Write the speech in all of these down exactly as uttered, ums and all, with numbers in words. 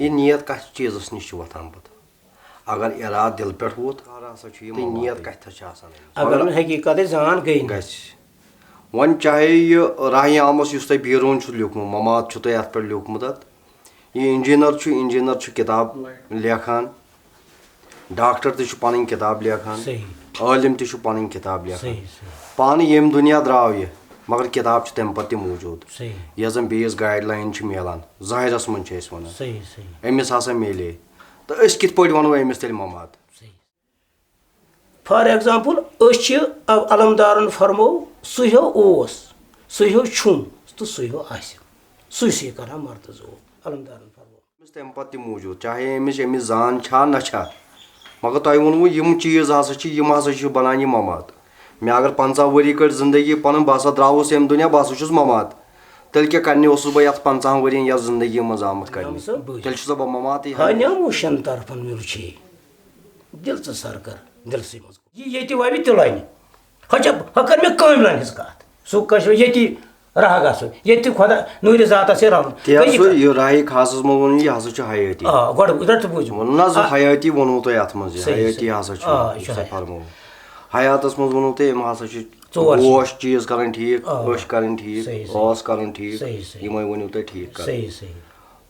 یہِ نیت کتھ چیٖزس نِش چھِ وۄتھان پتہٕ؟ اگر ارادٕ دِلہٕ پٮ۪ٹھ ووت، کر ہسا چھُ یہِ تہٕ مماد نیت یہِ؟ کتہِ تھا چھِ آسان أمِس؟ اگر مگر نہٕ حقیٖقتٕچ زان گٔے نہٕ۔ گژھِ۔ وۄنۍ چاہے یہِ راہی عامس یُس تۄہہِ بیرون چھُ لیوٗکھمُت، مماد چھُ تۄہہِ اتھ پٮ۪ٹھ لیوٗکھمُت اتھ، یہِ انجینئر چھُ، انجینئر چھُ کِتاب لیکھان، ڈاکٹر تہِ چھُ پنٕنۍ کِتاب لیکھان، صحیح۔ عٲلِم تہِ چھُ پنٕنۍ کِتاب لیکھان۔ صحیح، صحیح۔ پانہٕ ییٚمہِ دُنیا درٛاو یہِ، مگر کِتاب چھِ تَمہِ پتہٕ تہِ موٗجوٗد۔ صحیح۔ یۄس زن بیٚیِس گایڈ لاین چھِ میلان، ظٲہرس منٛز چھِ أسۍ ونان۔ صحیح، صحیح۔ أمِس ہسا میلے۔ تہٕ أسۍ کِتھ پٲٹھۍ ونو أمِس تیٚلہِ مماد؟ صحیح۔ فار ایگزامپل، أسۍ چھِ ال-، علمدارن فرمو، سُہ ہیو اوس، سُہ ہیو چھُم، تہٕ سُہ ہیو آسہِ۔ سُے سُے کران مرتضو، علمدارن فرمو۔ أمِس تَمہِ پتہٕ تہِ موٗجوٗد، چاہے أمِس ییٚمِچ زان چھا نہ چھا، مگر تۄہہِ ووٚنوُ یِم چیٖز ہسا چھِ، یِم ہسا چھِ بنان یہِ مماد۔ مےٚ اگر پنٛژاہ ؤری کٔڑۍ زندگی پنٕنۍ، بہٕ ہسا درٛاوُس ییٚمہِ دُنیا، بہٕ ہسا چھُس مماد۔ تیٚلہِ کیٛاہ کرنہِ اوسُس بہٕ یتھ پنٛژاہن ؤرین یتھ زندگی منٛز آمُت کرنہِ؟ تیٚلہِ چھُسا بہٕ ممادٕے؟ ہا نیاموشن طرفن میوٗل چھے، دِل ژٕ سر کر، دِلسٕے منٛز۔ یہِ ییٚتہِ وَوِ تِلٲنہِ۔ ہۄ چھےٚ، ہۄ کٔر مےٚ کٲملَن ہِنٛز کَتھ۔ سُہ کٲشُر ییٚتی راہ گژھُن، ییٚتہِ خۄدا نوٗرِ ذاتَس چھِ رَلُن۔ تہِ حظ گٔے یہِ سُہ کَتھ۔ یہِ راہی خاصَس منٛز ووٚن، یہِ ہسا چھُ حیٲتی۔ آ، گۄڈٕ رَٹھ ژٕ بوٗزِو۔ ووٚن نہ حظ، آ۔ حیٲتی ووٚنوُ تۄہہِ اَتھ منٛز، یہِ صحیح، حیٲتی صحیح۔ ہسا چھُ آ، یہِ چھُ سُہ حیٲتی۔ فرموو۔ حیاتَس منٛز ووٚنوُ تۄہہِ، أمۍ ہسا چھِ ژور چیٖز۔ گوش چیٖز کَرٕنۍ ٹھیٖک، آ۔ أچھ کَرٕنۍ ٹھیٖک، صحیح، صحیح۔ ٲس کَرٕنۍ ٹھیٖک، صحیح، صحیح۔ یِمَے ؤنِو تۄہہِ ٹھیٖک کَرٕنۍ۔ صحیح، صحیح۔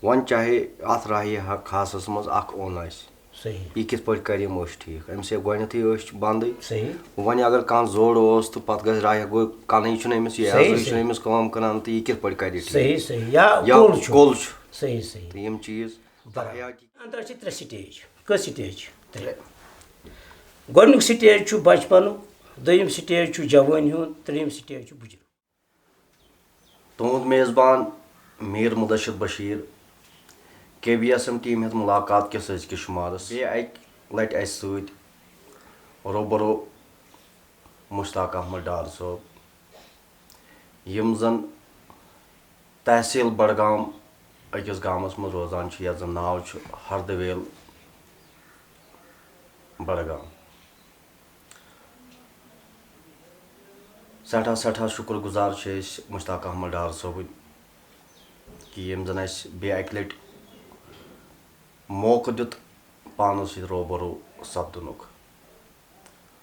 وۄنۍ چاہے اَتھ راہہِ ہا-، خاصَس منٛز اَکھ اوٚن آسہِ، صحیح۔ یہِ کِتھ پٲٹھۍ کَرِ یِم أچھ ٹھیٖک؟ أمِس ہے گۄڈٕنٮ۪تھٕے أچھ بنٛدٕے۔ صحیح۔ وۄنۍ اگر کانٛہہ زوٚڑ اوس تہٕ پَتہٕ گژھِ راہہِ گوٚو کَنٕے چھُنہٕ أمِس، یہِ صحیح، عیزٕے صحیح۔ چھُنہٕ أمِس کٲم کَران تہٕ یہِ کِتھ پٲٹھۍ کَرِ ٹھیٖک؟ صحیح، صحیح۔ یا یا کوٚل چھُ۔ کوٚل چھُ۔ صحیح، صحیح۔ تہٕ یِم چیٖز۔ برابر۔ حیاتی۔ اَنٛدرا چھِ ترٛےٚ سٹیج۔ کٔژ سٹیج چھِ؟ ترٛےٚ۔ گۄڈٕنیُک سٹیج چھُ بچپنُک، دوٚیِم سٹیج چھُ جوٲنی ہُنٛد، ترٛیٚیِم سٹیج چھُ بُجرُک۔ تُہُنٛد میزبان میٖر مُدثِر بشیٖر، کے بی ایس ایم ٹیٖم ہیٚتھ مُلاقات کِس أزکِس شُمارس۔ بیٚیہِ اَکہِ لَٹہِ اَسہِ سۭتۍ روبرو مشتاق احمد ڈار صٲب، یِم زَن تحصیٖل بڈگام أکِس گامَس منٛز روزان چھِ، یَتھ زَن ناو چھُ ہردویل بڈگام۔ سٮ۪ٹھاہ، سٮ۪ٹھاہ شُکُر گُزار چھِ أسۍ مشتاق احمد ڈار صٲبٕنۍ کہِ ییٚمۍ زَن اَسہِ بیٚیہِ اَکہِ لَٹہِ موقعہٕ دیُت پانَس سۭتۍ روبرو سَپدُنُک۔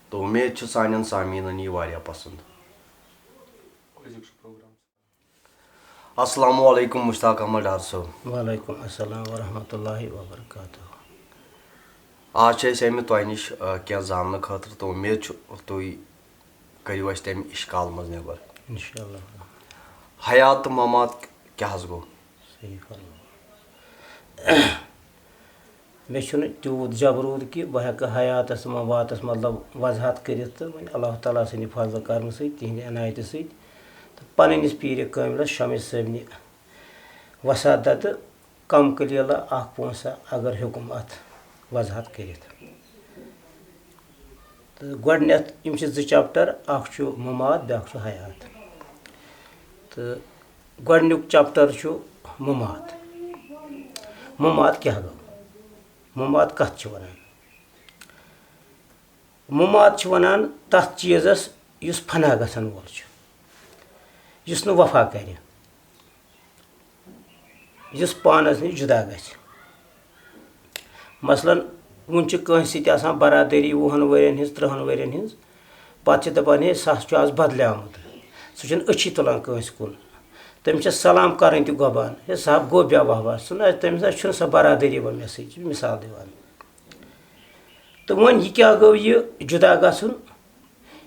تہٕ اُمید چھِ سانٮ۪ن سامعیٖنَن یی واریاہ پَسنٛد۔ السلام علیکم مشتاق احمد ڈار صٲب۔ وعلیکم السلام ورحمۃ اللہ وبرکاتہ۔ آز چھِ أسۍ آمٕتۍ تۄہہِ نِش، آ، کینٛہہ زاننہٕ خٲطرٕ، تہٕ اُمید چھُ تُہۍ کٔرِو اَسہِ تَمہِ اِشکال منٛز نٮ۪بر۔ انشاءاللہ۔ حیات تہٕ ممات کیٛاہ حظ گوٚو؟ صحیح فرموو۔ مےٚ چھُنہٕ تیوٗت جبروٗت کہِ بہٕ ہٮ۪کہٕ حیاتَس تہٕ مماتَس مطلب وضاحت کٔرِتھ، تہٕ وۄنۍ اللہ تعالیٰ سٕنٛدِ فضلہٕ کرمہٕ سۭتۍ، تِہِنٛدِ عنایتہٕ سۭتۍ، تہٕ پنٕنِس پیٖرِ کٲملَس شمس صٲبنہِ وسادتہٕ کم قلیلہ اکھ پونٛسہ اگر ہیوٚکُم اتھ وضاحت کٔرِتھ۔ تہٕ گۄڈٕنٮ۪تھ یِم چھِ زٕ چپٹر، اکھ چھُ ممات، بیٛاکھ چھُ حیات۔ تہٕ گۄڈٕنیُک چپٹر چھُ ممات۔ ممات کیٛاہ گوٚو؟ ممات کتھ چھِ ونان؟ ممات چھِ ونان تتھ چیٖزس یُس فنا گژھن وول چھُ، یُس نہٕ وفا کرِ۔ یُس پانَس نِش جُدا گژھِ۔ مثلاً، وُنہِ چھِ کٲنٛسہِ سۭتۍ آسان برادٔری وُہَن ؤرِین ہٕنٛز، ترٛہَن ؤرِین ہٕنٛز، پَتہٕ چھِ دَپان، "ہے، سُہ ہسا چھُ آز بدلیومُت۔" سُہ چھُنہٕ أچھی تُلان کٲنٛسہِ کُن۔ تٔمِس چھِ سلام کَرٕنۍ تہِ گۄبان، "ہے، سُہ ہا گوٚو بے وَہبا، سُہ نہ، تٔمِس نہ چھُنہٕ سۄ برادٔری وۄنۍ مےٚ سۭتۍ"، چھِ مِثال دِوان۔ تہٕ وۄنۍ یہِ کیٛاہ گوٚو یہِ جُدا گژھُن؟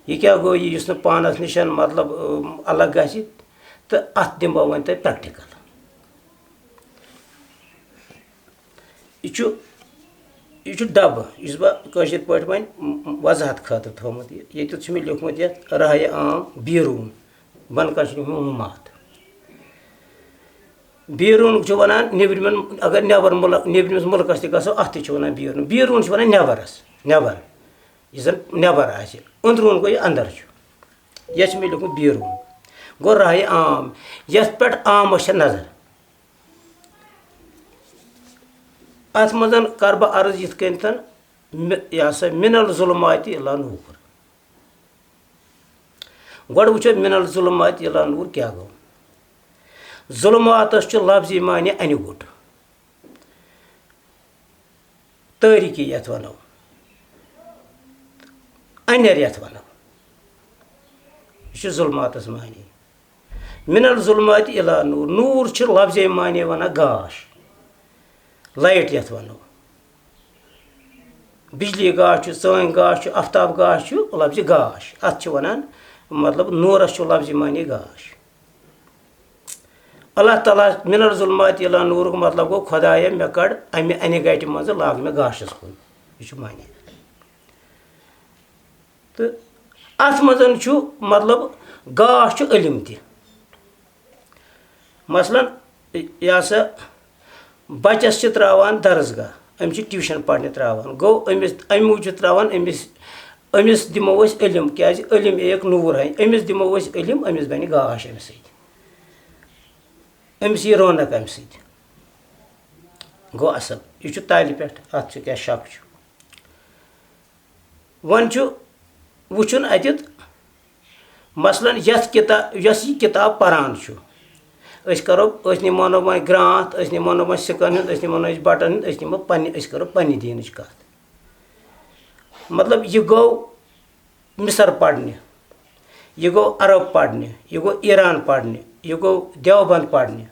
یہِ کیٛاہ گوٚو یہِ، یُس نہٕ پانَس نِش، مطلب، اۭں، الگ گژھِ؟ تہٕ اَتھ دِمہٕ بہٕ وۄنۍ تۄہہِ پرٛٮ۪کٹِکَل۔ یہِ چھُ، یہِ چھُ ڈَبہٕ، یُس بہٕ کٲشِر پٲٹھۍ وۄنۍ وضاحت خٲطرٕ تھوٚومُت۔ یہِ، ییٚتٮ۪تھ چھُ مےٚ لیوٗکھمُت یَتھ راہہِ عام بیروٗن، بۄنہٕ کَنہِ چھُ لیوٗکھمُت مُمات۔ بیروٗن چھُ وَنان نیٚبرِمٮ۪ن، اگر نٮ۪بر مُلک، نیٚبرِمِس مُلکَس تہِ گژھو، اَتھ تہِ چھِ وَنان بیروٗن۔ بیروٗن چھِ وَنان نٮ۪برَس، نٮ۪بر، یُس زَن نٮ۪بر آسہِ، أنٛدروٗن گوٚو یہِ اَندَر چھُ۔ یَتھ چھِ مےٚ لیوٗکھمُت بیروٗن۔ گوٚو راہہِ عام، یَتھ پٮ۪ٹھ عامَس چھےٚ نظر۔ اَتھ منٛز کَرٕ بہٕ عرض یِتھ کٔنۍ تَن، مِ-، یہِ ہسا، من الظلمات الی نور۔ گۄڈٕ وٕچھو من الظلمات الی نور کیٛاہ گوٚو۔ ظلماتس چھُ لفظی معنی انہِ گوٚٹ۔ تٲریٖکی یَتھ وَنو، اَنٮ۪ر یَتھ وَنو، یہِ چھُ ظُلماتَس معنی۔ من الظلمات الی نور، نور چھُ لفظے معنی وَنان گاش، لایٹ یَتھ وَنو۔ بجلی گاش چھُ، ژٲنٛگۍ گاش چھُ، آفتاب گاش چھُ، لفظِ گاش۔ اَتھ چھِ وَنان، مطلب، نوٗرَس چھُ لفظِ معنی گاش۔ اللہ تعالیٰ، من الظلمات الی نورُک مطلب گوٚو، خۄدایا، مےٚ کڑ اَمہِ اَنہِ گَٹہِ منٛزٕ، لاگ مےٚ گاشَس کُن۔ یہِ چھُ معنی۔ تہٕ اَتھ منٛز چھُ، مطلب، گاش چھُ علم تہِ۔ مثلاً، یہِ ہسا بَچَس چھِ ترٛاوان درسگاہ، أمِس چھِ ٹیوٗشَن پَرنہِ ترٛاوان، گوٚو أمِس اَمہِ موٗجوٗب ترٛاوان، أمِس، أمِس دِمو أسۍ علم، کیٛازِ علم ایک نور ہے، أمِس دِمو أسۍ علم، أمِس بَنہِ گاش اَمہِ سۭتۍ، أمِس یی رونق اَمہِ سۭتۍ۔ گوٚو اَصٕل، یہِ چھُ تَلہِ پٮ۪ٹھ، اَتھ چھُ کیٛاہ شک چھُ۔ وۄنۍ چھُ وٕچھُن اَتٮ۪تھ، مثلاً، یَتھ کِتا-، یۄس یہِ کِتاب پَران چھُ، أسۍ کَرو، أسۍ نِمو نہٕ وۄنۍ گرٛانٛتھ، أسۍ نِمو نہٕ وۄنۍ سِکَن ہُنٛد، أسۍ نِمو نہٕ أسۍ بَٹَن ہُنٛد، أسۍ نِمو پنٛنہِ، أسۍ کَرو پنٛنہِ دیٖنٕچ کَتھ۔ مطلب، یہِ گوٚو مِصر پَرنہِ، یہِ گوٚو عرب پَرنہِ، یہِ گوٚو ایران پَرنہِ، یہِ گوٚو دیوبند پَرنہِ۔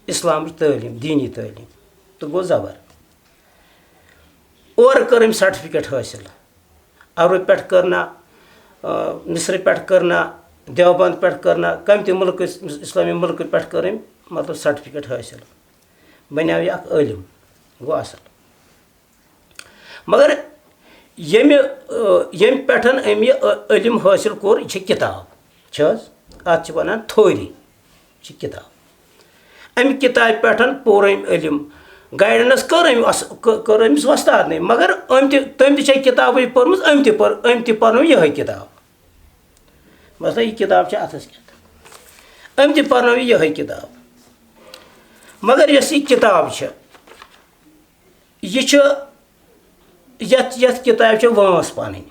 اِسلامٕچ تعلیٖم، دیٖنی تعلیٖم، تہٕ گوٚو زبر۔ اورٕ کٔر أمۍ سرٹیفکیٹ حٲصِل۔ عربہٕ پٮ۪ٹھ کٔر نا، آ، مصرٕ پٮ۪ٹھ کٔر نا، دیوبند پٮ۪ٹھ کٔر نا، کَمہِ تہِ مُلکہٕ، اِسلٲمی مُلکہٕ پٮ۪ٹھ کٔر أمۍ، مطلب، سرٹیفکیٹ حٲصِل۔ بَنیو یہِ اَکھ عٲلِم، گوٚو اَصٕل۔ مگر ییٚمہِ، آ، ییٚمہِ پٮ۪ٹھ أمۍ یہِ، آ، علم حٲصِل کوٚر، یہِ چھِ کِتاب، چھِ حظ؟ اَتھ چھِ وَنان تھوری، چھِ کِتاب۔ اَمہِ کِتابہِ پٮ۪ٹھ پوٚر أمۍ علم، گایڈنس کٔر أمۍ اَس-، کٔر، کٔر أمِس وۄستادنٕے، مگر أمۍ تہِ، تٔمۍ تہِ چھےٚ کِتابٕے پٔرمٕژ، أمۍ تہِ پٔر، أمۍ تہِ پَرنٲو یِہوٚے کِتاب۔ مثلاً، یہِ کِتاب چھِ اَتھَس کٮ۪تھ، أمۍ تہِ پَرنٲو یہِ یِہوٚے کِتاب۔ مگر یۄس یہِ کِتاب چھِ، یہِ چھُ، یَتھ، یَتھ کِتابہِ چھِ وٲنٛس پَنٕنۍ۔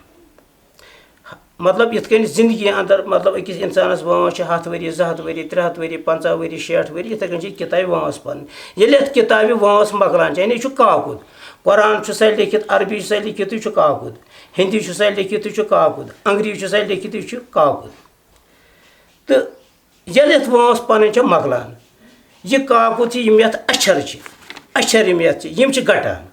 مطلب، یِتھ کٔنۍ زِندگی اَندَر، مطلب، أکِس اِنسانَس وٲنٛس چھِ ہَتھ ؤری، زٕ ہَتھ ؤری، ترٛےٚ ہَتھ ؤری، پنٛژاہ ؤری، شیٹھ ؤری، یِتھَے کٔنۍ چھِ یہِ کِتابہِ وٲنٛس پَنٕنۍ۔ ییٚلہِ یَتھ کِتابہِ وٲنٛس مۄکلان چھِ، یعنی یہِ چھُ کاکُد۔ قرآن چھُ سا لیٚکھِتھ، عربی چھُ سا لیٚکھِتھ، یہِ چھُ کاکُد۔ ہِندی چھُ سا لیٚکھِتھ، یہِ چھُ کاکُد۔ انگریٖزی چھُ سا لیٚکھِتھ، یہِ چھُ کاکُد۔ تہٕ ییٚلہِ یَتھ وٲنٛس پَنٕنۍ چھےٚ مۄکلان، یہِ کاکُد چھِ، یِم یَتھ اَچھَر چھِ، اَچھَر یِم یَتھ چھِ، یِم چھِ گَٹان۔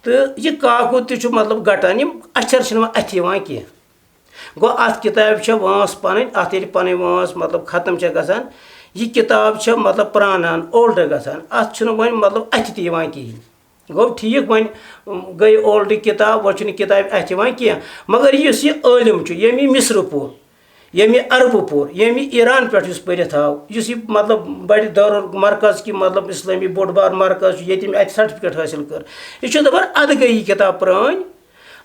تہٕ یہِ کاکُد تہِ چھُ، مطلب، گَٹان، یِم اَچھَر چھِنہٕ وۄنۍ اَتھِ یِوان کینٛہہ۔ گوٚو، اَتھ کِتابہِ چھےٚ وٲنٛس پَنٕنۍ، اَتھ ییٚلہِ پَنٕنۍ وٲنٛس، مطلب، ختم چھےٚ گژھان، یہِ کِتاب چھےٚ، مطلب، پرٛانان، اولڈ گژھان، اَتھ چھُنہٕ وۄنۍ، مطلب، اَتھِ تہِ یِوان کِہیٖنۍ۔ گوٚو ٹھیٖک، وۄنۍ گٔے اولڈ کِتاب، وۄنۍ چھُنہٕ کِتابہِ اَتھِ یِوان کینٛہہ۔ مگر یُس یہِ عٲلِم چھُ، ییٚمۍ یہِ مِصرٕ پوٚر، ییٚمۍ یہِ عربہٕ پوٚر، ییٚمۍ یہِ ایران پٮ۪ٹھ یُس پٔرِتھ آو، یُس یہِ، مطلب، بَڑِ دارُل مرکز کہِ، مطلب، اِسلٲمی بوٚڑ بار مرکز چھُ، ییٚتہِ أمۍ اَتہِ سرٹیفکیٹ حٲصِل کٔر، یہِ چھُ دَپان، اَدٕ گٔے یہِ کِتاب پرٛٲنۍ،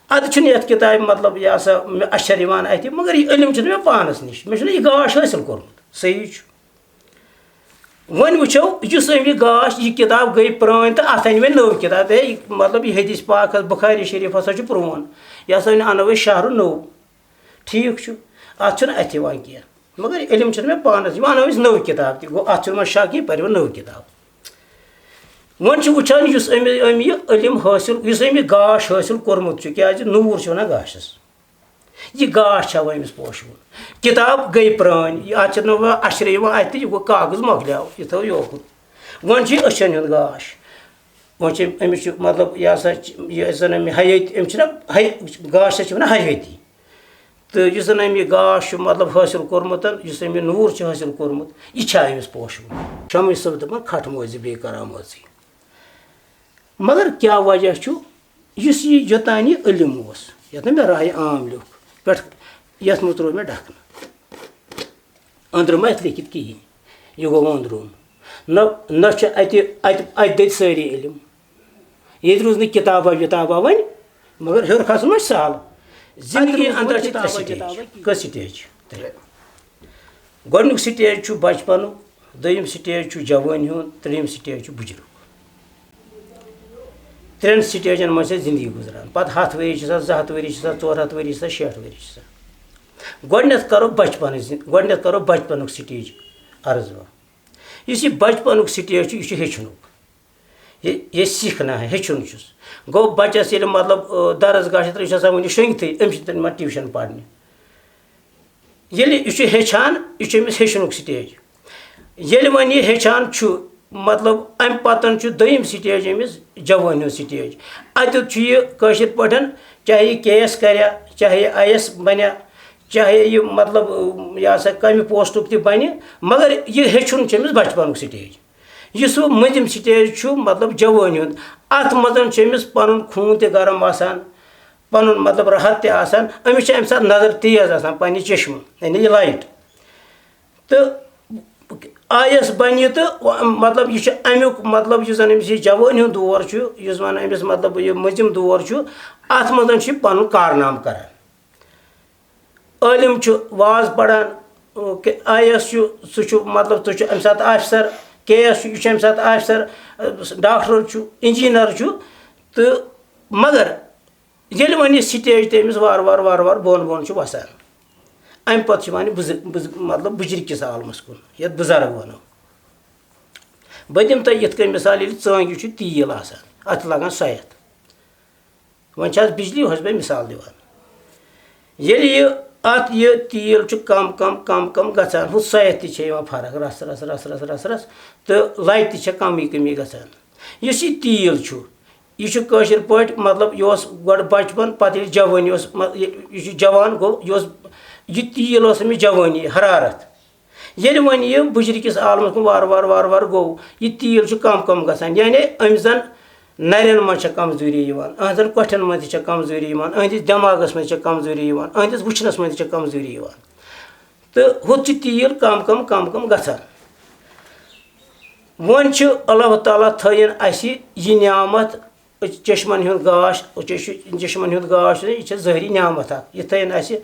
اَدٕ چھُنہٕ یَتھ کِتابہِ، مطلب، یہِ ہسا مےٚ اَچھَر یِوان اَتھِ، مگر یہِ علم چھُنہٕ مےٚ پانَس نِش، مےٚ چھُنہٕ یہِ گاش حٲصِل کوٚرمُت، صحیح چھُ۔ وۄنۍ وٕچھو، یُس أمۍ یہِ گاش، یہِ کِتاب گٔے پرٛٲنۍ تہٕ اَتھ اَنہِ وۄنۍ نٔو کِتاب۔ ہے، مطلب، یہِ حدیث پاک حظ، بُخاری شریٖف ہسا چھُ پرٛون، یہِ ہسا اَنو أسۍ شہرٕ نوٚو۔ ٹھیٖک چھُ، اَتھ چھُنہٕ اَتھِ یِوان کینٛہہ۔ مگر علم چھُنہٕ مےٚ پانَس، یہِ اَنو أسۍ نٔو کِتاب تہِ، گوٚو، اَتھ چھُنہٕ وۄنۍ شک، یہِ پَرِ وۄنۍ نٔو کِتاب۔ وۄنۍ چھُ وٕچھان، یُس أمۍ، أمۍ یہِ علم حٲصِل، یُس أمۍ یہِ گاش حٲصِل کوٚرمُت چھُ، کیٛازِ نوٗر چھِ وَنان گاشَس۔ یہِ گاش چھا وۄنۍ أمِس پوشوُن؟ کِتاب گٔے پرٛٲنۍ، یہِ اَتھ چھِ نہٕ وۄنۍ اَشرٕ یِوان اَتھِ تہِ، یہِ گوٚو کاغذ مۄکلیو، یہِ تھٲو یوکُن۔ وۄنۍ چھُ یہِ أچھَن ہُنٛد گاش۔ وۄنۍ چھِ أمِس چھُ، مطلب، یہِ ہسا چھِ، یہِ زَن أمۍ حیٲتی، أمۍ چھِنہ حے-، گاشَس چھِ وَنان حیٲتی۔ تہٕ یُس زَن أمۍ یہِ گاش چھُ، مطلب، حٲصِل کوٚرمُت، یُس أمۍ یہِ نوٗر چھُ حٲصِل کوٚرمُت، یہِ چھا أمِس پوشوُن؟ شمس صٲب دَپان، کھٹہٕ موزِ بیٚیہِ کرامٲژٕے۔ مگر کیٛاہ وجہ چھُ، یُس یہِ یوٚتام یہِ علم اوس، یَتھ نہٕ مےٚ راے عام لیوٚکھ، پٮ۪ٹھ، یَتھ منٛز ترٛوو مےٚ ڈَکھنہٕ۔ أنٛدرٕ ما آسہِ لیٚکھِتھ کِہیٖنۍ، یہِ گوٚو أنٛدروٗن۔ نہ، نہ چھُ اَتہِ، اَتہِ، اَتہِ دٔدۍ سٲری علم۔ ییٚتہِ روٗز نہٕ کِتابہ وِتابہ وۄنۍ، مگر ہیوٚر کھسُن ما چھُ سہل۔ زندگی اَتہِ روٗز اَندر نہٕ چھِ ترٛےٚ کِتابہ سٹیج، وِتابہ کِہیٖنۍ۔ کٔژ سٹیج چھِ؟ ترٛےٚ۔ گۄڈٕنیُک سٹیج چھُ بچپنُک، دوٚیِم سٹیج چھُ جوٲنی ہُنٛد، ترٛیٚیِم سٹیج چھُ بُجرُک۔ ترٛٮ۪ن سٹیجن منٛز چھےٚ زندگی گُزران۔ پتہٕ ہَتھ ؤری چھِ آسان، زٕ ہَتھ ؤری چھِ آسان، ژور ہَتھ ؤری چھِ آسان، شیٹھ ؤری چھِ آسان۔ گۄڈٕنٮ۪تھ کرو بچپنٕچ زِ-، گۄڈٕنٮ۪تھ کرو بچپنُک سٹیج عرض وۄنۍ۔ یُس یہِ بچپنُک سٹیج چھُ، یہِ چھُ ہیٚچھنُک۔ یہ یہ سیکھنا ہے، ہیٚچھُن چھُس۔ گوٚو بَچَس ییٚلہِ مطلب، آ، درس گاہ چھِ ترٛٲوِتھ، یہِ چھُ آسان وٕنہِ شۄنٛگِتھٕے، أمِس چھِ تِمَن ٹیوٗشَن پَرنہِ۔ ییٚلہِ یہِ چھُ ہیٚچھان، یہِ چھُ أمِس ہیٚچھنُک سٹیج۔ ییٚلہِ وۄنۍ یہِ ہیٚچھان چھُ، مطلب، اَمہِ پَتَن چھُ دوٚیِم سٹیج أمِس جوٲنۍ ہُنٛد سٹیج۔ اَتیُتھ چھُ یہِ کٲشِر پٲٹھۍ، چاہے یہِ کے ایس کَرِ، چاہے یہِ آی ایس بَنہِ، چاہے یہِ، مطلب، یہِ ہسا کَمہِ پوسٹُک تہِ بَنہِ، مگر یہِ ہیٚچھُن چھُ أمِس بَچپَنُک سٹیج۔ یُس وۄنۍ مٔنٛزِم سٹیج چھُ، مطلب، جوٲنۍ ہُنٛد، اَتھ منٛز چھُ أمِس پَنُن خوٗن تہِ گرم آسان، پَنُن، مطلب، رَہَت تہِ آسان، أمِس چھِ اَمہِ ساتہٕ نظر تیز آسان پنٛنہِ چشمہٕ، یعنی یہِ لایٹ۔ تہٕ آی ایس بَنہِ تہٕ، مطلب، یہِ چھُ اَمیُک، مطلب، یُس زَن أمِس یہِ جوٲنۍ ہُنٛد دور چھُ، یُس وَن أمِس، مطلب، یہِ مٔنٛزِم دور چھُ، اَتھ منٛز چھُ یہِ پَنُن کارنامہٕ کران۔ عٲلِم چھُ واز پَران، آی اے ایس چھُ، سُہ چھُ، مطلب، سُہ چھُ اَمہِ ساتہٕ آفیسر، کے اے ایس چھُ، یہِ چھُ اَمہِ ساتہٕ آفیسر، ڈاکٹر چھُ، انجینئر چھُ۔ تہٕ مگر ییٚلہِ وۄنۍ یہِ سٹیج تٔمِس وارٕ وارٕ وارٕ وارٕ بۄن بۄن چھُ وَسان، اَمہِ پَتہٕ چھُ یِوان یہِ بُزٕ-، بُزٕ-، مطلب، بُجرِ کِس عالمَس کُن، یَتھ بُزرگ وَنو۔ بہٕ دِمہٕ تۄہہِ یِتھ کٔنۍ مِثال، ییٚلہِ ژٲنٛگِج چھُ تیٖل آسان، اَتھ چھِ لَگان سَیَتھ۔ وۄنۍ چھِ اَتھ بجلی، ہۄس بہٕ مِثال دِوان۔ ییٚلہِ یہِ اَتھ یہِ تیٖل چھُ کم کم کم کم گژھان، ہُہ سَیَتھ تہِ چھےٚ یِوان فرق، رَس رَس رَس رَس رَس رَس، تہٕ لَتہِ تہِ چھےٚ کمٕے کمی گژھان۔ یُس یہِ تیٖل چھُ، یہِ چھُ کٲشِر پٲٹھۍ، مطلب، یہِ اوس گۄڈٕ بچپن، پتہٕ ییٚلہِ جوٲنی اوس، مطلب، یہِ یہِ چھُ جوان گوٚو، یہِ اوس، یہِ تیٖل اوس أمِس جوٲنی، حرارت۔ ییٚلہِ وۄنۍ یہِ بُجرِ کِس عالمس کُن وارٕ وارٕ وارٕ وارٕ گوٚو، یہِ تیٖل چھُ کم کم گژھان، یعنی أمۍ زن نرٮ۪ن منٛز چھےٚ کمزوری یِوان، أہنٛزن کۄٹھٮ۪ن منٛز تہِ چھےٚ کمزوری یِوان، أہنٛدِس دٮ۪ماغس منٛز چھےٚ کمزوری یِوان، أہنٛدِس وٕچھنس منٛز تہِ چھےٚ کمزوری یِوان۔ تہٕ ہُتھ چھُ تیٖل کم کم کم کم گژھان۔ وۄنۍ چھُ اللہ تعالیٰ تھٲیِن اَسہِ یہِ نعمت، چشمن ہُنٛد گاش، چش-، چشمن ہُنٛد گاش، یہِ چھےٚ ظٲہری نعمت اکھ۔ یہِ تھٲیِن اَسہِ،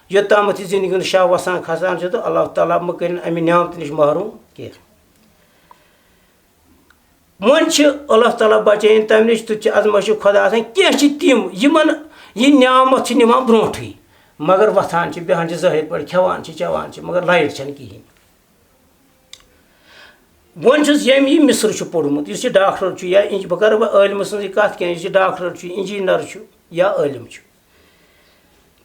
یوٚتامَتھ یہِ زندگی ہُنٛد شاہ وسان کھسان چھُ، تہٕ اللہ تعالیٰ مہٕ کٔرِن اَمہِ نعمتہٕ نِش محروم کینٛہہ۔ وۄنۍ چھِ اللہ تعالیٰ بچٲیِن تَمہِ نِش، تہٕ چھِ آزمٲیشہِ خۄدا آسان۔ کینٛہہ چھِ تِم، یِمن یہِ نعمت چھِ نِوان برونٛٹھٕے، مگر وۄتھان چھِ، بیٚہان چھِ ظٲہِر پٲٹھۍ، کھٮ۪وان چھِ، چٮ۪وان چھِ، مگر لایٹ چھَنہٕ کِہیٖنۍ۔ وۄنۍ چھُس ییٚمۍ یہِ مصر چھُ پوٚرمُت، یُس یہِ ڈاکٹر چھُ یا انج-، بہٕ کَرٕ وۄنۍ عٲلمہٕ سٕنٛزٕے کَتھ، کینٛہہ یُس یہِ ڈاکٹر چھُ، انجینئر چھُ یا عٲلِم چھُ،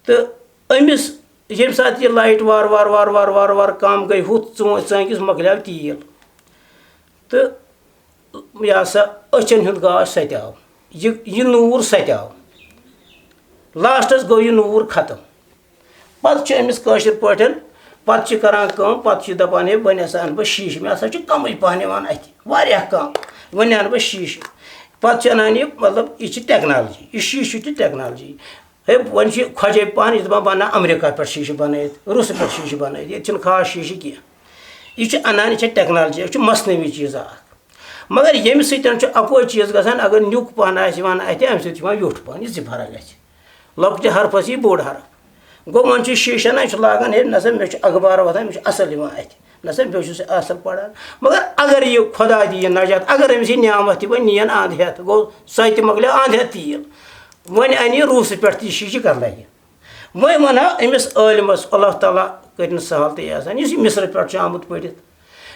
تہٕ أمِس ییٚمہِ ساتہٕ یہِ لایٹ وارٕ وارٕ وارٕ وارٕ وارٕ وارٕ کَم گٔے، ہُتھ ژوٗنٛٹھۍ ژٲنٛگِس مۄکلیو تیٖل، تہٕ یہِ ہسا أچھن ہُنٛد گاش سَتیو، یہِ یہِ نوٗر سَتیو، لاسٹَس گوٚو یہِ نوٗر ختم۔ پَتہٕ چھُ أمِس کٲشِر پٲٹھۍ، پَتہٕ چھِ کران کٲم، پَتہٕ چھِ دَپان، "ہے، وۄنۍ ہسا اَنہٕ بہٕ شیٖشہٕ، مےٚ ہسا چھُ کَمٕے پَہن یِوان اَتھِ، واریاہ کَم، وۄنۍ اَنہٕ بہٕ شیٖشہٕ۔" پَتہٕ چھِ اَنان یہِ، مطلب، یہِ چھِ ٹیکنالجی، یہِ شیٖشہٕ چھِ ٹیکنالجی۔ ہے، وۄنۍ چھِ خۄجے پَہن، یہِ چھِ دَپان، "بہٕ اَنہٕ اَمریکہ پٮ۪ٹھ شیٖشہٕ بَنٲیِتھ، روٗسہٕ پٮ۪ٹھ شیٖشہٕ بَنٲیِتھ، ییٚتہِ چھِنہٕ خاص شیٖشہٕ کینٛہہ۔" یہِ چھِ اَنان، یہِ چھےٚ ٹیکنالجی، یہِ چھُ مصنوعی چیٖزا اَکھ۔ مگر ییٚمہِ سۭتۍ چھُ اَکوے چیٖز گژھان، اگر نیُک پَہن آسہِ یِوان اَتھِ، اَمہِ سۭتۍ چھُ یِوان ویوٚٹھ پَہن، یہِ زِ فرق گژھِ۔ لۄکٹہِ حرفَس یی بوٚڑ حرف۔ گوٚو، وۄنۍ چھُ شیٖشَن، یہِ چھُ لاگان، ہے، نہ سا، مےٚ چھُ اخبار وۄتھان، مےٚ چھُ اَصٕل یِوان اَتھِ۔ نہ سا، مےٚ چھُ سُہ اَصٕل پَران۔ مگر اگر یہِ خۄدا دِیہِ نجات، اگر أمِس یہِ نعمت تہِ وۄنۍ نِیَن اَنٛد ہٮ۪تھ، گوٚو، سۄ تہِ مۄکلیو اَنٛد ہٮ۪تھ تیٖل۔ وۄنۍ اَنہِ یہِ روٗسہٕ پٮ۪ٹھ تہِ یہِ شیٖشہٕ، کَتھ لَگہِ؟ وۄنۍ وَنہٕ ہا أمِس عٲلمَس، اللہ تعالیٰ کٔرِن سہل تہٕ یہِ آسان، یُس یہِ مصرٕ پٮ۪ٹھ چھُ آمُت پٔرِتھ،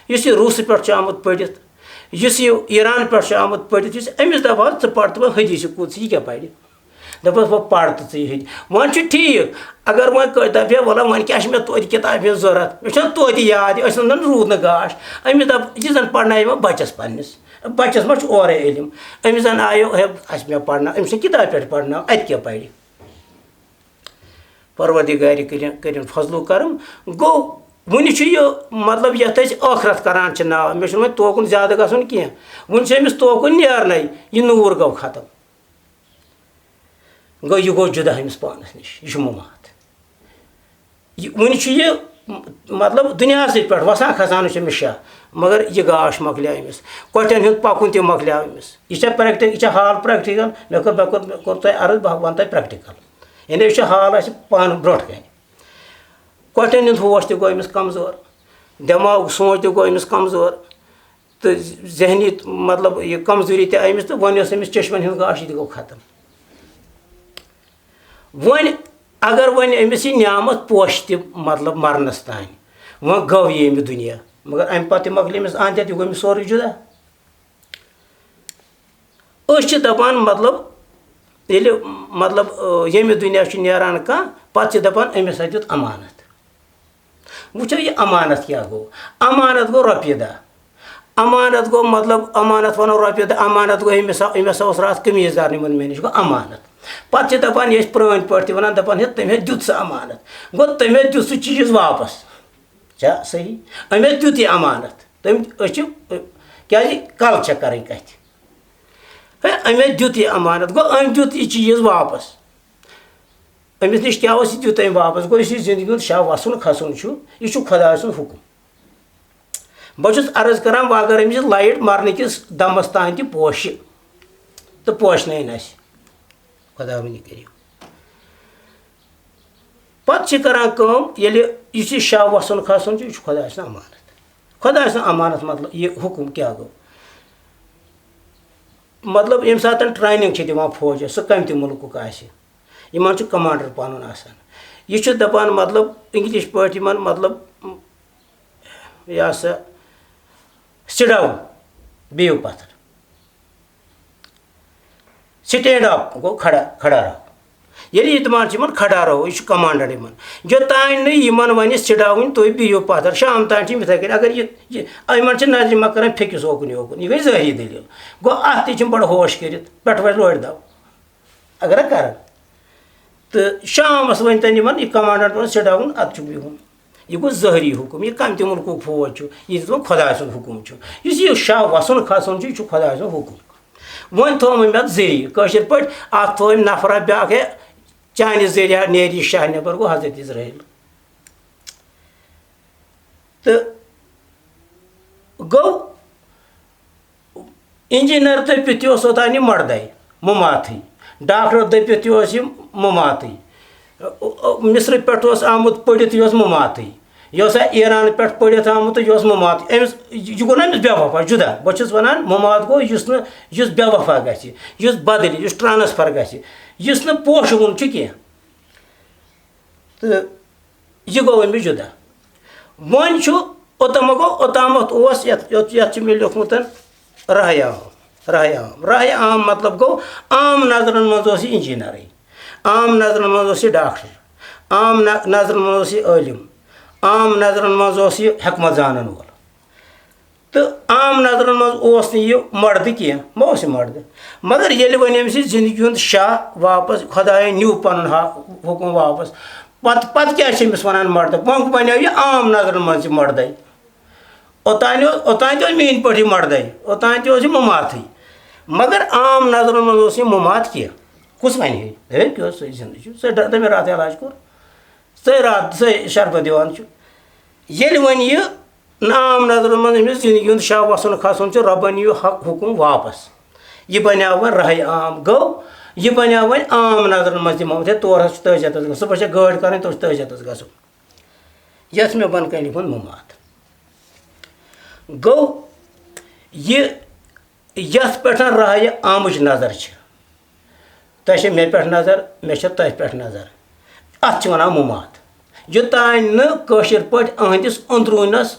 یُس یہِ روٗسہٕ پٮ۪ٹھ چھُ آمُت پٔرِتھ، یُس یہِ ایران پٮ۪ٹھ چھُ آمُت پٔرِتھ، یُس أمِس دَپہٕ ہا، "ژٕ پَر تہٕ وۄنۍ حدیث قدسی، یہِ کیٛاہ پَرِ؟" دَپہٕ ہا، "وۄنۍ پَر تہٕ ژٕ یہِ حدیث۔" وۄنۍ چھُ ٹھیٖک، اگر وۄنۍ کٲ-، دَپہِ ہا، "وَلہٕ وۄنۍ کیٛاہ چھِ مےٚ توتہِ کِتابہِ ہِنٛز ضوٚرَتھ؟" مےٚ چھَنہٕ توتہِ یاد، أسۍ وَنان روٗد نہٕ گاش۔ أمِس دَپ، یہِ زَن پَرنایہِ وۄنۍ بَچَس پنٛنِس، بَچَس ما چھُ اورَے علم؟ أمِس زَن آیو، "ہے، اَسہِ مےٚ پَرناو، أمِس چھِ کِتابہِ پٮ۪ٹھ پَرناو، اَتہِ کیٛاہ پَرِ؟" پروردگارِ کٔرِن، کٔرِن فضل و کرم۔ گوٚو، وُنہِ چھُ یہِ، مطلب، یَتھ أسۍ ٲخرت کران چھِ ناو، مےٚ چھُنہٕ وۄنۍ توکُن زیادٕ گژھُن کینٛہہ۔ وُنہِ چھُ أمِس توکُن نیرنَے، یہِ نوٗر گوٚو ختم۔ گوٚو، یہِ گوٚو جُدا أمِس پانَس نِش، یہِ چھُ مُمات۔ یہِ، وُنہِ چھُ یہِ، مطلب، دُنیاہَسٕے پٮ۪ٹھ وَسان کھسان چھُ أمِس شاہ، مگر یہِ گاش مۄکلیو أمِس، کۄٹھٮ۪ن ہُنٛد پَکُن تہِ مۄکلیو أمِس۔ یہِ چھا پریکٹی-، یہِ چھا حال پریکٹیکل؟ مےٚ کوٚر، مےٚ کوٚر، مےٚ کوٚر تۄہہِ عرض، بہٕ وَنہٕ تۄہہِ پریکٹیکل۔ یعنی، یہِ چھُ حال اَسہِ پانہٕ برونٛٹھ کَنہِ۔ کۄٹھٮ۪ن ہُنٛد ہوش تہِ گوٚو أمِس کمزور، دٮ۪ماغُک سونٛچ تہِ گوٚو أمِس کمزور، تہٕ ذہنی، مطلب، یہِ کمزوری تہِ آیہِ أمِس، تہٕ وۄنۍ اوس أمِس چشمن ہُنٛد گاش، یہِ تہِ گوٚو ختم۔ وۄنۍ اگر وۄنۍ أمِس یہِ نعمت پوشہِ تہِ، مطلب، مرنس تام، وۄنۍ گوٚو یہِ ییٚمہِ دُنیا، مگر امہِ پتہٕ تہِ مۄکلہِ أمِس اندھیت، یہِ گوٚو أمِس سورُے جُدا۔ أسۍ چھِ دَپان، مطلب، ییٚلہِ، مطلب، آ، ییٚمہِ دُنیا چھُ نیران کانٛہہ، پَتہٕ چھِ دَپان، أمِس ہا دیُت اَمانَت۔ وٕچھو، یہِ اَمانَت کیٛاہ گوٚو؟ اَمانَت گوٚو رۄپیہِ دَہ۔ اَمانَت گوٚو، مطلب، اَمانَت وَنو رۄپیہِ دَہ، اَمانَت گوٚو، أمِس ہا، أمِس ہا اوس راتھ قمیٖض دار نِمُت مےٚ نِش، گوٚو اَمانَت۔ پَتہٕ چھِ دَپان، یہِ ٲسۍ پرٛٲنۍ پٲٹھۍ تہِ وَنان، دَپان، ہے، تٔمۍ ہا دیُت سُہ اَمانَت۔ گوٚو، تٔمۍ ہا دیُت سُہ چیٖز واپَس۔ چھا صحیح؟ أمۍ ہا دیُت یہِ اَمانَت۔ تٔمۍ، أسۍ چھِ، کیٛازِ کَل چھےٚ کَرٕنۍ کَتھِ؟ ہے، أمۍ ہا دیُت یہِ اَمانَت، گوٚو، أمۍ دیُت یہِ چیٖز واپَس۔ أمِس نِش کیٛاہ اوس، یہِ دیُت أمۍ واپَس۔ گوٚو، یُس یہِ زِندگی ہُنٛد شاہ وَسُن کھَسُن چھُ، یہِ چھُ خۄداے سُنٛد حُکُم۔ بہٕ چھُس عرض کَران، وۄنۍ اگر أمِس یہِ لایِٹ مَرنہٕ کِس دَمَس تام تہِ پوشہِ تہٕ پوشنٲیِن اَسہِ، خۄداوندی کٔرِو۔ پَتہٕ چھِ کَران کٲم، ییٚلہِ یُس یہِ شاہ وَسُن کھَسُن چھُ، یہِ چھُ خۄداے سُنٛد اَمانَت۔ خۄداے سُنٛد اَمانَت، مطلب، یہِ حُکُم کیٛاہ گوٚو؟ مطلب، ییٚمہِ ساتہٕ training چھِ دِوان فوجَس، سُہ کَمہِ تہِ مُلکُک آسہِ، یِمَن چھُ commander پَنُن آسان۔ یہِ چھُ دَپان، مطلب، English پٲٹھۍ یِمَن، مطلب، یہِ ہسا، sit down، بِہِو پَتھَر۔ Stand up گوٚو کھڑا، کھڑا رہو۔ ییٚلہِ یہِ دَپان چھِ یِمَن کھڑا رہو، یہِ چھُ commander یِمَن۔ یوٚتام نہٕ یِمَن وَنہِ sit down، تُہۍ بِہِو پَتھَر، شام تام چھِ یِم یِتھَے کٔنۍ۔ اگر یہِ، یہِ، یِمَن چھِ نظرِ مہ کَران پھیٚکِس اوکُن یوکُن، یہِ گٔے ظٲہری دٔلیٖل۔ گوٚو، اَتھ تہِ چھِ یِم بَڑٕ ہوش کٔرِتھ، پٮ۪ٹھٕ وَسہِ لورِ دَب۔ اگر نہ کَرَن۔ تہٕ شامَس ؤنۍ تَن یِمَن، یہِ commander وَنہِ sit down، اَتھ چھُ بِہُن۔ یہِ گوٚو ظٲہری حُکُم، یہِ کَمہِ تہِ مُلکُک فوج چھُ، یہِ تِمَن خۄداے سُنٛد حُکُم چھُ۔ یُس یہِ شاہ وَسُن کھَسُن چھُ، یہِ چھُ خۄداے سُنٛد حُکُم۔ وۄنۍ تھوٚو أمۍ اَتھ ذٔریعہٕ، کٲشِر پٲٹھۍ، اَتھ تھوٚو أمۍ نفرا بیٛاکھ، ہے، چانہِ ذٔریعہٕ نیرِ یہِ شاہ نٮ۪بر، گوٚو حضرت اسرائیل۔ تہٕ گوٚو، engineer دٔپِتھ تہِ اوس اوٚتام یہِ مردے، مُماتھٕے۔ ڈاکٹر دٔپِتھ تہِ اوس یہِ مُماتھٕے۔ مصرٕ پٮ۪ٹھ اوس آمُت پٔرِتھ، یہِ اوس مُماتھٕے۔ یہِ اوسا ایران پٮ۪ٹھ پٔرِتھ آمُت، یہِ اوس مُماتھٕے۔ أمِس، یہِ گوٚو نہ أمِس بے وفا، جُدا۔ بہٕ چھُس وَنان، مُماتھ گوٚو یُس نہٕ، یُس بے وفا گژھِ، یُس بدلہِ، یُس transfer گژھِ، یُس نہٕ پوشہٕ وُن چھُ کینٛہہ۔ تہٕ یہِ گوٚو أمِس جُدا۔ وۄنۍ چھُ اوٚتام گوٚو، اوٚتامَتھ اوس یَتھ، یَتھ، یَتھ چھُ مےٚ لیوٚکھمُت راہِ عام، راہِ عام، راہِ عام مطلب گوٚو، عام نظرَن منٛز اوس یہِ engineer، عام نظرَن منٛز اوس یہِ ڈاکٹر، عام نَ-، نظرَن منٛز اوس یہِ عٲلِم، عام نظرَن منٛز اوس یہِ حکمت زانَن وول۔ تہٕ عام نظرَن منٛز اوس نہٕ یہِ مردٕ کینٛہہ، مہ اوس یہِ مردٕ۔ مگر ییٚلہِ وۄنۍ أمِس یہِ زِندگی ہُنٛد شاہ واپس، خۄدایَن نیوٗ پَنُن ہا-، حُکُم واپس، پَتہٕ، پَتہٕ کیٛاہ چھِ أمِس وَنان مردٕ؟ وۄنۍ بَنیو یہِ عام نظرَن منٛز یہِ مردَے۔ اوٚتانۍ اوس، اوٚتانۍ تہِ اوس میٛٲنۍ پٲٹھۍ یہِ مردَے، اوٚتانۍ تہِ اوس یہِ مُماتھٕے۔ مگر عام نظرَن منٛز اوس یہِ مُماتھ کینٛہہ۔ کُس وَنہِ ہے؟ ہے، کیٛاہ اوس سُہ زِندٕ چھُ؟ سُہ ڈ-، تٔمۍ راتھ علاج کوٚر۔ سُے راتھ، سُے شربت دِوان چھُ۔ ییٚلہِ وۄنۍ یہِ عام نظرن منٛز أمِس زِندگی ہُنٛد شاہ وَسُن کھسُن چھُ، رۄبن یِیہِ حق حُکُم واپس۔ یہِ بنیٛاو وۄنۍ راہِ عام۔ گوٚو، یہِ بنیٛاو وۄنۍ عام نظرن منٛز تہِ محمد۔ ہے، تور حظ چھُ تٲجیتس گژھُن، صُبحس چھےٚ گٲڑۍ کَرٕنۍ، تور چھُ تٲجیتس گژھُن۔ یَتھ مےٚ بۄنہٕ کَنہِ لیوٗکھمُت مُمات۔ گوٚو، یہِ یَتھ پٮ۪ٹھ راے عامٕچ نظر چھِ، تۄہہِ چھےٚ مےٚ پٮ۪ٹھ نظر، مےٚ چھےٚ تۄہہِ پٮ۪ٹھ نظر، اَتھ چھِ وَنان مُمات۔ یوٚتانۍ نہٕ کٲشِر پٲٹھۍ أہٕنٛدِس أنٛدروٗنَس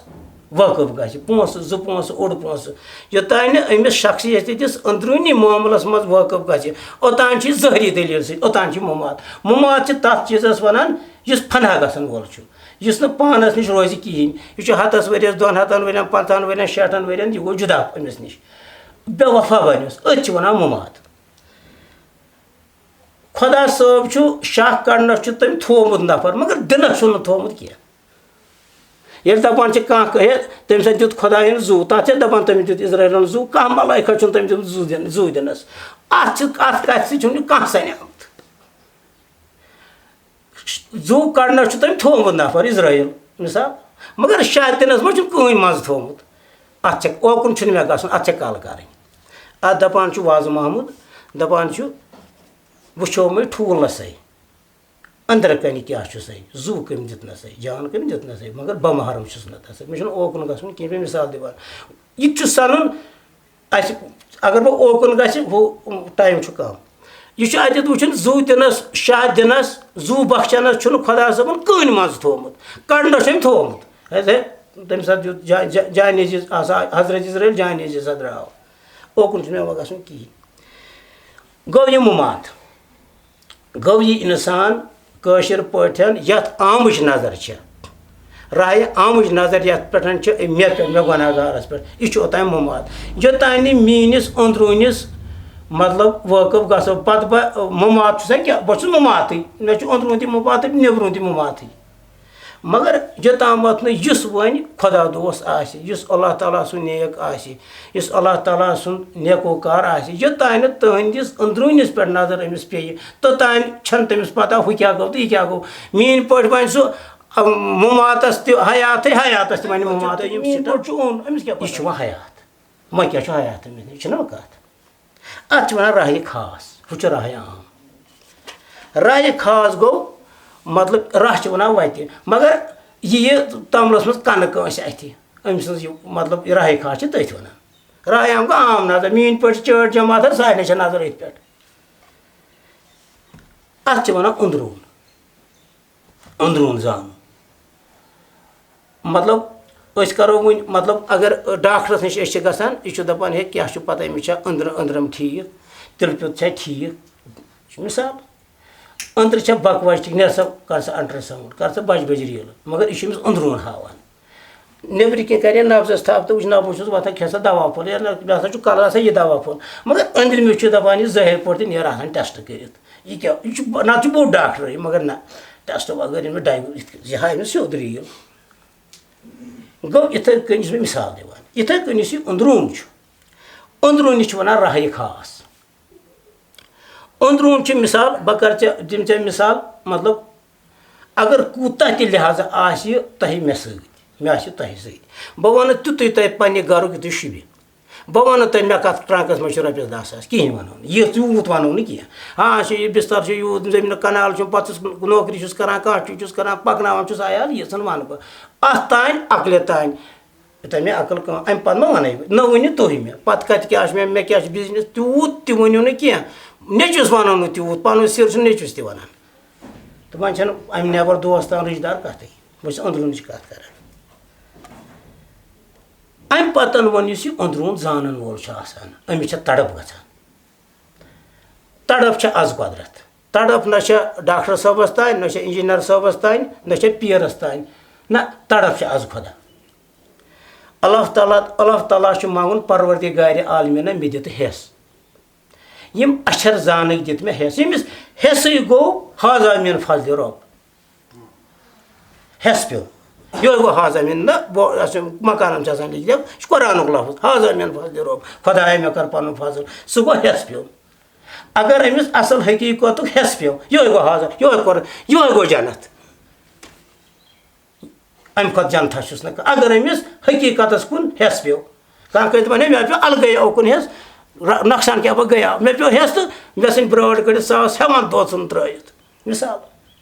وٲقٕف گژھِ، پونٛسہٕ، زٕ پونٛسہٕ، اوٚڑ پونٛسہٕ، یوٚتانۍ نہٕ أمِس شخصیتہِ دِس أنٛدروٗنی معاملَس منٛز وٲقٕف گژھِ، اوٚتانۍ چھِ یہِ ظٲہری دٔلیٖل سۭتۍ، اوٚتانۍ چھِ مُمات۔ مُمات چھِ تَتھ چیٖزَس وَنان، یُس فنا گژھن وول چھُ، یُس نہٕ پانَس نِش روزِ کِہیٖنۍ۔ یہِ چھُ ہَتَس ؤرِیَس، دۄن ہَتَن ؤرِیَن، پنٛژاہَن ؤرِیَن، شیٹھَن ؤرِیَن، یہِ گوٚو جُدا أمِس نِش۔ بے وفا بنیوس، أتھۍ چھِ وَنان مُمات۔ خۄدا صٲب چھُ شاہ کَڑنَس چھُ تٔمۍ تھوومُت نفر، مگر دِنَس چھُنہٕ تھوومُت کینٛہہ۔ ییٚلہِ دَپان چھِ کانٛہہ، ہے، تٔمۍ سا دیُت خۄدایَن زُو، تَتھ چھِ دَپان تٔمۍ دیُت اِسرائیلَن زُو، کانٛہہ ملائکہ چھُنہٕ تٔمۍ دیُت زُو دِنہٕ، زُو دِنَس۔ اَتھ چھِ، اَتھ کَتھِ سۭتۍ چھُنہٕ کانٛہہ سَنیومُت۔ زُو کَڑنَس چھُ تٔمۍ تھوومُت نفر اِسرائیل، مثال، مگر شاہ دِنَس منٛز چھُنہٕ کٕہٕنۍ منٛز تھوومُت۔ اَتھ چھےٚ، اوکُن چھُنہٕ مےٚ گژھُن، اَتھ چھےٚ کَل کَرٕنۍ۔ اَتھ دَپان چھُ وازٕ محموٗد، دَپان چھُ، وٕچھو مےٚ ٹھوٗلَسَے، أنٛدرٕ کَنہِ کیٛاہ چھُسَے، زُو کٔمۍ دیُتنَسَے، جان کٔمۍ دیُتنَسَے، مگر بہٕ محرم چھُس نہٕ تَتھ سۭتۍ۔ مےٚ چھُنہٕ اوکُن گژھُن کینٛہہ، مےٚ مِثال دِوان۔ یہِ تہِ چھُ سَنُن، اَسہِ، اگر وۄنۍ اوکُن گژھِ، ہُہ ٹایم چھُ کَم۔ یہِ چھُ اَتٮ۪تھ وٕچھُن، زُو دِنَس، شاہ دِنَس، زُو بخچنَس چھُنہٕ خۄدا صٲبَن کٕہٕنۍ منٛز تھوومُت، کَڑنَس چھُ أمۍ تھوومُت۔ ہے، ہے، تَمہِ ساتہٕ دیُت جا-، جا-، جانِ عزیز آسان، حضرت جبرائیل جانِ عزیز سۭتۍ درٛاو۔ اوکُن چھُنہٕ مےٚ وۄنۍ گژھُن کِہیٖنۍ۔ گوٚو یہِ مُمات، گوٚو یہِ اِنسان کٲشِر پٲٹھۍ یَتھ عامٕچ نظر چھِ، راہہِ عامٕچ نظر یَتھ پٮ۪ٹھ چھِ مےٚ پٮ۪ٹھ، مےٚ گۄناہ گارَس پٮ۪ٹھ، یہِ چھُ اوٚتام مُمات۔ یوٚتام نہٕ میٛٲنِس أنٛدروٗنِس مطلب وٲقٕف گژھو، پَتہٕ بہٕ مُمات چھُسا کیٛاہ، بہٕ چھُس مُماتٕے، مےٚ چھُ أنٛدروٗن تہِ مُماتٕے، نیٚبرُن تہِ مُماتٕے۔ مگر یوٚتامَتھ نہٕ یُس وۄنۍ خۄدا دوس آسہِ، یُس اللہ تعالیٰ سُنٛد نیک آسہِ، یُس اللہ تعالیٰ سُنٛد نیکوکار آسہِ، یوٚتام نہٕ تٕہٕنٛدِس أنٛدروٗنِس پٮ۪ٹھ نظر أمِس پیٚیہِ، توٚتام چھَنہٕ تٔمِس پَتہ ہُہ کیٛاہ گوٚو تہٕ یہِ کیٛاہ گوٚو۔ میٛٲنۍ پٲٹھۍ وۄنۍ سُہ، اَم، مُماتَس تہِ حیاتٕے، حیاتَس تہِ وَنہِ مُماتٕے۔ میٛٲنۍ پٲٹھۍ چھُ اوٚن، أمِس کیٛاہ یہِ پَتہ؟ چھُ وۄنۍ حیات۔ وۄنۍ کیٛاہ چھُ حیات أمِس؟ یہِ چھُنہ وۄنۍ کَتھ۔ اَتھ چھِ وَنان راہہِ خاص، ہُہ چھُ راہہِ عام۔ راہہِ خاص گوٚو، مطلب، راہ چھِ وَنان وَتہِ، مگر یہِ یہِ توٚملَس منٛز کَنہٕ کٲنٛسہِ اَتھِ، أمۍ سٕنٛز یہِ، مطلب، یہِ راہہِ خاص چھِ تٔتھۍ وَنان۔ راہہِ عام گوٚو عام نظر، میٛٲنۍ پٲٹھۍ چھِ چٲٹۍ جماعت حظ، سارنٕے چھےٚ نظر أتھۍ پٮ۪ٹھ۔ اَتھ چھِ وَنان أنٛدروٗن۔ أنٛدروٗن زانُن۔ مطلب، أسۍ کَرو وۄنۍ، مطلب، اگر ڈاکٹرَس نِش أسۍ چھِ گژھان، یہِ چھُ دَپان، "ہے، کیٛاہ چھُ پَتہ، أمِس چھا أنٛدرٕ، أنٛدرَم ٹھیٖک، تِلہٕ پیوٚت چھا ٹھیٖک؟" یہِ چھُ مِثال۔ أنٛدرٕ چھا بَکوَچ ٹھیٖک، نیر سا کَر سا ultrasound، کَر سا بَجہِ بَجہِ ریٖلہٕ، مگر یہِ چھُ أمِس أنٛدروٗن ہاوان۔ نیٚبرٕ کِنۍ کَرِ نبضَس تھپھ تہٕ وٕچھ، نہ، بہٕ چھُس وۄتھان، کھےٚ سا دوا پھوٚل، یا نہ، مےٚ ہسا چھُ کَلَس آسان یہِ دوا پھوٚل۔ مگر أنٛدرِمِس چھُ دَپان یہِ ظٲہِر پٲٹھۍ تہِ، نیر آسان test کٔرِتھ۔ یہِ کیٛاہ، یہِ چھُ، نَتہٕ چھُ بوٚڑ ڈاکٹر یہِ، مگر نہ، test وغٲر ییٚلہِ مےٚ diagnose یِتھ کٔنۍ، یہِ ہاوِ مےٚ سیوٚد ریٖل۔ گوٚو یِتھَے کٔنۍ چھُس بہٕ مِثال دِوان۔ یِتھَے کٔنۍ یُس یہِ أنٛدروٗن چھُ، أنٛدروٗنِس چھِ وَنان راہہِ خاص۔ أنٛدروٗن چھِ مِثال، بہٕ کَرٕ ژےٚ، دِمہٕ ژےٚ مِثال، مطلب، اگر کوٗتاہ تہِ لحاظہٕ آسہِ تۄہہِ مےٚ سۭتۍ، مےٚ آسہِ تۄہہِ سۭتۍ، بہٕ وَنہٕ تیُتُے تۄہہِ پنٛنہِ گَرُک یُتُے شوٗبہِ۔ بہٕ وَنہٕ تۄہہِ، مےٚ کَتھ ٹرٛنٛکَس منٛز چھِ رۄپیَس دَہ ساس، کِہیٖنۍ وَنو نہٕ۔ یہِ یوٗت وَنو نہٕ کینٛہہ۔ ہاں، چھُ یہِ بِستَر چھُ یوٗت، زٔمیٖنُک کَنال چھُم، پَتہٕ چھُس نوکری چھُس کَران، کانٛہہ چیٖز چھُس کَران، پَکناوان چھُس عیال، ییٖژ ہَن وَنہٕ بہٕ۔ اَتھ تام، عقلہِ تام، یوٚتام مےٚ عقل کٲم، اَمہِ پَتہٕ ما وَنَے بہٕ؟ نہ ؤنِو تُہۍ مےٚ، پَتہٕ کَتہِ کیٛاہ چھُ مےٚ، مےٚ کیٛاہ چھُ business، تیوٗت تہِ ؤنِو نہٕ کینٛہہ۔ نیٚچوِس وَنو نہٕ تیوٗت، پَنُن سِر چھُ نیٚچوِس تہِ وَنان۔ تہٕ وۄنۍ چھَنہٕ اَمہِ نٮ۪بر دوستان رِشتہٕ دار کَتھٕے، بہٕ چھُس أنٛدروٗنٕچ کَتھ کَران۔ اَمہِ پَتہٕ وۄنۍ یُس یہِ أنٛدروٗن زانَن وول چھُ آسان، أمِس چھےٚ تڑپ گژھان۔ تڑپ چھےٚ از قۄدرت۔ تڑپ نہ چھےٚ ڈاکٹر صٲبَس تانۍ، نہ چھےٚ engineer صٲبَس تانۍ، نہ چھےٚ پیرَس تانۍ، نہ، تڑپ چھےٚ از خۄدا۔ اللہ تعالیٰ، اللہ تعالیٰ چھُ منٛگُن، پروردگارِ عالمیٖنہ، مےٚ دِ تہٕ حِصہٕ۔ یِم اچھر زانٕکۍ دِتۍ مےٚ حِصہٕ، ییٚمِس حِصٕے گوٚو، حاضہ من فضلِ رۄب۔ حِصہٕ پیوٚو۔ یِہوٚے گوٚو حاضہ من، نہ، بو-، یۄس یِم مکانَن چھِ آسان لیکھِتھ، یہِ چھُ قرآنُک لفظ، حاضہ من فضلِ رۄب، خۄدایا، مےٚ کَر پَنُن فضل، سُہ گوٚو حِصہٕ پیوٚو۔ اگر أمِس اَصٕل حقیٖقتُک حِصہٕ پیوٚو، یِہوٚے گوٚو حاضہ، یِہوٚے کوٚر، یِہوٚے گوٚو جنت۔ اَمہِ کھۄتہٕ جنتھا چھُس نہٕ کانٛہہ۔ اگر أمِس حقیٖقتَس کُن حِصہٕ پیوٚو، کانٛہہ کٲنٛسہِ دَپان، "ہے، مےٚ پیوٚو الگٕے اوکُن حِصہٕ، ر-، نۄقصان کیٛاہ، بہٕ گٔیاو، مےٚ پیوٚو حِصہٕ تہٕ مےٚ ژھٕنۍ برٛٲر کٔڑِتھ، ساس ہٮ۪وان دوژُن ترٛٲیِتھ۔" مِثال،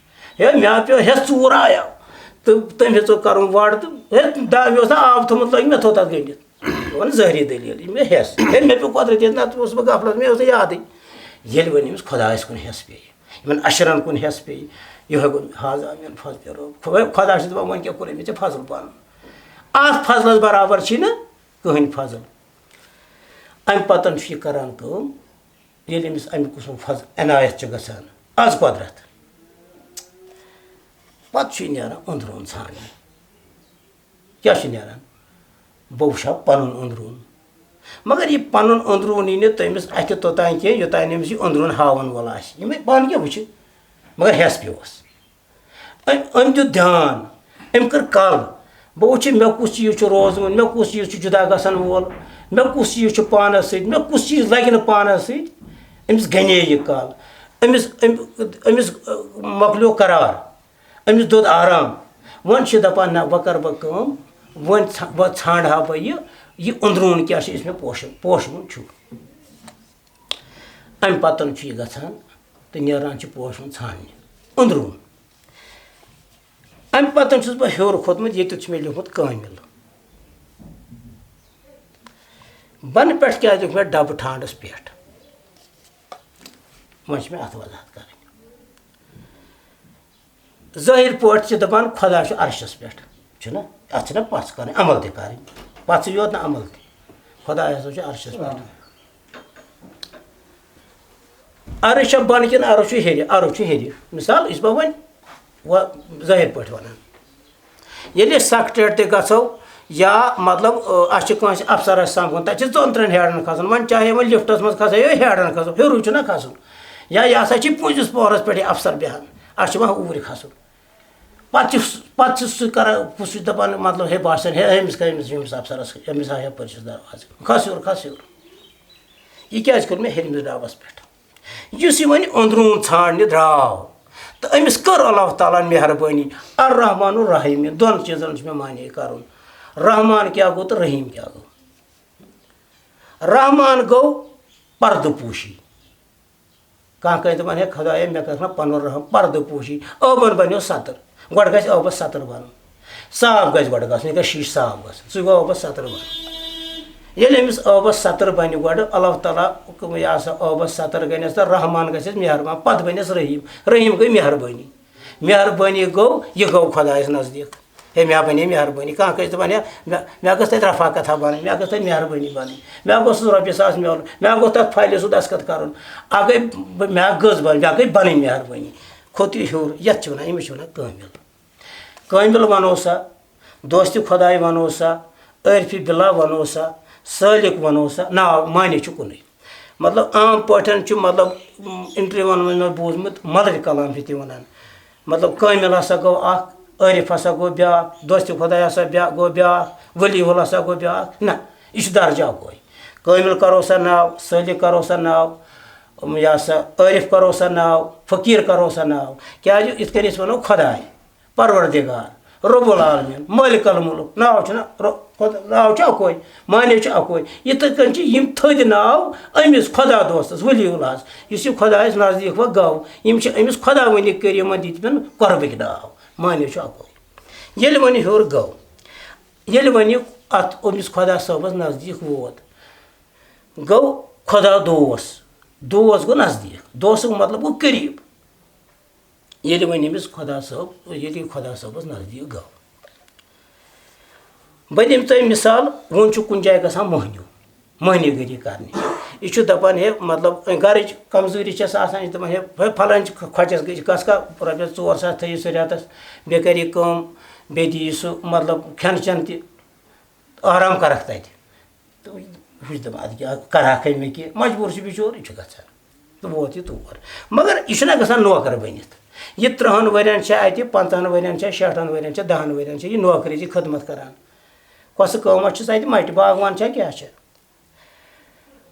"ہے، مےٚ پیوٚو حِصہٕ، ژوٗر آیاو تہٕ تٔمۍ ہیٚژو کَرُن وَڑ تہٕ ہے، دا-، مےٚ اوس نہ آب تھوٚمُت لٲگِتھ، مےٚ تھوٚو تَتھ گٔنٛڈِتھ۔" یہِ وَنان ظٲہری دٔلیٖل، یہِ مےٚ حِصہٕ، ہے، مےٚ پیوٚو قۄدرٔتی، نَتہٕ اوسُس بہٕ غفلت، مےٚ اوس نہٕ یادٕے۔ ییٚلہِ وۄنۍ أمِس خۄدایَس کُن حِصہٕ پیٚیہِ، یِمَن اَشرَن کُن حِصہٕ پیٚیہِ، یِہوٚے گوٚو حاضہ من فضلِ رۄب۔ خۄ-، خۄدا چھُ دَپان، وۄنۍ کیٛاہ کوٚر أمِس ژےٚ فضل پَنُن؟ اَتھ فضلَس برابر چھِی نہٕ کٕہٕنۍ فضل۔ اَمہِ پَتَن چھُ یہِ کَران کٲم، ییٚلہِ أمِس اَمہِ قٕسمُک فضل عنایت چھُ گژھان، از قۄدرت، پَتہٕ چھُ یہِ نیران أنٛدروٗن ژھانٛڈنہِ۔ کیٛاہ چھُ نیران؟ بہٕ وٕچھِ ہا پَنُن أنٛدروٗن۔ مگر یہِ پَنُن أنٛدروٗن یی نہٕ تٔمِس اَتھِ توٚتام کینٛہہ، یوٚتام نہٕ أمِس یہِ أنٛدروٗن ہاوَن وول آسہِ۔ یِمَے پانہٕ کیٛاہ وٕچھِ؟ مگر حٮ۪س پیوٚوُس۔ أمۍ، أمۍ دیُت دیان، أمۍ کٔر کَل۔ بہٕ وٕچھِ، مےٚ کُس چیٖز چھُ روزوُن، مےٚ کُس چیٖز چھُ جُدا گژھن وول، مےٚ کُس چیٖژ چھُ پانَس سۭتۍ، مےٚ کُس چیٖز لَگہِ نہٕ پانَس سۭتۍ۔ أمِس گَنے یہِ کَل۔ أمِس، أمۍ، أمِس، مۄکلیو قرار۔ أمِس دوٚد آرام۔ وۄنۍ چھِ دَپان، نہ، وۄنۍ کَرٕ بہٕ کٲم، وۄنۍ ژھا-، وۄنۍ ژھانٛڈٕ ہا بہٕ یہِ، یہِ أنٛدروٗن کیٛاہ چھُ یُس مےٚ پوشُن، پوشوُن چھُ۔ اَمہِ پَتَن چھُ یہِ گژھان تہٕ نیران چھُ پوشُن ژھانٛڈنہِ، أنٛدروٗن۔ اَمہِ پَتَن چھُس بہٕ ہیوٚر کھوٚتمُت، ییٚتٮ۪تھ چھُ مےٚ لیوٗکھمُت کٲمِل۔ بۄنہٕ پٮ۪ٹھ کیٛازِ لیوٗکھ مےٚ ڈَبہٕ ٹھانٛڈَس پٮ۪ٹھ؟ وۄنۍ چھِ مےٚ اَتھ وضاحت کَرٕنۍ۔ ظٲہِر پٲٹھۍ چھِ دَپان خۄدا چھُ عرشَس پٮ۪ٹھ، چھُنہ؟ اَتھ چھِنہ پَژھ کَرٕنۍ، عمل تہِ کَرٕنۍ۔ پَژھٕے یوت نہٕ، عمل تہِ۔ خۄداے ہسا چھُ عرشَس پٮ۪ٹھ۔ عرض چھا بۄنہٕ کِنہٕ عرض چھُ ہیٚرِ؟ عرض چھُ ہیٚرِ۔ مثال، أسۍ ما وۄنۍ وۄ-، ظٲہِر پٲٹھۍ وَنان۔ ییٚلہِ أسۍ سیکرٹریٹ تہِ گژھو یا مطلب، اَسہِ چھِ کٲنٛسہِ افسرَس سَمکھُن، تَتہِ چھِ ژۄن ترٛٮ۪ن ہیڈَن کھَسُن۔ وۄنۍ چاہے وۄنۍ لِفٹَس منٛز کھَسو یا ہیڈَن کھَسو، ہیوٚرُے چھُنہ کھَسُن۔ یا یہِ ہسا چھِ پُنٛجِس پوہرَس پٮ۪ٹھ یہِ افسر بیٚہان، اَسہِ چھِ وۄنۍ اوٗرۍ کھَسُن۔ پَتہٕ چھُ پَتہٕ چھُ سُہ کران، بہٕ چھُس دَپان، مطلب، ہے، باسان، ہے، أمِس کَمہِ، أمِس، أمِس افسرَس، أمِس ہا یَپٲرۍ چھُس دروازٕ، کھَس ہیوٚر، کھَس ہیوٚر۔ یہِ کیٛازِ کوٚر مےٚ ہیٚرمِس ڈَبَس پٮ۪ٹھ؟ یُس یہِ وۄنۍ أنٛدروٗن ژھانٛڈنہِ درٛاو، تہٕ أمِس کٔر اللہ تعالیٰ ہَن مہربٲنی۔ الرحمن الرحیم، دۄن چیٖزَن چھُ مےٚ معنی کَرُن۔ رحمان کیٛاہ گوٚو تہٕ رحیٖم کیٛاہ گوٚو؟ رحمان گوٚو پردٕ پوشی۔ کانٛہہ کٲنٛسہِ دَپان، ہے خۄدایا، مےٚ کَرکھ نا پَنُن رحم، پردٕ پوشی۔ ٲبَن بَنیو سَتٕر، گۄڈٕ گژھِ ٲبَس سَتٕر بَنُن۔ صاف گژھِ گۄڈٕ گژھُن، یہِ گژھِ شیٖشہٕ صاف گژھُن، سُہ گوٚو ٲبَس سَتٕر بَنُن۔ ییٚلہِ أمِس ٲبَس سَتٕر بَنہِ گۄڈٕ، اللہ تعالیٰ، یہِ ہسا ٲبَس سَتٕر گٔنٮ۪س تہٕ رحمان گژھٮ۪س مہربان، پَتہٕ بَنٮ۪س رحیٖم۔ رحیٖم گٔے مہربٲنی۔ مہربٲنی گوٚو، یہِ گوٚو خۄدایَس نزدیٖک۔ ہے، مےٚ بَنے مہربٲنی۔ کانٛہہ کٲنٛسہِ دَپان، ہے، مےٚ، مےٚ گٔژھ تَتہِ رفاقت ہا بَنٕنۍ، مےٚ گٔژھ تَتہِ مہربٲنی بَنٕنۍ، مےٚ گوٚژھ رۄپیہِ ساس میلُن، مےٚ گوٚژھ تَتھ فایلہِ سُہ دستخط کَرُن۔ اَگَے بہٕ، مےٚ گٔژھ بَنٕنۍ، مےٚ گٔے بَنٕنۍ مہربٲنی۔ کھوٚت یہِ ہیوٚر، یَتھ چھِ وَنان، أمِس چھِ وَنان کٲمِل۔ کٲمِل وَنو سا، دوستِ خۄداے وَنو سا، عٲرفِ باللہ وَنو سا، سٲلِک وَنو سا، ناو معنی چھُ کُنُے۔ مطلب، عام پٲٹھۍ چھُ، مطلب، انٹرویوَن منٛز مےٚ بوٗزمُت، مَدرِ کلام چھِ تہِ وَنان۔ مطلب، کٲمِل ہسا گوٚو اکھ، عٲرِف ہسا گوٚو بیٛاکھ، دوستِ خۄداے ہسا بیا-، گوٚو بیٛاکھ، ولی اللہ ہسا گوٚو بیٛاکھ۔ نہ، یہِ چھُ درجہٕ اَکوے۔ کٲمِل کرو سا ناو، سٲلِک کرو سا ناو، یہِ ہسا عٲرِف کرو سا ناو، فقیٖر کرو سا ناو۔ کیٛازِ؟ یِتھ کٔنۍ أسۍ وَنو خۄداے، پروردگار، رب العالمین، مالک الملک، ناو چھُنہ رو-، خۄدا، ناو چھُ اَکوے، معنی چھُ اَکوے۔ یِتھَے کٔنۍ چھِ یِم تھٔدۍ ناو أمِس خۄدا دوستَس، ولی اللہَس، یُس یہِ خۄدایَس نزدیٖک وۄنۍ گوٚو۔ یِم چھِ أمِس خۄداوندِ کریٖمَن دِتمٕتۍ قۄربٕکۍ ناو، معنی چھُ اَکوے۔ ییٚلہِ وۄنۍ یہِ ہیوٚر گوٚو، ییٚلہِ وۄنۍ یہِ اَتھ أمِس خۄدا صٲبَس نزدیٖک ووت، گوٚو خۄدا دوس، دوس گوٚو نزدیٖک، دوسُک مطلب گوٚو قریٖب۔ ییٚلہِ وۄنۍ أمِس خۄدا صٲب، ییٚلہِ یہِ خۄدا صٲبَس نزدیٖک گوٚو۔ بہٕ دِمہٕ تۄہہِ مِثال، وۄنۍ چھُ کُنہِ جایہِ گژھان مٔہنیوٗ، مٔہنیوٗ گٔری کَرنہِ۔ یہِ چھُ دَپان، ہے، مطلب، گَرٕچ کمزوٗری چھَس آسان، یہِ چھُ دَپان، ہے، ہے، پھلٲنۍ چھِ خۄ-، خۄجَس گٔے، یہِ کَس کا رۄپیَس ژور ساس تھٲیِو سُہ رٮ۪تَس، بیٚیہِ کَرِ یہِ کٲم، بیٚیہِ دِیہِ سُہ، مطلب، کھٮ۪ن چٮ۪ن تہِ، آرام کَرَکھ تَتہِ۔ تہٕ ہُہ چھُ دَپان، اَدٕ کیٛاہ کَرٕ ہاکھَے مےٚ کینٛہہ، مجبوٗر چھُ بِچور، یہِ چھُ گژھان۔ تہٕ ووت یہِ تور۔ مگر یہِ چھُنہ گژھان نوکر بٔنِتھ۔ یہِ تٕرٛہَن ؤرِین چھا اَتہِ، پنٛژاہَن ؤرِین چھا، شیٹھَن ؤرِین چھا، دَہَن ؤرِین چھا، یہِ نوکری، یہِ خدمت کران۔ کۄسہٕ کٲمہ چھُس اَتہِ، مَٹہِ باغوان چھا، کیٛاہ چھا؟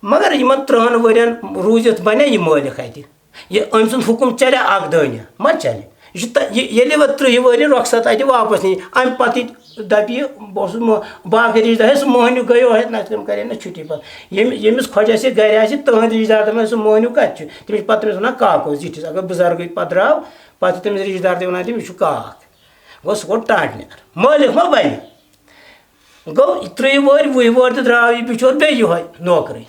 مگر یِمَن تٕرٛہَن ؤرِین روٗزِتھ بَنیا یہِ مٲلِک اَتہِ؟ یہِ أمۍ سُنٛد حُکُم چلیا اَکھ دٲنِیا؟ ما چلہِ۔ یہِ چھُ تہ-، یہِ، ییٚلہِ وۄنۍ تٕرٛہہِ ؤہرِ رۄخصت اَتہِ واپس نی، اَمہِ پَتہٕ یہِ دَپہِ یہِ، بہٕ اوسُس مو-، باقٕے رِشتہٕ، ہے، سُہ مٔہنیوٗ گٔیو ہے، نہ تٔمۍ کَرے نہٕ چھُٹی پَتہٕ۔ ییٚمہِ، ییٚمِس خۄجہِ آسہِ ہے گَرِ آسہِ، تٕہٕنٛدۍ رِشتہٕ دار دَپان، سُہ مٔہنیوٗ کَتہِ چھُ؟ تٔمِس چھِ پَتہٕ تٔمِس وَنان کاکو زِٹھِس۔ اگر بُزرگٕے پَتہٕ درٛاو، پَتہٕ چھِ تٔمِس رِشتہٕ دار تہِ وَنان، تٔمِس چھُ کاک۔ گوٚو، سُہ گوٚو ٹاٹہٕ نیار۔ مٲلِک ما بَنہِ؟ گوٚو، ترٛیٚیہِ وٕہٕرۍ، وُہہِ وٕہٕرۍ تہِ درٛاو یہِ بِچور بیٚیہِ یِہوٚے نوکرٕے۔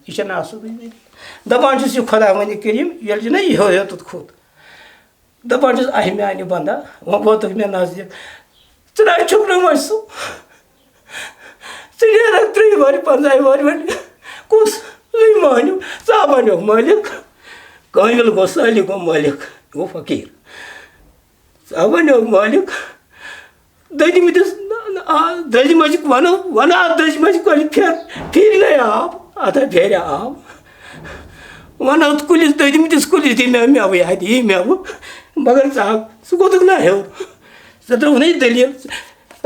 یہِ چھےٚ نہٕ اَصٕل۔ دَپان چھُس، یہِ خۄداوندِ کریٖم، ییٚلہِ چھُنہ یِہوٚے یوتُتھ کھوٚت۔ دَپان چھُس، اَہہِ میٛانہِ بندا، وۄنۍ ووتُکھ مےٚ نزدیٖک۔ ژٕ نہ چھُکھ نہٕ وۄنۍ سُہ۔ ژٕ نیرَکھ ترٛیٚیہِ وَرِ، پنٛژاہہِ وَرِ وۄنۍ۔ کُس؟ زٕے مٔہنیوٗ۔ ژٕ ہا بنیوکھ مٲلِک۔ کٲمِل گوٚو، سٲلِک گوٚو مٲلِک۔ گوٚو فقیٖر۔ ژٕ ہا بنیوکھ مٲلِک۔ دٔدمٕتِس، آ، دٔدمَجہِ وَنو، وَنو اَتھ دٔدمَجہِ کۄلہِ پھِر، پھِرِ نَے آب، اَتھ ہا پھیرِ آب۔ وَنو اَتھ کُلِس، دٔدمٕتِس کُلِس دِ مےٚ مٮ۪وٕ، یہِ ہا دِیہِ مٮ۪وٕ۔ مگر ژٕ ہا، ژٕ کوٚتُکھ نہ ہیوٚر؟ ژےٚ ترٛٲوُتھ نَے دٔلیٖل۔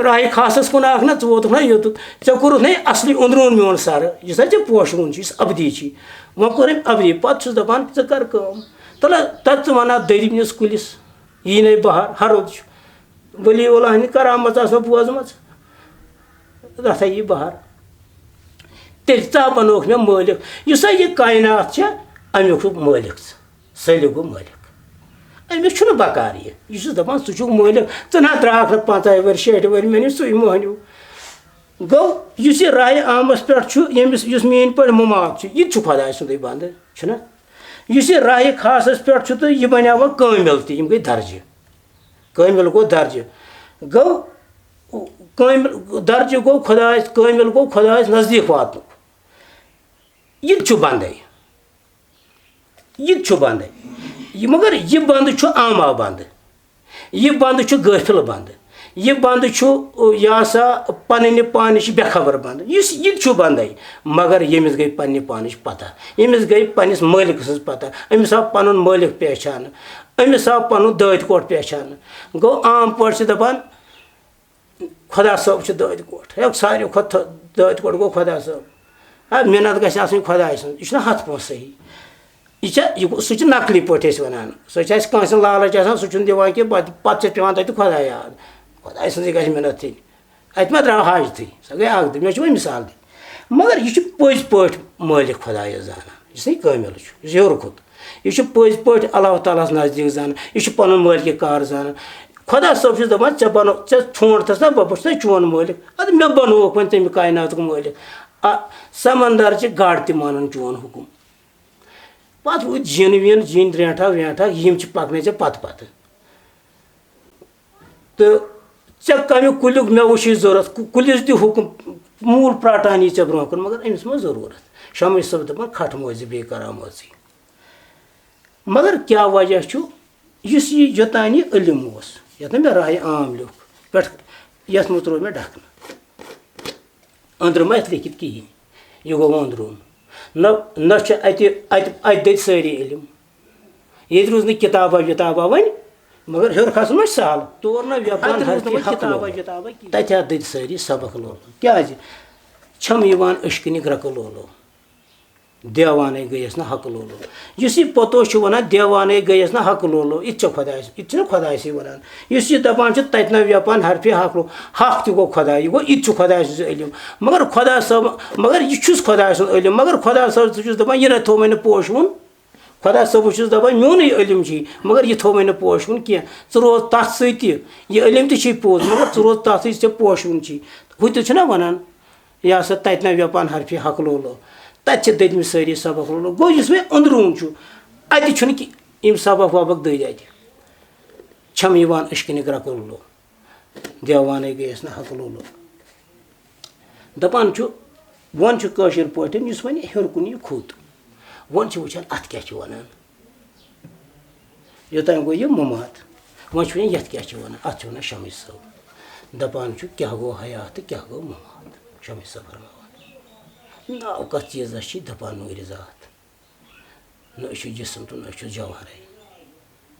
راہہِ خاصَس کُن آکھ نہ، ژٕ ووتُکھ نہ یوٚتُتھ۔ ژےٚ کوٚرُتھ نَے اَصلی أنٛدروٗن میون سَرٕ، یُس ہا ژےٚ پوشوُن چھُ، یُس اَبدی چھُے۔ وۄنۍ کوٚر أمۍ اَبدی، پَتہٕ چھُس دَپان، ژٕ کَر کٲم۔ تَلہ، تَتھ ژٕ وَنان دٔدمِس کُلِس، یی نَے بہار، ہَرُد چھُ۔ ولی اللہ ہٕنٛدِ کرامت آسو بوزمٕژ، تَتھ ہا یی بہار۔ تیٚلہِ ژٕ ہا بنووُکھ مےٚ مٲلِک۔ یُس ہا یہِ کاینات چھےٚ، اَمیُک چھُکھ مٲلِک ژٕ۔ سٲلِم گوٚو مٲلِک۔ أمِس چھُنہٕ بکار یہِ۔ یہِ چھُس دَپان، ژٕ چھُکھ مٲلِک۔ ژٕ نہ درٛاکھ نہٕ پنٛژاہہِ ؤرۍ، شیٹھِ ؤرۍ، مےٚ نِش سُے مٔہنیوٗ۔ گوٚو، یُس یہِ راہِ عامس پٮ۪ٹھ چھُ، ییٚمِس، یُس میٛٲنۍ پٲٹھۍ مُمات چھُ، یہِ تہِ چھُ خۄداے سُنٛدُے بنٛدٕ، چھُنہ؟ یُس یہِ راہِ خاصس پٮ۪ٹھ چھُ تہٕ یہِ بنیٛاو وۄنۍ کٲمِل تہِ، یِم گٔے درجہِ۔ کٲمِل گوٚو درجہِ۔ گوٚو کٲمِل، درجہِ گوٚو خۄدایَس، کٲمِل گوٚو خۄدایَس نزدیٖک واتنُک۔ یہِ تہِ چھُ بنٛدَے۔ یہِ تہِ چھُ بنٛدٕے۔ یہِ، مگر یہِ بنٛد چھُ عامہ بنٛد۔ یہِ بنٛد چھُ غٲفِل بنٛد۔ یہِ بنٛد چھُ، یہِ ہسا، پنٕنہِ پانٕچ بے خبر بنٛد۔ یُس یہِ تہِ چھُ بنٛدٕے، مگر ییٚمِس گٔے پننہِ پانٕچ پتہ، ییٚمِس گٔے پننِس مٲلِک سٕنٛز پتہ، أمِس آو پنُن مٲلِک پہچانہٕ، أمِس آو پنُن دٲدۍ کوٚٹ پہچانہٕ۔ گوٚو، عام پٲٹھۍ چھِ دپان، خۄدا صٲب چھُ دٲدۍ کوٚٹ۔ ہے، ساروی کھۄتہٕ تھٔ-، دٲدۍ کوٚٹ گوٚو خۄدا صٲب۔ ہے، مِنت گژھِ آسٕنۍ خۄداے سٕنٛز۔ یہِ چھُنہ ہتھ پونٛسہٕ صحیح؟ یہِ چھا، یہِ گوٚو، سُہ چھُ نقلی پٲٹھۍ أسۍ ونان۔ سُہ چھُ اَسہِ کٲنٛسہِ لالچ آسان، سُہ چھُنہٕ دِوان کینٛہہ، پتہٕ، پتہٕ چھِ پٮ۪وان تَتہِ خۄداے یاد۔ خۄداے سٕنٛزٕے گژھِ مِنت تھٕنۍ۔ اَتہِ ما درٛاو حاجتٕے؟ سۄ گٔے اکھ دۄہ۔ مےٚ چھِ وۄنۍ مثال دِنۍ۔ مگر یہِ چھُ پٔزۍ پٲٹھۍ مٲلِک خۄدایَس زانان، یُس نہٕ یہِ کٲمِل چھُ، یُس ہیوٚر کھوٚت۔ یہِ چھُ پٔزۍ پٲٹھۍ اللہ تعالیٰ ہَس نزدیٖک زانان، یہِ چھُ پَنُن مٲلکہِ کار زانان۔ خۄدا صٲب چھُس دَپان، "ژےٚ بَنو، ژےٚ ژھونٛڈتھَس نا بہٕ، بہٕ چھُس نا چون مٲلِک، اَدٕ مےٚ بَنووُکھ وۄنۍ تَمہِ کایناتُک مٲلِک۔" آ، سمندر چھِ گاڈٕ تہِ مانان چون حُکُم۔ پَتہٕ وٕچھ جِن وِن، جِن درٛینٛٹھا وینٛٹھا، یِم چھِ پَکنَے ژےٚ پَتہٕ پَتہٕ۔ تہٕ ژےٚ کَمہِ کُلیُک مٮ۪وٕ چھُے ضوٚرَتھ؟ کُ-، کُلِس دِ حُکُم، موٗل پرٛاٹان یی ژےٚ برٛونٛہہ کُن، مگر أمِس ما ضروٗرت؟ شمس صٲب دَپان، "کھٹہٕ موزِ بیٚیہِ کَران موزٕے۔" مگر کیٛاہ وجہ چھُ؟ یُس یہِ یوٚتام یہِ علم اوس، یَتھ نہٕ مےٚ راے عام لیوٚکھ، پٮ۪ٹھ، یَتھ منٛز ترٛوو مےٚ ڈھکنہٕ۔ أنٛدرٕ ما اَتھ لیکھِتھ کِہیٖنۍ؟ یہِ گوٚو أنٛدروٗن۔ نہ، نہ چھُ اَتہِ، اَتہِ، اَتہِ دٔدۍ سٲری علم۔ ییٚتہِ روٗز نہٕ کِتابہ وِتابہ وۄنۍ، مگر ہیوٚر کھسُن ما چھُ سہل؟ تور نہ ویپان اَتہِ روٗز نہٕ حرفی وۄنۍ حق کِتابہ لولو۔ وِتابہ کِہیٖنۍ۔ تَتہِ ہا دٔدۍ سٲری سبق لولو۔ کیٛازِ؟ چھَم یِوان أچھ کِنہِ گرٛکہٕ لولو۔ دیوانے گٔیَس نہٕ حق لولو۔ یُس یہِ پوٚتُس چھُ وَنان، "دیوانے گٔیَس نہٕ حق لولو"، یہِ تہِ چھُ خۄدایَس، یہِ تہِ چھُنہٕ خۄدایَسٕے وَنان۔ یُس یہِ دَپان چھُ، "تَتہِ نہ ویپان حرفی حق لو-"، حق تہِ گوٚو خۄداے، یہِ گوٚو، یہِ تہِ چھُ خۄداے سٕنٛز علم۔ مگر خۄدا صٲب، مگر یہِ چھُس خۄداے سُنٛد علم، مگر خۄدا صٲب، ژٕ چھُس دَپان، یہِ نہ تھوٚو مےٚ نہٕ پوشوُن۔ خۄدا صٲبَس چھُس دَپان، میونُے علم چھُے، مگر یہِ تھوٚو مےٚ نہٕ پوشوُن کینٛہہ۔ ژٕ روز تَتھ سۭتۍ تہِ، یہِ علم تہِ چھُے پوٚز، مگر ژٕ روز تَتھ سۭتۍ، ژےٚ پوشوُن چھُے۔ ہُہ تہِ چھُنہ وَنان، یہِ ہسا تَتہِ نہ ویپان حرفی حق لولو۔ تَتہِ چھِ دٔدمٕتۍ سٲری سبق لولو۔ گوٚو، یُس مےٚ أنٛدروٗن چھُ، اَتہِ چھُنہٕ کہِ-، یِم سبق وبق دٔدۍ اَتہِ۔ چھَم یِوان أچھ کِنہِ گرٛکہٕ لولو۔ دیوانے گٔیَس نہٕ حق لولو۔ دَپان چھُ، وۄنۍ چھُ کٲشِر پٲٹھۍ، یُس وۄنۍ ہیوٚر کُن یہِ کھوٚت، وۄنۍ چھِ وٕچھان، اَتھ کیٛاہ چھِ وَنان۔ یوٚتام گوٚو یہِ مُمات۔ وۄنۍ چھُ وۄنۍ یَتھ کیٛاہ چھِ وَنان؟ اَتھ چھِ وَنان شمس صٲب۔ دَپان چھُ، کیٛاہ گوٚو حیات تہٕ کیٛاہ گوٚو مُمات؟ شمس صٲب فرماوان۔ ناو کَتھ چیٖزَس چھِ دَپان نوٗرِ ذات؟ نہ چھُ جسم تہٕ نہ چھُ جوہرے۔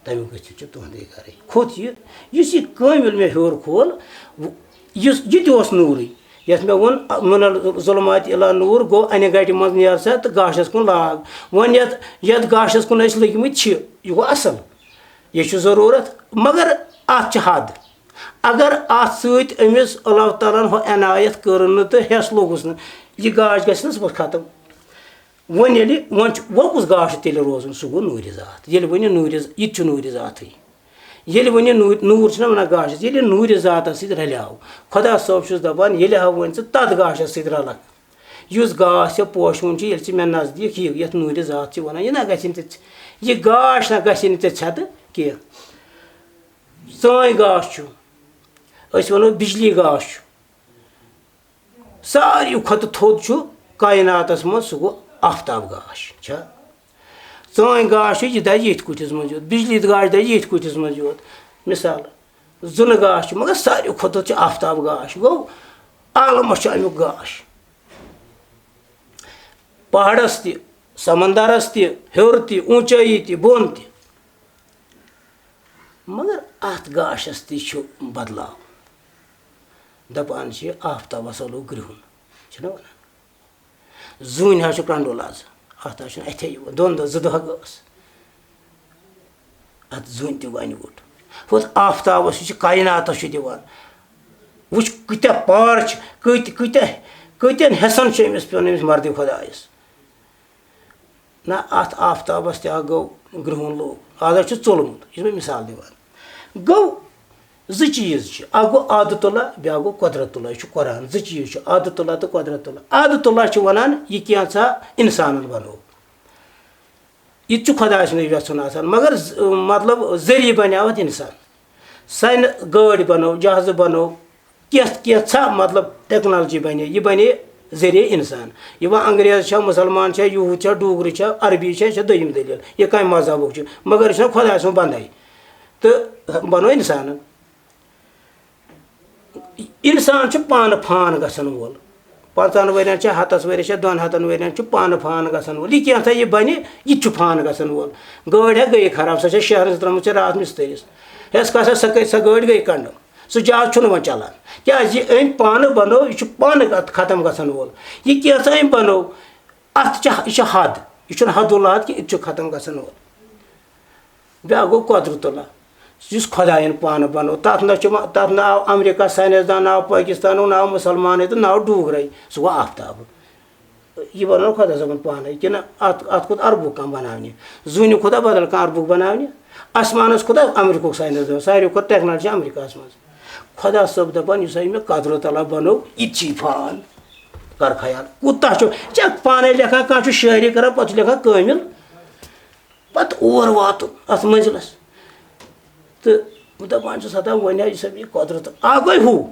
تَمیُک گٔژھِتھ چھُ تُہُنٛدُے گرے۔ کھوٚت یہِ، یُس یہِ کٲمِل مےٚ ہیوٚر کھول، وۄ-، یُس یہِ تہِ اوس نوٗرٕے۔ یَتھ مےٚ ووٚن، "من الظلمات الی نور"، گوٚو اَنہِ گَٹہِ منٛز نیر سا تہٕ گاشَس کُن لاگ۔ وۄنۍ یَتھ، یَتھ گاشَس کُن أسۍ لٔگۍمٕتۍ چھِ، یہِ گوٚو اَصٕل۔ یہِ چھُ ضروٗرت، مگر اَتھ چھِ حد۔ اگر اَتھ سۭتۍ أمِس اللہ تعالیٰ ہَن ہُہ عنایت کٔر نہٕ تہٕ ہٮ۪س لوٚگُس نہٕ، یہِ گاش گژھِ نہٕ صُبحَس ختم۔ وۄنۍ ییٚلہِ، وۄنۍ چھُ، وۄنۍ کُس گاش چھُ تیٚلہِ روزُن؟ سُہ گوٚو نوٗرِ ذات۔ ییٚلہِ وۄنۍ یہِ نوٗرِ ذ-، یہِ تہِ چھُ نوٗرِ ذاتٕے۔ ییٚلہِ وۄنۍ یہِ نوٗر، نوٗر چھُنہ وَنان گاشَس، ییٚلہِ یہِ نوٗرِ ذاتَس سۭتۍ رَلیو، خۄدا صٲب چھُس دَپان، ییٚلہِ ہا وۄنۍ ژٕ تَتھ گاشَس سۭتۍ رَلَکھ، یُس گاش ژےٚ پوشوُن چھُ، ییٚلہِ ژٕ مےٚ نزدیٖک یِکھ، یَتھ نوٗرِ ذات چھِ وَنان، یہِ نہ گژھِ نہٕ ژےٚ، یہِ گاش نہ گژھِ نہٕ ژےٚ ژھٮ۪تہٕ کینٛہہ۔ ژٲنٛگۍ گاش چھُ، أسۍ وَنو بِجلی گاش چھُ۔ ساروی کھۄتہٕ تھوٚد چھُ کایناتَس منٛز، سُہ گوٚو آفتاب گاش۔ چھا؟ ژٲنٛگۍ گاش چھُ، یہِ دَزِ ییٚتھۍ کُٹھِس منٛز یوت، بِجلی گاش دَزِ ییٚتھۍ کُٹھِس منٛز یوت۔ مِثال، زُنہٕ گاش چھُ، مگر ساروی کھۄتہٕ تھوٚد چھُ آفتاب گاش۔ گوٚو، عالمَس چھُ اَمیُک گاش۔ پہاڑَس تہِ، سمندرَس تہِ، ہیوٚر تہِ، اوٗنچٲیی تہِ، بۄن تہِ۔ مگر اَتھ گاشَس تہِ چھُ بدلاو۔ دَپان چھِ، آفتابَس آلو گرٛہُن، چھِنہ وَنان؟ زوٗنہِ حظ چھُ کنڈول آز۔ اَتھ حظ چھُنہٕ اَتھے یِوان۔ دۄن دۄہ، زٕ دۄہ گٔژھ۔ اَتھ زوٗنہِ تہِ گۄنہِ وُٹھ۔ ہُتھ آفتابَس یہِ چھُ کایناتَس چھُ دِوان۔ وٕچھ، کۭتیٛاہ پار چھِ، کۭتۍ-، کۭتیٛاہ، کۭتیٛاہَن حِصَن چھُ أمِس پیوٚن، أمِس مَردِ خۄدایَس۔ نہ، اَتھ آفتابَس تہِ اَکھ گوٚو گرٛہُن لوٚگ۔ آز حظ چھُ ژوٚلمُت، یہِ چھُس بہٕ مِثال دِوان۔ گوٚو زٕ چیٖز چھِ، اَکھ گوٚو عادت اللہ، بیٛاکھ گوٚو قۄدرت اللہ۔ یہِ چھُ قرآن، زٕ چیٖز چھِ، عادت اللہ تہٕ قۄدرت اللہ۔ عادت اللہ چھِ وَنان، یہِ کینٛژھا اِنسانَن بَنوو۔ یہِ تہِ چھُ خۄداے سُنٛدُے یَژھُن آسان، مگر ز-، مطلب، ذٔریعہٕ بَنیو اَتھ اِنسان۔ سانہِ گٲڑۍ بَنٲو، جہازٕ بَنٲو، کینٛہہ، کینٛژھا، مطلب، ٹیکنالوجی بَنے، یہِ بَنے ذٔریعہٕ اِنسان۔ یہِ وۄنۍ انگریز چھا، مُسلمان چھا، یہوٗد چھا، ڈوٗگرٕ چھا، عربی چھا، یہِ چھا دوٚیِم دٔلیٖل۔ یہِ کَمہِ مذہبُک چھُ؟ مگر یہِ چھُنہ خۄداے سُنٛد بندَے۔ تہٕ بنوو اِنسانَن۔ اِنسان چھُ پانہٕ فان گژھن وول۔ پنٛژاہَن ؤرِین چھِ، ہَتَس ؤرِیَس چھِ، دۄن ہَتَن ؤرِین چھُ پانہٕ فان گژھن وول۔ یہِ کینٛژھا یہِ بَنہِ، یہِ تہِ چھُ فان گژھن وول۔ گٲڑۍ ہا گٔیے خراب، سۄ چھےٚ شہرَس ترٲومٕژ، ژےٚ راتھ مِسترِس۔ ہیٚس کَسا، سۄ کَتہِ، سۄ گٲڑۍ گٔیے کنڈم۔ سُہ جہاز چھُنہٕ وۄنۍ چلان۔ کیٛازِ؟ یہِ أمۍ پانہٕ بنوو، یہِ چھُ پانہٕ اَتھ ختم گژھن وول۔ یہِ کینٛژھا أمۍ بنوو، اَتھ چھِ، یہِ چھِ حد۔ یہِ چھُنہٕ حد اللہ کہِ یہِ تہِ چھُ ختم گژھن وول۔ بیٛاکھ گوٚو قۄدرت اللہ، یُس خۄدایَن پانہٕ بنوو۔ تَتھ نہ چھُ وۄنۍ، تَتھ نہ آو امریکہ ساینس دان، نہ آو پٲکِستانُک، نہ آو مُسلمانٕے تہٕ نہ آو ڈوٗگرَے۔ سُہ گوٚو آفتاب۔ یہِ بنوو خۄدا صٲبَن پانَے۔ کِنہٕ اَتھ، اَتھ کھوٚت عربُک کانٛہہ بناونہِ؟ زوٗنہِ کھوٚتا بدل کانٛہہ عربُک بناونہِ؟ آسمانَس کھوٚتا امریکہُک ساینس دان؟ ساروی کھۄتہٕ ٹیکنالوجی امریکہَس منٛز۔ خۄدا صٲب دَپان، یُس ہا مےٚ قۄدرت اللہ بنوو، یہِ تہِ چھُے فان۔ کر خیال، کوٗتاہ چھُ، ژےٚ پانَے لیکھان، کانٛہہ چھُ شٲعری کران، پَتہٕ چھُ لیکھان کٲمِل۔ پَتہٕ اور واتُن اَتھ منزلَس۔ تہٕ بہٕ دَپان چھُس، ہتا وۄنۍ ہا یہِ سا یہِ قۄدرت، اَکھ گٔے ہُہ۔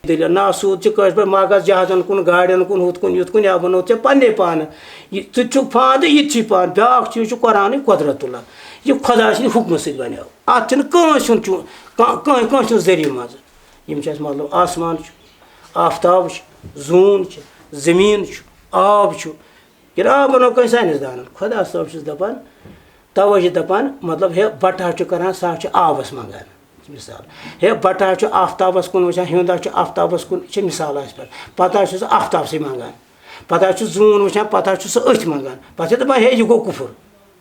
دٔلیٖل، ناسوٗد چھِ کٲشِر پٲٹھۍ مغز جہازَن کُن، گاڑٮ۪ن کُن، ہُتھ کُن، یُتھ کُن، یا بَنوو ژےٚ پَنٕنے پانہٕ۔ یہِ ژٕ تہِ چھُکھ فان تہٕ یہِ تہِ چھُے فان۔ بیٛاکھ چیٖز چھُ قرآنٕے قۄدرت اللہ۔ یہِ خۄدا سٕنٛدِ حُکمہٕ سۭتۍ بَنیو۔ اَتھ چھُنہٕ کٲنٛسہِ ہُنٛد چون-، کانٛہہ، کانٛہہ، کٲنٛسہِ ہُنٛد ذٔریعہٕ منٛزٕ۔ یِم چھِ اَسہِ مطلب آسمان چھُ، آفتاب چھُ، زوٗن چھِ، زٔمیٖن چھُ، آب چھُ۔ ییٚلہِ آب وَنو کٲنٛسہِ ساینس دانن، خۄدا صٲب چھُس دَپان، تَوَے چھِ دَپان، مطلب، ہے، بَٹہٕ ہا چھُ کَران، سُہ ہا چھُ آبَس منٛگان۔ مِثال، ہے، بَٹہٕ ہا چھُ آفتابَس کُن وٕچھان، ہیوٚنٛد ہا چھُ آفتابَس کُن، یہِ چھِ مِثال اَسہِ پٮ۪ٹھ۔ پَتہٕ ہا چھُ سُہ آفتابسٕے منٛگان، پَتہٕ ہا چھُ زوٗن وٕچھان، پَتہٕ ہا چھُ سُہ أتھۍ منٛگان۔ پَتہٕ چھِ دَپان، ہے، یہِ گوٚو کُفُر۔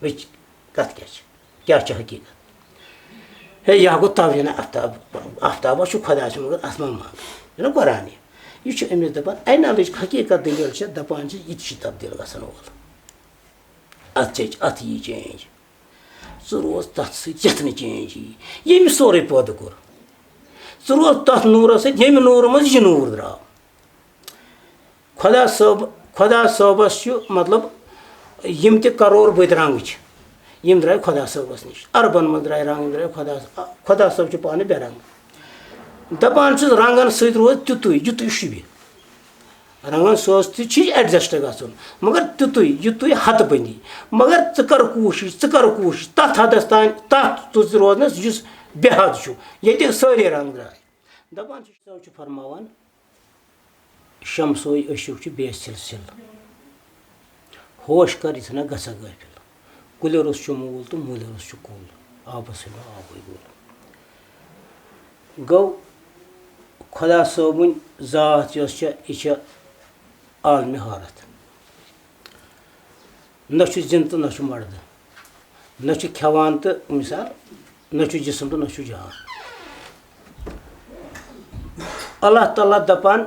وٕچھ، کَتھ کیٛاہ چھِ؟ کیٛاہ چھِ حقیٖقت؟ ہے، یہِ ہا گوٚو توہیٖنہ آفتاب، آفتابَس چھُ خۄداے سُنٛد مگر اَتھ منٛز منٛگ۔ یہِ چھُنہ قرآنٕے۔ یہِ چھُ أمِس دَپان، اَمہِ نالٕچ حقیٖقت دٔلیٖل چھےٚ، دَپان چھِ، یہِ تہِ چھِ تبدیٖل گژھن وول۔ اَتھ چھِ، اَتھ یی چینج۔ ژٕ روز تَتھ سۭتۍ یَتھ نہٕ چینج یی، ییٚمۍ سورُے پٲدٕ کوٚر۔ ژٕ روز تَتھ نوٗرَس سۭتۍ، ییٚمہِ نوٗرٕ منٛز یہِ نوٗر درٛاو۔ خۄدا صٲب، خۄدا صٲبَس چھُ مطلب، یِم تہِ کَرور بٔدۍ رنٛگ چھِ، یِم درٛاے خۄدا صٲبَس نِش۔ عربَن منٛز درٛاے رنٛگ، یِم درٛاے خۄدا، خۄدا صٲب چھُ پانہٕ بے رنٛگ۔ دَپان چھُس، رنٛگَن سۭتۍ روز تیُتُے، یُتُے شوٗبہِ۔ رنٛگَن سۭتۍ تہِ چھُے adjust گژھُن، مگر تیُتُے، یُتُے حد بٔنی۔ مگر ژٕ کَر کوٗشِش، ژٕ کَر کوٗشِش تَتھ حدَس تام، تَتھ تُژِ روزنَس، یُس بے حد چھُ، ییٚتہِ سٲری رنٛگ درٛاے۔ دَپان چھُ، سُہ چھُ فرماوان، شمسوے عشق چھُ بے سلسل۔ ہوش کر یِتھ نہ گژھکھ غٲفل۔ کُلہِ روٚس چھُ موٗل تہٕ موٗلہِ روٚس چھُ کُل۔ آبس ہُنٛد آبٕے گوٚل۔ گوٚو، خۄدا صٲبٕنۍ ذات یۄس چھےٚ، یہِ چھےٚ عالمِ حالت۔ نہ چھُ زِندٕ تہٕ نہ چھُ مردٕ۔ نہ چھُ کھٮ۪وان تہٕ مثال، نہ چھُ جسم تہٕ نہ چھُ جان۔ اللہ تعالیٰ دَپان،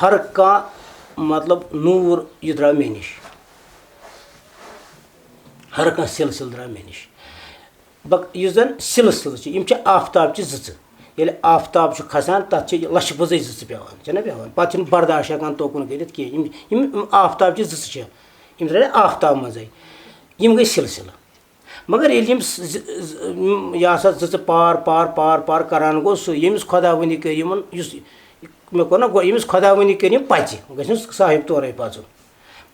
ہر کانٛہہ مطلب نوٗر یہِ درٛاو مےٚ نِش۔ ہر کانٛہہ سِلسِلہٕ درٛاو مےٚ نِش۔ بک-، یُس زَن سِلسِلہٕ چھِ، یِم چھِ آفتاب چہِ زٕژٕ۔ ییٚلہِ آفتاب چھُ کھسان، تَتھ چھِ لَچھِ بٔزٕے زٕژٕ پٮ۪وان، چھَنہ پٮ۪وان؟ پَتہٕ چھِنہٕ برداش ہٮ۪کان توکُن کٔرِتھ کینٛہہ۔ یِم، یِم، یِم آفتاب چہِ زٕژٕ چھِ، یِم درٛاے آفتاب منٛزَے۔ یِم گٔے سِلسِلہٕ۔ مگر ییٚلہِ یِم ز-، ز-، ز-، یِم، یہِ ہسا زٕژٕ پار، پار، پار، پار کران گوٚو سُہ، ییٚمِس خۄداوندِ کریٖمن، یُس مےٚ کوٚر نہ گۄ-، ییٚمِس خۄداوندِ کریٖم پَژِ، گژھِ نہٕ صاحب تورے پَژُن۔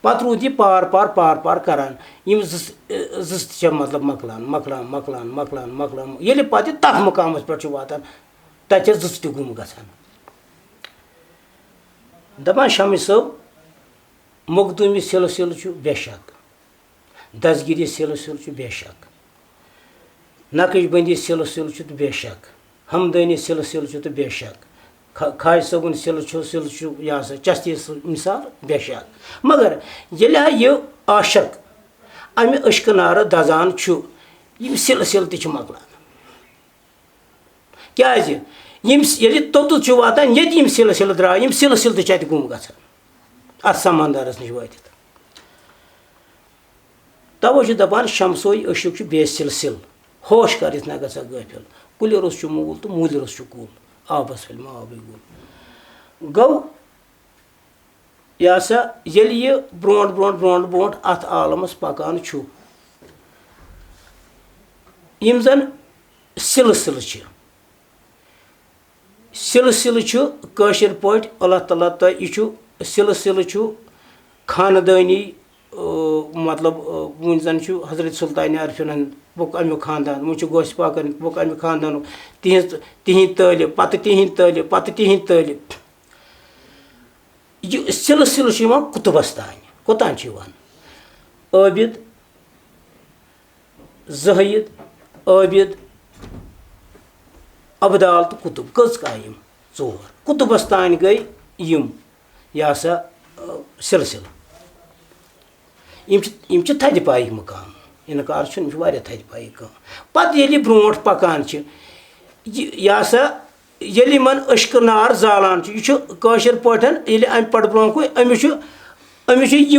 پَتہٕ روٗد یہِ پار، پار، پار، پار کران۔ یِم زٕ، زٕ چھِ مطلب مۄکلان، مۄکلان، مۄکلان، مۄکلان، مۄکلان۔ ییٚلہِ پَتہٕ یہِ تَتھ مُقامَس پٮ۪ٹھ چھُ واتان، تَتہِ چھِ زٕژٕ تہِ گُم گژھان۔ دَپان شمس صٲب، مخدوٗمی سِلسِلہٕ چھُ بے شک۔ دستگیری سِلسِلہٕ چھُ بے شک۔ نقش بندی سِلسِلہٕ چھُ تہٕ بے شک۔ ہمدٲنی سِلسِلہٕ چھُ تہٕ بے شک۔ خا-، خواجہ صٲبُن سِلسِلہٕ چھُ، یہِ ہسا چشتی سُہ مثال بے شک۔ مگر ییٚلہِ ہا یہِ عاشق اَمہِ عشقہٕ نارٕ دَزان چھُ، یِم سِلسِلہٕ تہِ چھِ مۄکلان۔ کیٛازِ؟ یِم س-، ییٚلہِ توٚتُتھ چھُ واتان، ییٚتہِ یِم سِلسِلہٕ درٛاے، یِم سِلسِلہٕ تہِ چھِ اَتہِ گُم گژھان۔ اَتھ سمندرس نِش وٲتِتھ۔ توے چھُ دَپان، شمسوے عشق چھُ بے سلسل، ہوش کر یِتھ نہ گژھکھ غٲفِل۔ کُلہِ روٚس چھُ موٗل تہٕ موٗلہِ روٚس چھُ کُل، آبس پھٔلۍ ما آبٕے گوٚل۔ گوٚو، یہِ ہسا، ییٚلہِ یہِ برونٛٹھ، برونٛٹھ، برونٛٹھ، برونٛٹھ اَتھ عالمس پکان چھُ، یِم زن سلسلہٕ چھِ، سلسلہٕ چھُ کٲشِر پٲٹھۍ اللہ تعالیٰ تۄہہِ، یہِ چھُ سلسلہٕ چھُ خاندٲنی، اۭں، مطلب، اۭں، وۄنۍ زَن چھُ حضرت سلطان عارفیٖنَن بوٚک اَمیُک خاندان، وۄنۍ چھُ غوث پاکَن بوٚک اَمیُک خاندان، تِہِنٛز، تِہِنٛدۍ طٲلب، پَتہٕ تِہِنٛدۍ طٲلب، پَتہٕ تِہِنٛدۍ طٲلب۔ یہِ سلسلہٕ چھُ یِوان قطبَس تانۍ۔ کوٚتام چھُ یِوان؟ عٲبِد، زٲہِد، عٲبِد، ابدال تہٕ قطب۔ کٔژ کامہِ یِم؟ ژور۔ قطبَس تانۍ گٔے یِم، یہِ ہسا، اَ، سلسلہٕ۔ یِم چھِ، یِم چھِ تھدِ پایِکۍ مقام۔ اِنکار چھُنہٕ، یِم چھِ واریاہ تھدِ پایِکۍ کٲم۔ پتہٕ ییٚلہِ یہِ برونٛٹھ پکان چھِ، یہِ، یہِ ہسا، ییٚلہِ یِمن عشقہٕ نار زالان چھُ، یہِ چھُ کٲشِر پٲٹھۍ، ییٚلہِ اَمہِ پتہٕ برونٛہہ کُن، أمِس چھُ، أمِس چھُ یہِ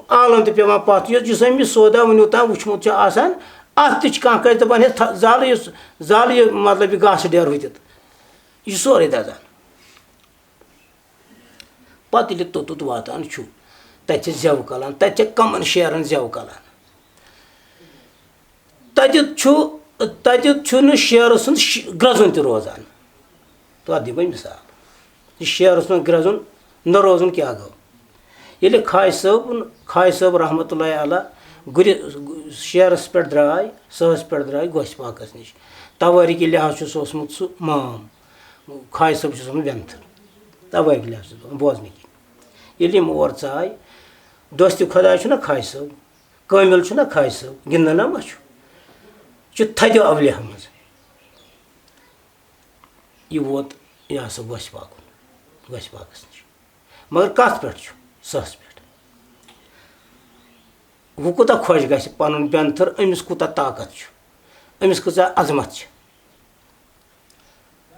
عالم تہِ پٮ۪وان پتھ، یُس، یُس أمۍ یہِ سودا وُنیُک تام وُچھمُت چھُ آسان، اَتھ تہِ چھِ کانٛہہ کٲنٛسہِ دَپان، ہے، تھَ-، زالہٕ یہِ، زالہٕ یہِ، مطلب، یہِ گاسہٕ ڈٮ۪ر ہُتٮ۪تھ۔ یہِ چھُ سورُے دَزان۔ پتہٕ ییٚلہِ توٚتُتھ واتان چھُ، تَتہِ چھِ زٮ۪و کَلان، تَتہِ چھِ کَمَن شیرَن زٮ۪و کَلان۔ تَتہِ چھُ، تَتہِ چھُنہٕ شیرٕ سُنٛد شِ-، گرٛزُن تہِ روزان۔ تہٕ اَتھ دِمہٕ بہٕ مِثال۔ یہِ شیرٕ سُنٛد گرٛزُن نہ روزُن کیٛاہ گوٚو؟ ییٚلہِ خاج صٲبُن، خاج صٲب رحمتہ اللہ علیہ گُرِ-، شیرَس پٮ۪ٹھ درٛاے، سٕہَس پٮ۪ٹھ درٛاے غوث پاکَس نِش۔ توٲریٖخی لحاظ چھُس اوسمُت سُہ مام۔ خاج صٲب چھُس اوسمُت وٮ۪نتھٕر۔ توٲریٖخی لحاظ چھُس بہٕ بوزنہٕ کِنۍ۔ ییٚلہِ یِم اور ژاے، دوستِ خۄداے چھُنہ خاج صٲب، کٲمِل چھُنہ خاج صٲب، گِنٛدان ما چھُ؟ چھُ تھدیو اولیا منٛز۔ یہِ ووت، یہِ ہسا گوٚژھ پَکُن، گوٚژھ پاکَس نِش۔ مگر کَتھ پٮ۪ٹھ چھُ؟ سٕہَس پٮ۪ٹھ۔ وۄنۍ کوٗتاہ خۄش گژھِ پَنُن بٮ۪نتھٕر، أمِس کوٗتاہ طاقت چھُ، أمِس کۭژاہ عظمت چھِ۔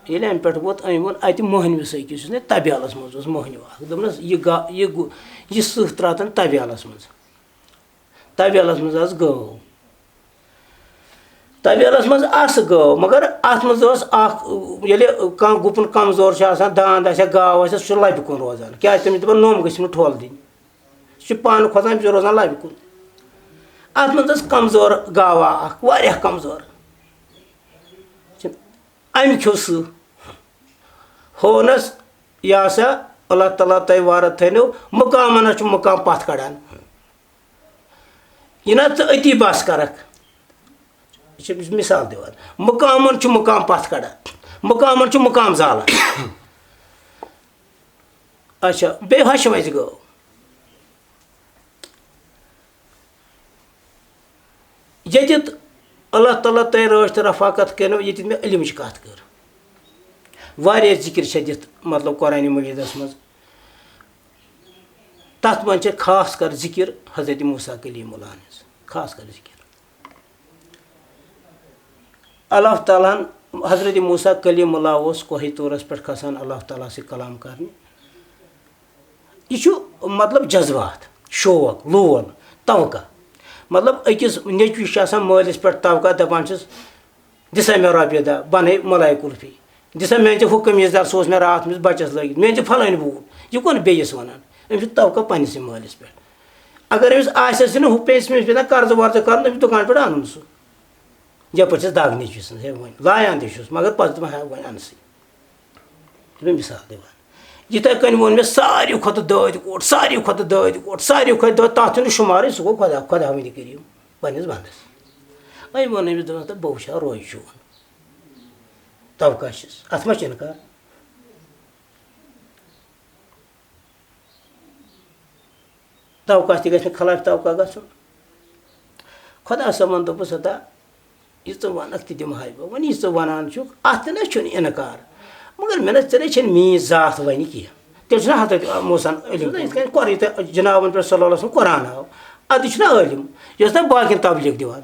ییٚلہِ اَمہِ پٮ۪ٹھ ووت، أمۍ ووٚن اَتہِ موہنوِس أکِس، یُس نے طبیلَس منٛز اوس، موہنیو اَکھ۔ دوٚپنَس، "یہِ گا-، یہِ گُ-، یہِ سٕہہ ترٛاوتَن طبیلَس منٛز۔" طویلَس منٛز ٲس گٲو۔ طویلَس منٛز آسہٕ گٲو، مگر اَتھ منٛز ٲس اَکھ، ییٚلہِ کانٛہہ گُپُن کمزور چھُ آسان، دانٛد آسہِ یا گاو آسہِ، سُہ چھُ لَبہِ کُن روزان۔ کیٛازِ؟ تٔمِس دَپان، نوٚم گٔژھِم نہٕ ٹھۄل دِنۍ۔ سُہ چھُ پانہٕ کھۄژان، أمِس چھُ روزان لَبہِ کُن۔ اَتھ منٛز ٲس کمزور گاوا اَکھ، واریاہ کمزور۔ اَمہِ کھیوٚو سُہ۔ ہوونَس، یہِ ہسا، اللہ تعالیٰ تۄہہِ وارٕ تھٲینو، مُقامَن حظ چھُ مُقام پَتھ کَڑان۔ یہِ نہ ژٕ أتی بَس کَرَکھ۔ یہِ چھِ أمِس مِثال دِوان۔ مُقامَن چھُ مُقام پَتھ کَڑان۔ مُقامَن چھُ مُقام زالان۔ اچھا، بیٚیہِ ہَش وَزِ گٲو۔ ییٚتٮ۪تھ اللہ تعالیٰ تۄہہِ رٲچھ تہٕ رفاقت کٔرِو، ییٚتٮ۪تھ مےٚ علمٕچ کَتھ کٔر۔ واریاہ ذِکِر چھےٚ دِتھ، مطلب، قرآنِ مجیٖدَس منٛز۔ تَتھ منٛز چھِ خاص کر ذِکِر حضرت موسیٰ کلیم اللہ ہٕنٛز، خاص کر ذِکِر۔ اللہ تعالیٰ ہن، حضرت موسیٰ کلیم اللہ اوس کوہِ طورس پٮ۪ٹھ کھسان اللہ تعالیٰ سۭتۍ کلام کرنہِ۔ یہِ چھُ، مطلب، جذبات، شوق، لول، توقع۔ مطلب، أکِس نیٚچوِس چھُ آسان مٲلِس پٮ۪ٹھ توقع، دَپان چھِس، "دِ سا مےٚ رۄپیہِ دَہ، بَنَے مَلایہِ قُلفی۔ دِ سا میٛانہِ ژےٚ ہُہ قمیٖض یَزار، سُہ اوس مےٚ راتھ أمِس بَچَس لٲگِتھ۔ میٛانہِ ژےٚ فَلٲنۍ بوٗٹھ۔" یہِ کون بیٚیِس وَنان؟ أمِس چھُ توقع پنٛنِسٕے مٲلِس پٮ۪ٹھ۔ اگر أمِس آسٮ۪س نہٕ ہُہ پیٚیہِ، أمِس پیٚیہِ نہ قرضہٕ ورضہٕ کَرُن، أمِس چھُ دُکان پٮ۪ٹھ اَنُن سُہ۔ یَپٲرۍ چھَس دَگ نیٚچوِس سٕنٛز، ہے وۄنۍ لایان تہِ چھُس، مگر پَتہٕ دَپان، ہے وۄنۍ اَنسٕے۔ چھُس بہٕ مِثال دِوان۔ یِتھَے کٔنۍ ووٚن مےٚ ساروی کھۄتہٕ دٲدۍ کوٚٹ، ساروی کھۄتہٕ دٲدۍ کوٚٹ، ساروی کھۄتہٕ دٲدۍ، تَتھ چھُنہٕ شُمارٕے، سُہ گوٚو خۄدا، خۄداوندِ کٔرِو پنٛنِس بنٛدَس۔ وۄنۍ ووٚن أمِس، دوٚپنَس، "تہٕ بہٕ وٕچھِ ہا روزِ چون توقع چھِس، اَتھ ما چھِ اِنکار؟" توقعس تہِ گژھِ نہٕ خلاف توقع گژھُن۔ خۄدا صٲبَن دوٚپُس، "ہتا، یہِ ژٕ وَنَکھ تہِ دِمہٕ ہاے بہٕ۔ وۄنۍ یہِ ژٕ وَنان چھُکھ، اَتھ تہِ نہ چھُنہٕ اِنکار۔ مگر مےٚ نہ، ژےٚ نہ چھَنہٕ میٛٲنۍ ذات وَنہِ کینٛہہ۔" تیٚلہِ چھُنہ حضرت موسیٰ ہن علم۔ یِتھ کٔنۍ قۄر-، یہِ تہِ جنابَن پٮ۪ٹھ صلی اللہ علیہ وسلم قرآن آو۔ اَدٕ چھُنہ عٲلِم، یۄس نہ باقیَن تبلیغ دِوان۔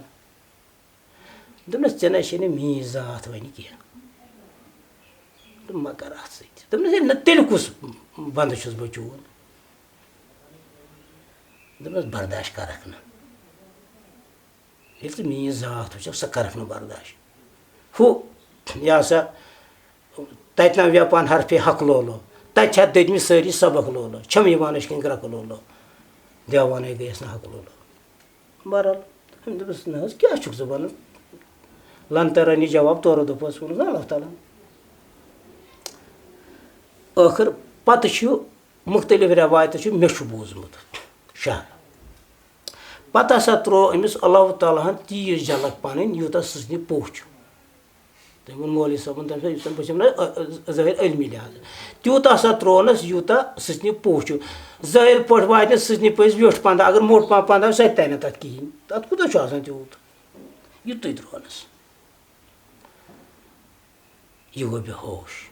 دوٚپنَس، "ژےٚ نہ چھے نہٕ میٛٲنۍ ذات وَنہِ کینٛہہ۔ تہٕ مہ کَر اَتھ سۭتۍ۔" دوٚپنَس، "ہے نہ، تیٚلہِ کُس بنٛدٕ چھُس بہٕ چون؟" دوٚپنَس، "برداش کَرَکھ نہٕ۔ ییٚلہِ ژٕ میٛٲنۍ ذات وٕچھَکھ، سۄ کَرَکھ نہٕ برداش۔ ہُہ، یہِ ہسا، تَتہِ نہ وٮ۪پان حرفِ حق لولو، تَتہِ چھِ اَتھ دٔدمٕتۍ سٲری سبق لولو، چھَم یِوان أچھ کِنۍ گرٛکہٕ لولو۔ دیوانَے گٔیَس نہٕ حق لولو۔" بہرحال، أمۍ دوٚپُس، "نہ حظ، کیٛاہ چھُکھ ژٕ وَنان؟" لَن تَرَنی جواب تورٕ دوٚپُس، ووٚنُس نہ اللہ تعالیٰ ہَن۔ ٲخٕر پَتہٕ چھُ مُختٔلِف رٮ۪وایتہٕ چھِ، مےٚ چھُ بوٗزمُت شہر۔ پَتہٕ ہسا ترٛوو أمِس اللہ تعالیٰ ہَن تیٖژ جھلک پَنٕنۍ، یوٗتاہ سٕژنہِ پوٚژھ چھُ۔ تٔمۍ ووٚن مولوی صٲبَن، تٔمۍ سا، یُس تٔمۍ پٔژھِم نہ، ظٲہِر علمی لحاظ، تیوٗتاہ ہسا ترٛوونَس، یوٗتاہ سٕژنہِ پوٚژھ چھُ۔ ظٲہِر پٲٹھۍ واتہِ نہٕ سٕژنہِ پٔژھِس ویوٚٹھ پَنٛداہ، اگر موٚٹ پَہَم پَنٛداہ، سۄ تہِ تَرِ نہٕ تَتھ کِہیٖنۍ۔ تَتھ کوٗتاہ چھُ آسان تیوٗت؟ یُتُے ترٛوونَس۔ یہِ گوٚو بے ہوش۔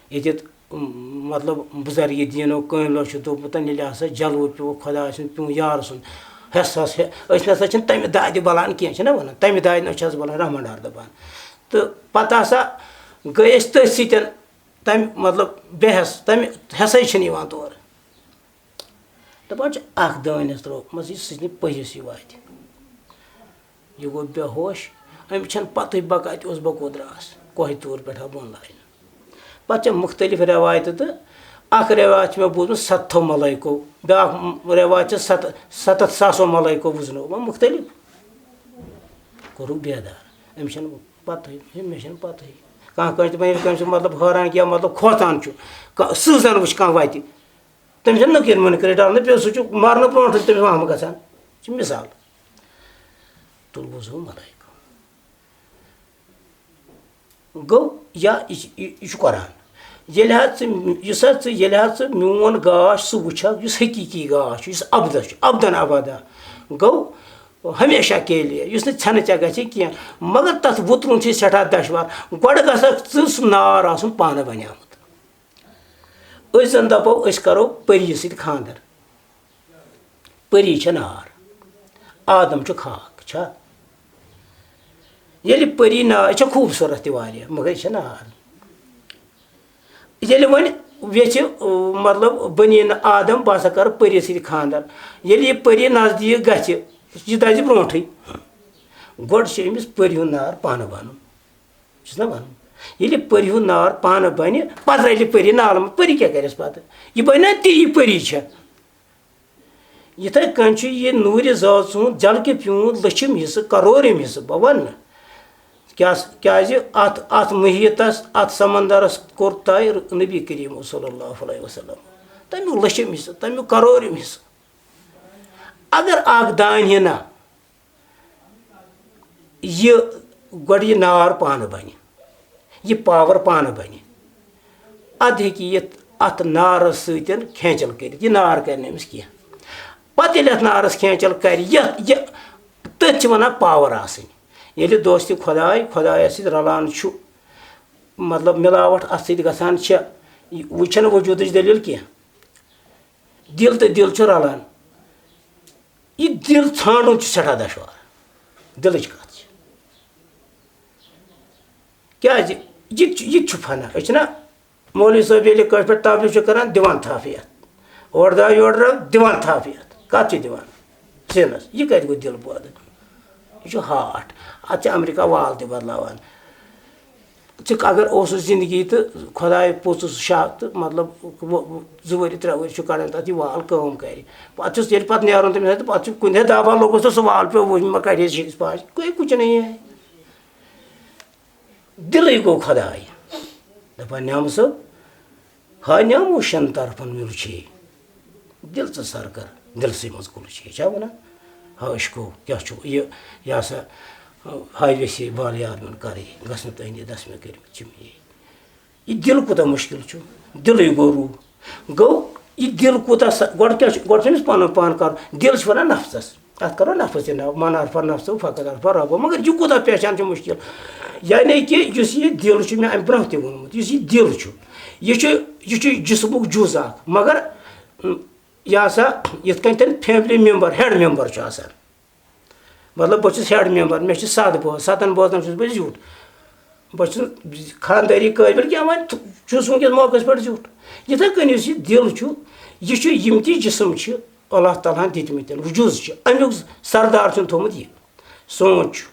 ییٚتٮ۪تھ، م-، مطلب، بُزرگِ دیٖنو کٲملو چھُ دوٚپمُت، ییٚلہِ ہسا جلوٕ پیوٚو خۄداے سُنٛد، پیوٚو یار سُنٛد، ہٮ۪س ہس ہے، أسۍ نہ سا چھِنہٕ تَمہِ دادِ بلان کینٛہہ، چھِنہ وَنان؟ تَمہِ دادِ نہ چھِ حظ بلان، رحمان ڈار دَپان۔ تہٕ پَتہٕ ہسا گٔے أسۍ تٔتھۍ سۭتۍ، تَمہِ، مطلب، بے حٮ۪س، تَمہِ حٮ۪سٕے چھِنہٕ یِوان تورٕ۔ دَپان چھِ، اَکھ دٲنۍ یَس ترٛوومَس یہِ سٕژنہِ پٔژھِس یہِ واتہِ۔ یہِ گوٚو بے ہوش، أمِس چھَنہٕ پَتہٕے بہٕ کَتہِ اوسُس، بہٕ کوٚت درٛاس، کوہہِ طوٗر پٮ۪ٹھ آو بۄن لاینہٕ۔ پَتہٕ چھےٚ مُختٔلِف رٮ۪وایتہٕ تہٕ اَکھ رٮ۪وایت چھِ مےٚ بوٗزمٕژ ستتھو ملٲیکو، بیٛاکھ رٮ۪وایت چھِ ست-، ستتھ ساسو ملٲیکو وُزنو، وۄنۍ مُختٔلِف۔ کوٚرُکھ بیدار، أمِس چھَنہٕ پَتہٕے، مےٚ چھَنہٕ پَتہٕے۔ کانٛہہ کٲنٛسہِ دَپان، ییٚلہِ کٲنٛسہِ مطلب حٲران کینٛہہ، مطلب کھوژان چھُ، کانٛہہ سٕہہ زَن وٕچھِ کانٛہہ وَتہِ، تٔمِس چھَنہٕ نٔکیٖر مُنکِرٕے ڈَلنہٕ پیوٚو، سُہ چھُ مَرنہٕ برونٛٹھٕے تٔمِس وَہمہٕ گژھان۔ یہِ چھِ مِثال۔ تُل بوٗزو ملٲیکو۔ گوٚو یا یہِ چھِ، یہِ، یہِ چھُ قرآن۔ ییٚلہِ حظ ژٕ، یُس حظ ژٕ، ییٚلہِ حظ ژٕ میون گاش سُہ وٕچھکھ، یُس حقیٖقی گاش چھُ، یُس اَبدَس چھُ، اَبدَن اَبَدا، گوٚو ہمیشہ کے لیے، یُس نہٕ ژھٮ۪نہٕ ژےٚ گژھِ کینٛہہ، مگر تَتھ وُترُن چھُے سٮ۪ٹھاہ دَشوار۔ گۄڈٕ گژھکھ ژٕ سُہ نار آسُن پانہٕ بَنیومُت۔ أسۍ زَن دَپو، أسۍ کَرو پٔری سۭتۍ خانٛدر۔ پٔری چھےٚ نار، آدم چھُ خاک، چھا؟ ییٚلہِ پٔری نار، یہِ چھےٚ خوٗبصوٗرت تہِ واریاہ، مگر یہِ چھےٚ نار۔ ییٚلہِ وۄنۍ ییٚژھِ، مطلب، بٔنیٖن آدم، بہٕ ہسا کَرٕ پٔری سۭتۍ خانٛدر، ییٚلہِ یہِ پٔری نزدیٖک گژھِ، یہِ دَزِ برونٛٹھٕے۔ گۄڈٕ چھِ أمِس پٔری ہُنٛد نار پانہٕ بَنُن۔ چھُس نہ وَنُن، ییٚلہِ پٔری ہُنٛد نار پانہٕ بَنہِ، پَتہٕ رَلہِ پٔری نالہٕ منٛز، پٔری کیٛاہ کَرٮ۪س پَتہٕ؟ یہِ بَنہِ نا تی، یہِ پٔری چھےٚ۔ یِتھَے کٔنۍ چھُ یہِ نوٗرِ ذات سُنٛد جلکہِ پیوٗنٛت لٔچھِم حصہٕ، کرورِم حصہٕ، بہٕ وَنہٕ نہٕ۔ کیٛاہ س-، کیٛازِ اَتھ، اَتھ محیطَس، اَتھ سمندرَس کوٚر طے نبی کریم صلی اللہ علیہ وسلم۔ تَمیُک لٔچھِم حصہٕ، تَمیُک کرورِم حصہٕ۔ اگر اَکھ دانہِ ہنا یہِ گۄڈٕ یہِ نار پانہٕ بَنہِ، یہِ پاور پانہٕ بَنہِ، اَدٕ ہیٚکہِ یہِ اَتھ نارَس سۭتۍ کھینچل کٔرِتھ۔ یہِ نار کَرِ نہٕ أمِس کینٛہہ۔ پَتہٕ ییٚلہِ اَتھ نارَس کھینچل کَرِ، یَتھ یہِ، تٔتھۍ چھِ وَنان پاور آسٕنۍ۔ ییٚلہِ دوستِ خۄداے، خۄدایَس سۭتۍ رَلان چھُ، مطلب، مِلاوَٹھ اَتھ سۭتۍ گژھان چھےٚ، یہِ، وۄنۍ چھَنہٕ وجوٗدٕچ دٔلیٖل کینٛہہ۔ دِل تہٕ دِل چھُ رَلان۔ یہِ دِل ژھانٛڈُن چھُ سٮ۪ٹھاہ دۄشوار۔ دِلٕچ کَتھ چھِ۔ کیٛازِ؟ یہِ تہِ چھُ، یہِ تہِ چھُ فنا۔ أسۍ چھِنہ مولوی صٲب ییٚلہِ کٲشِر پٲٹھۍ تبلیغ چھُ کَران، دِوان تھپھ یَتھ۔ اورٕ درٛاو، یورٕ درٛاو، دِوان تھپھ یَتھ۔ کَتھ چھِ دِوان؟ سِنَس۔ یہِ کَتہِ گوٚو دِل پٲدٕ؟ یہِ چھُ ہارٹ۔ اَتھ چھِ امریکہ وال تہِ بدلاوان۔ ژٕ اگر اوسُس زندگی تہٕ خۄداے پوٚژُس شاہ تہٕ مطلب و-، و-، زٕ ؤری ترٛےٚ ؤری چھُ کڑان تَتھ یہِ وال کٲم کرِ۔ پَتہٕ چھُس ییٚلہِ پَتہٕ نیرُن تٔمِس اَتھِ، پَتہٕ چھُ کُنہِ دۄہ دَبہٕ لوٚگُس تہٕ سُہ وال پیوٚو وُنہِ ما کَڑِ ہے شیٖش پاش۔ کوئی کچھ نہیں ہے۔ دِلٕے گوٚو خۄداے۔ دَپان نیمہٕ صٲب، ہا نیمو شٮ۪ن طرفن مِلُچھے۔ دِل ژٕ سر کر، دِلسٕے منٛز کُلُچھے۔ چھا وَنان؟ ہا عشقو، کیٛاہ چھُ یہِ، یہِ ہسا، ہاے ویسے بال یار میون کرے، گژھنہٕ تُہنٛدِ دسمہِ کٔرمٕتۍ چھِم یے۔ یہِ دِل کوٗتاہ مُشکِل چھُ، دِلٕے گوٚو روٗح۔ گوٚو یہِ دِل کوٗتاہ سا-، گۄڈٕ کیٛاہ چھُ، گۄڈٕ چھُ أمِس پَنُن پان کَرُن۔ دِل چھُ وَنان نفسَس، اَتھ کَرو نفس تہِ ناو، من عرف نفسه فقد عرف ربه۔ مگر یہِ کوٗتاہ پہچان چھُ مُشکِل۔ یعنی کہِ یُس یہِ دِل چھُ، مےٚ اَمہِ برٛونٛہہ تہِ ووٚنمُت، یُس یہِ دِل چھُ، یہِ چھُ، یہِ چھُ جسمُک جُز اَکھ، مگر، م، یہِ ہسا یِتھ کٔنۍ تٔمۍ family member، head member چھُ آسان۔ مطلب، بہٕ چھُس head member، مےٚ چھِ ستھ بٲژ، ستن بٲژن چھُس بہٕ زیُٹھ۔ بہٕ چھُس خاندٲری قٲبِل کینٛہہ، وۄنۍ چھُس وٕنکیٚس موقعس پٮ۪ٹھ زیُٹھ۔ یِتھَے کٔنۍ یُس یہِ دِل چھُ، یہِ چھُ، یِم تہِ جسم چھِ اللہ تعالیٰ ہن دِتمٕتۍ، وجوٗز چھِ، اَمیُک سردار چھُن تھوٚومُت یہِ۔ سونٛچ چھُ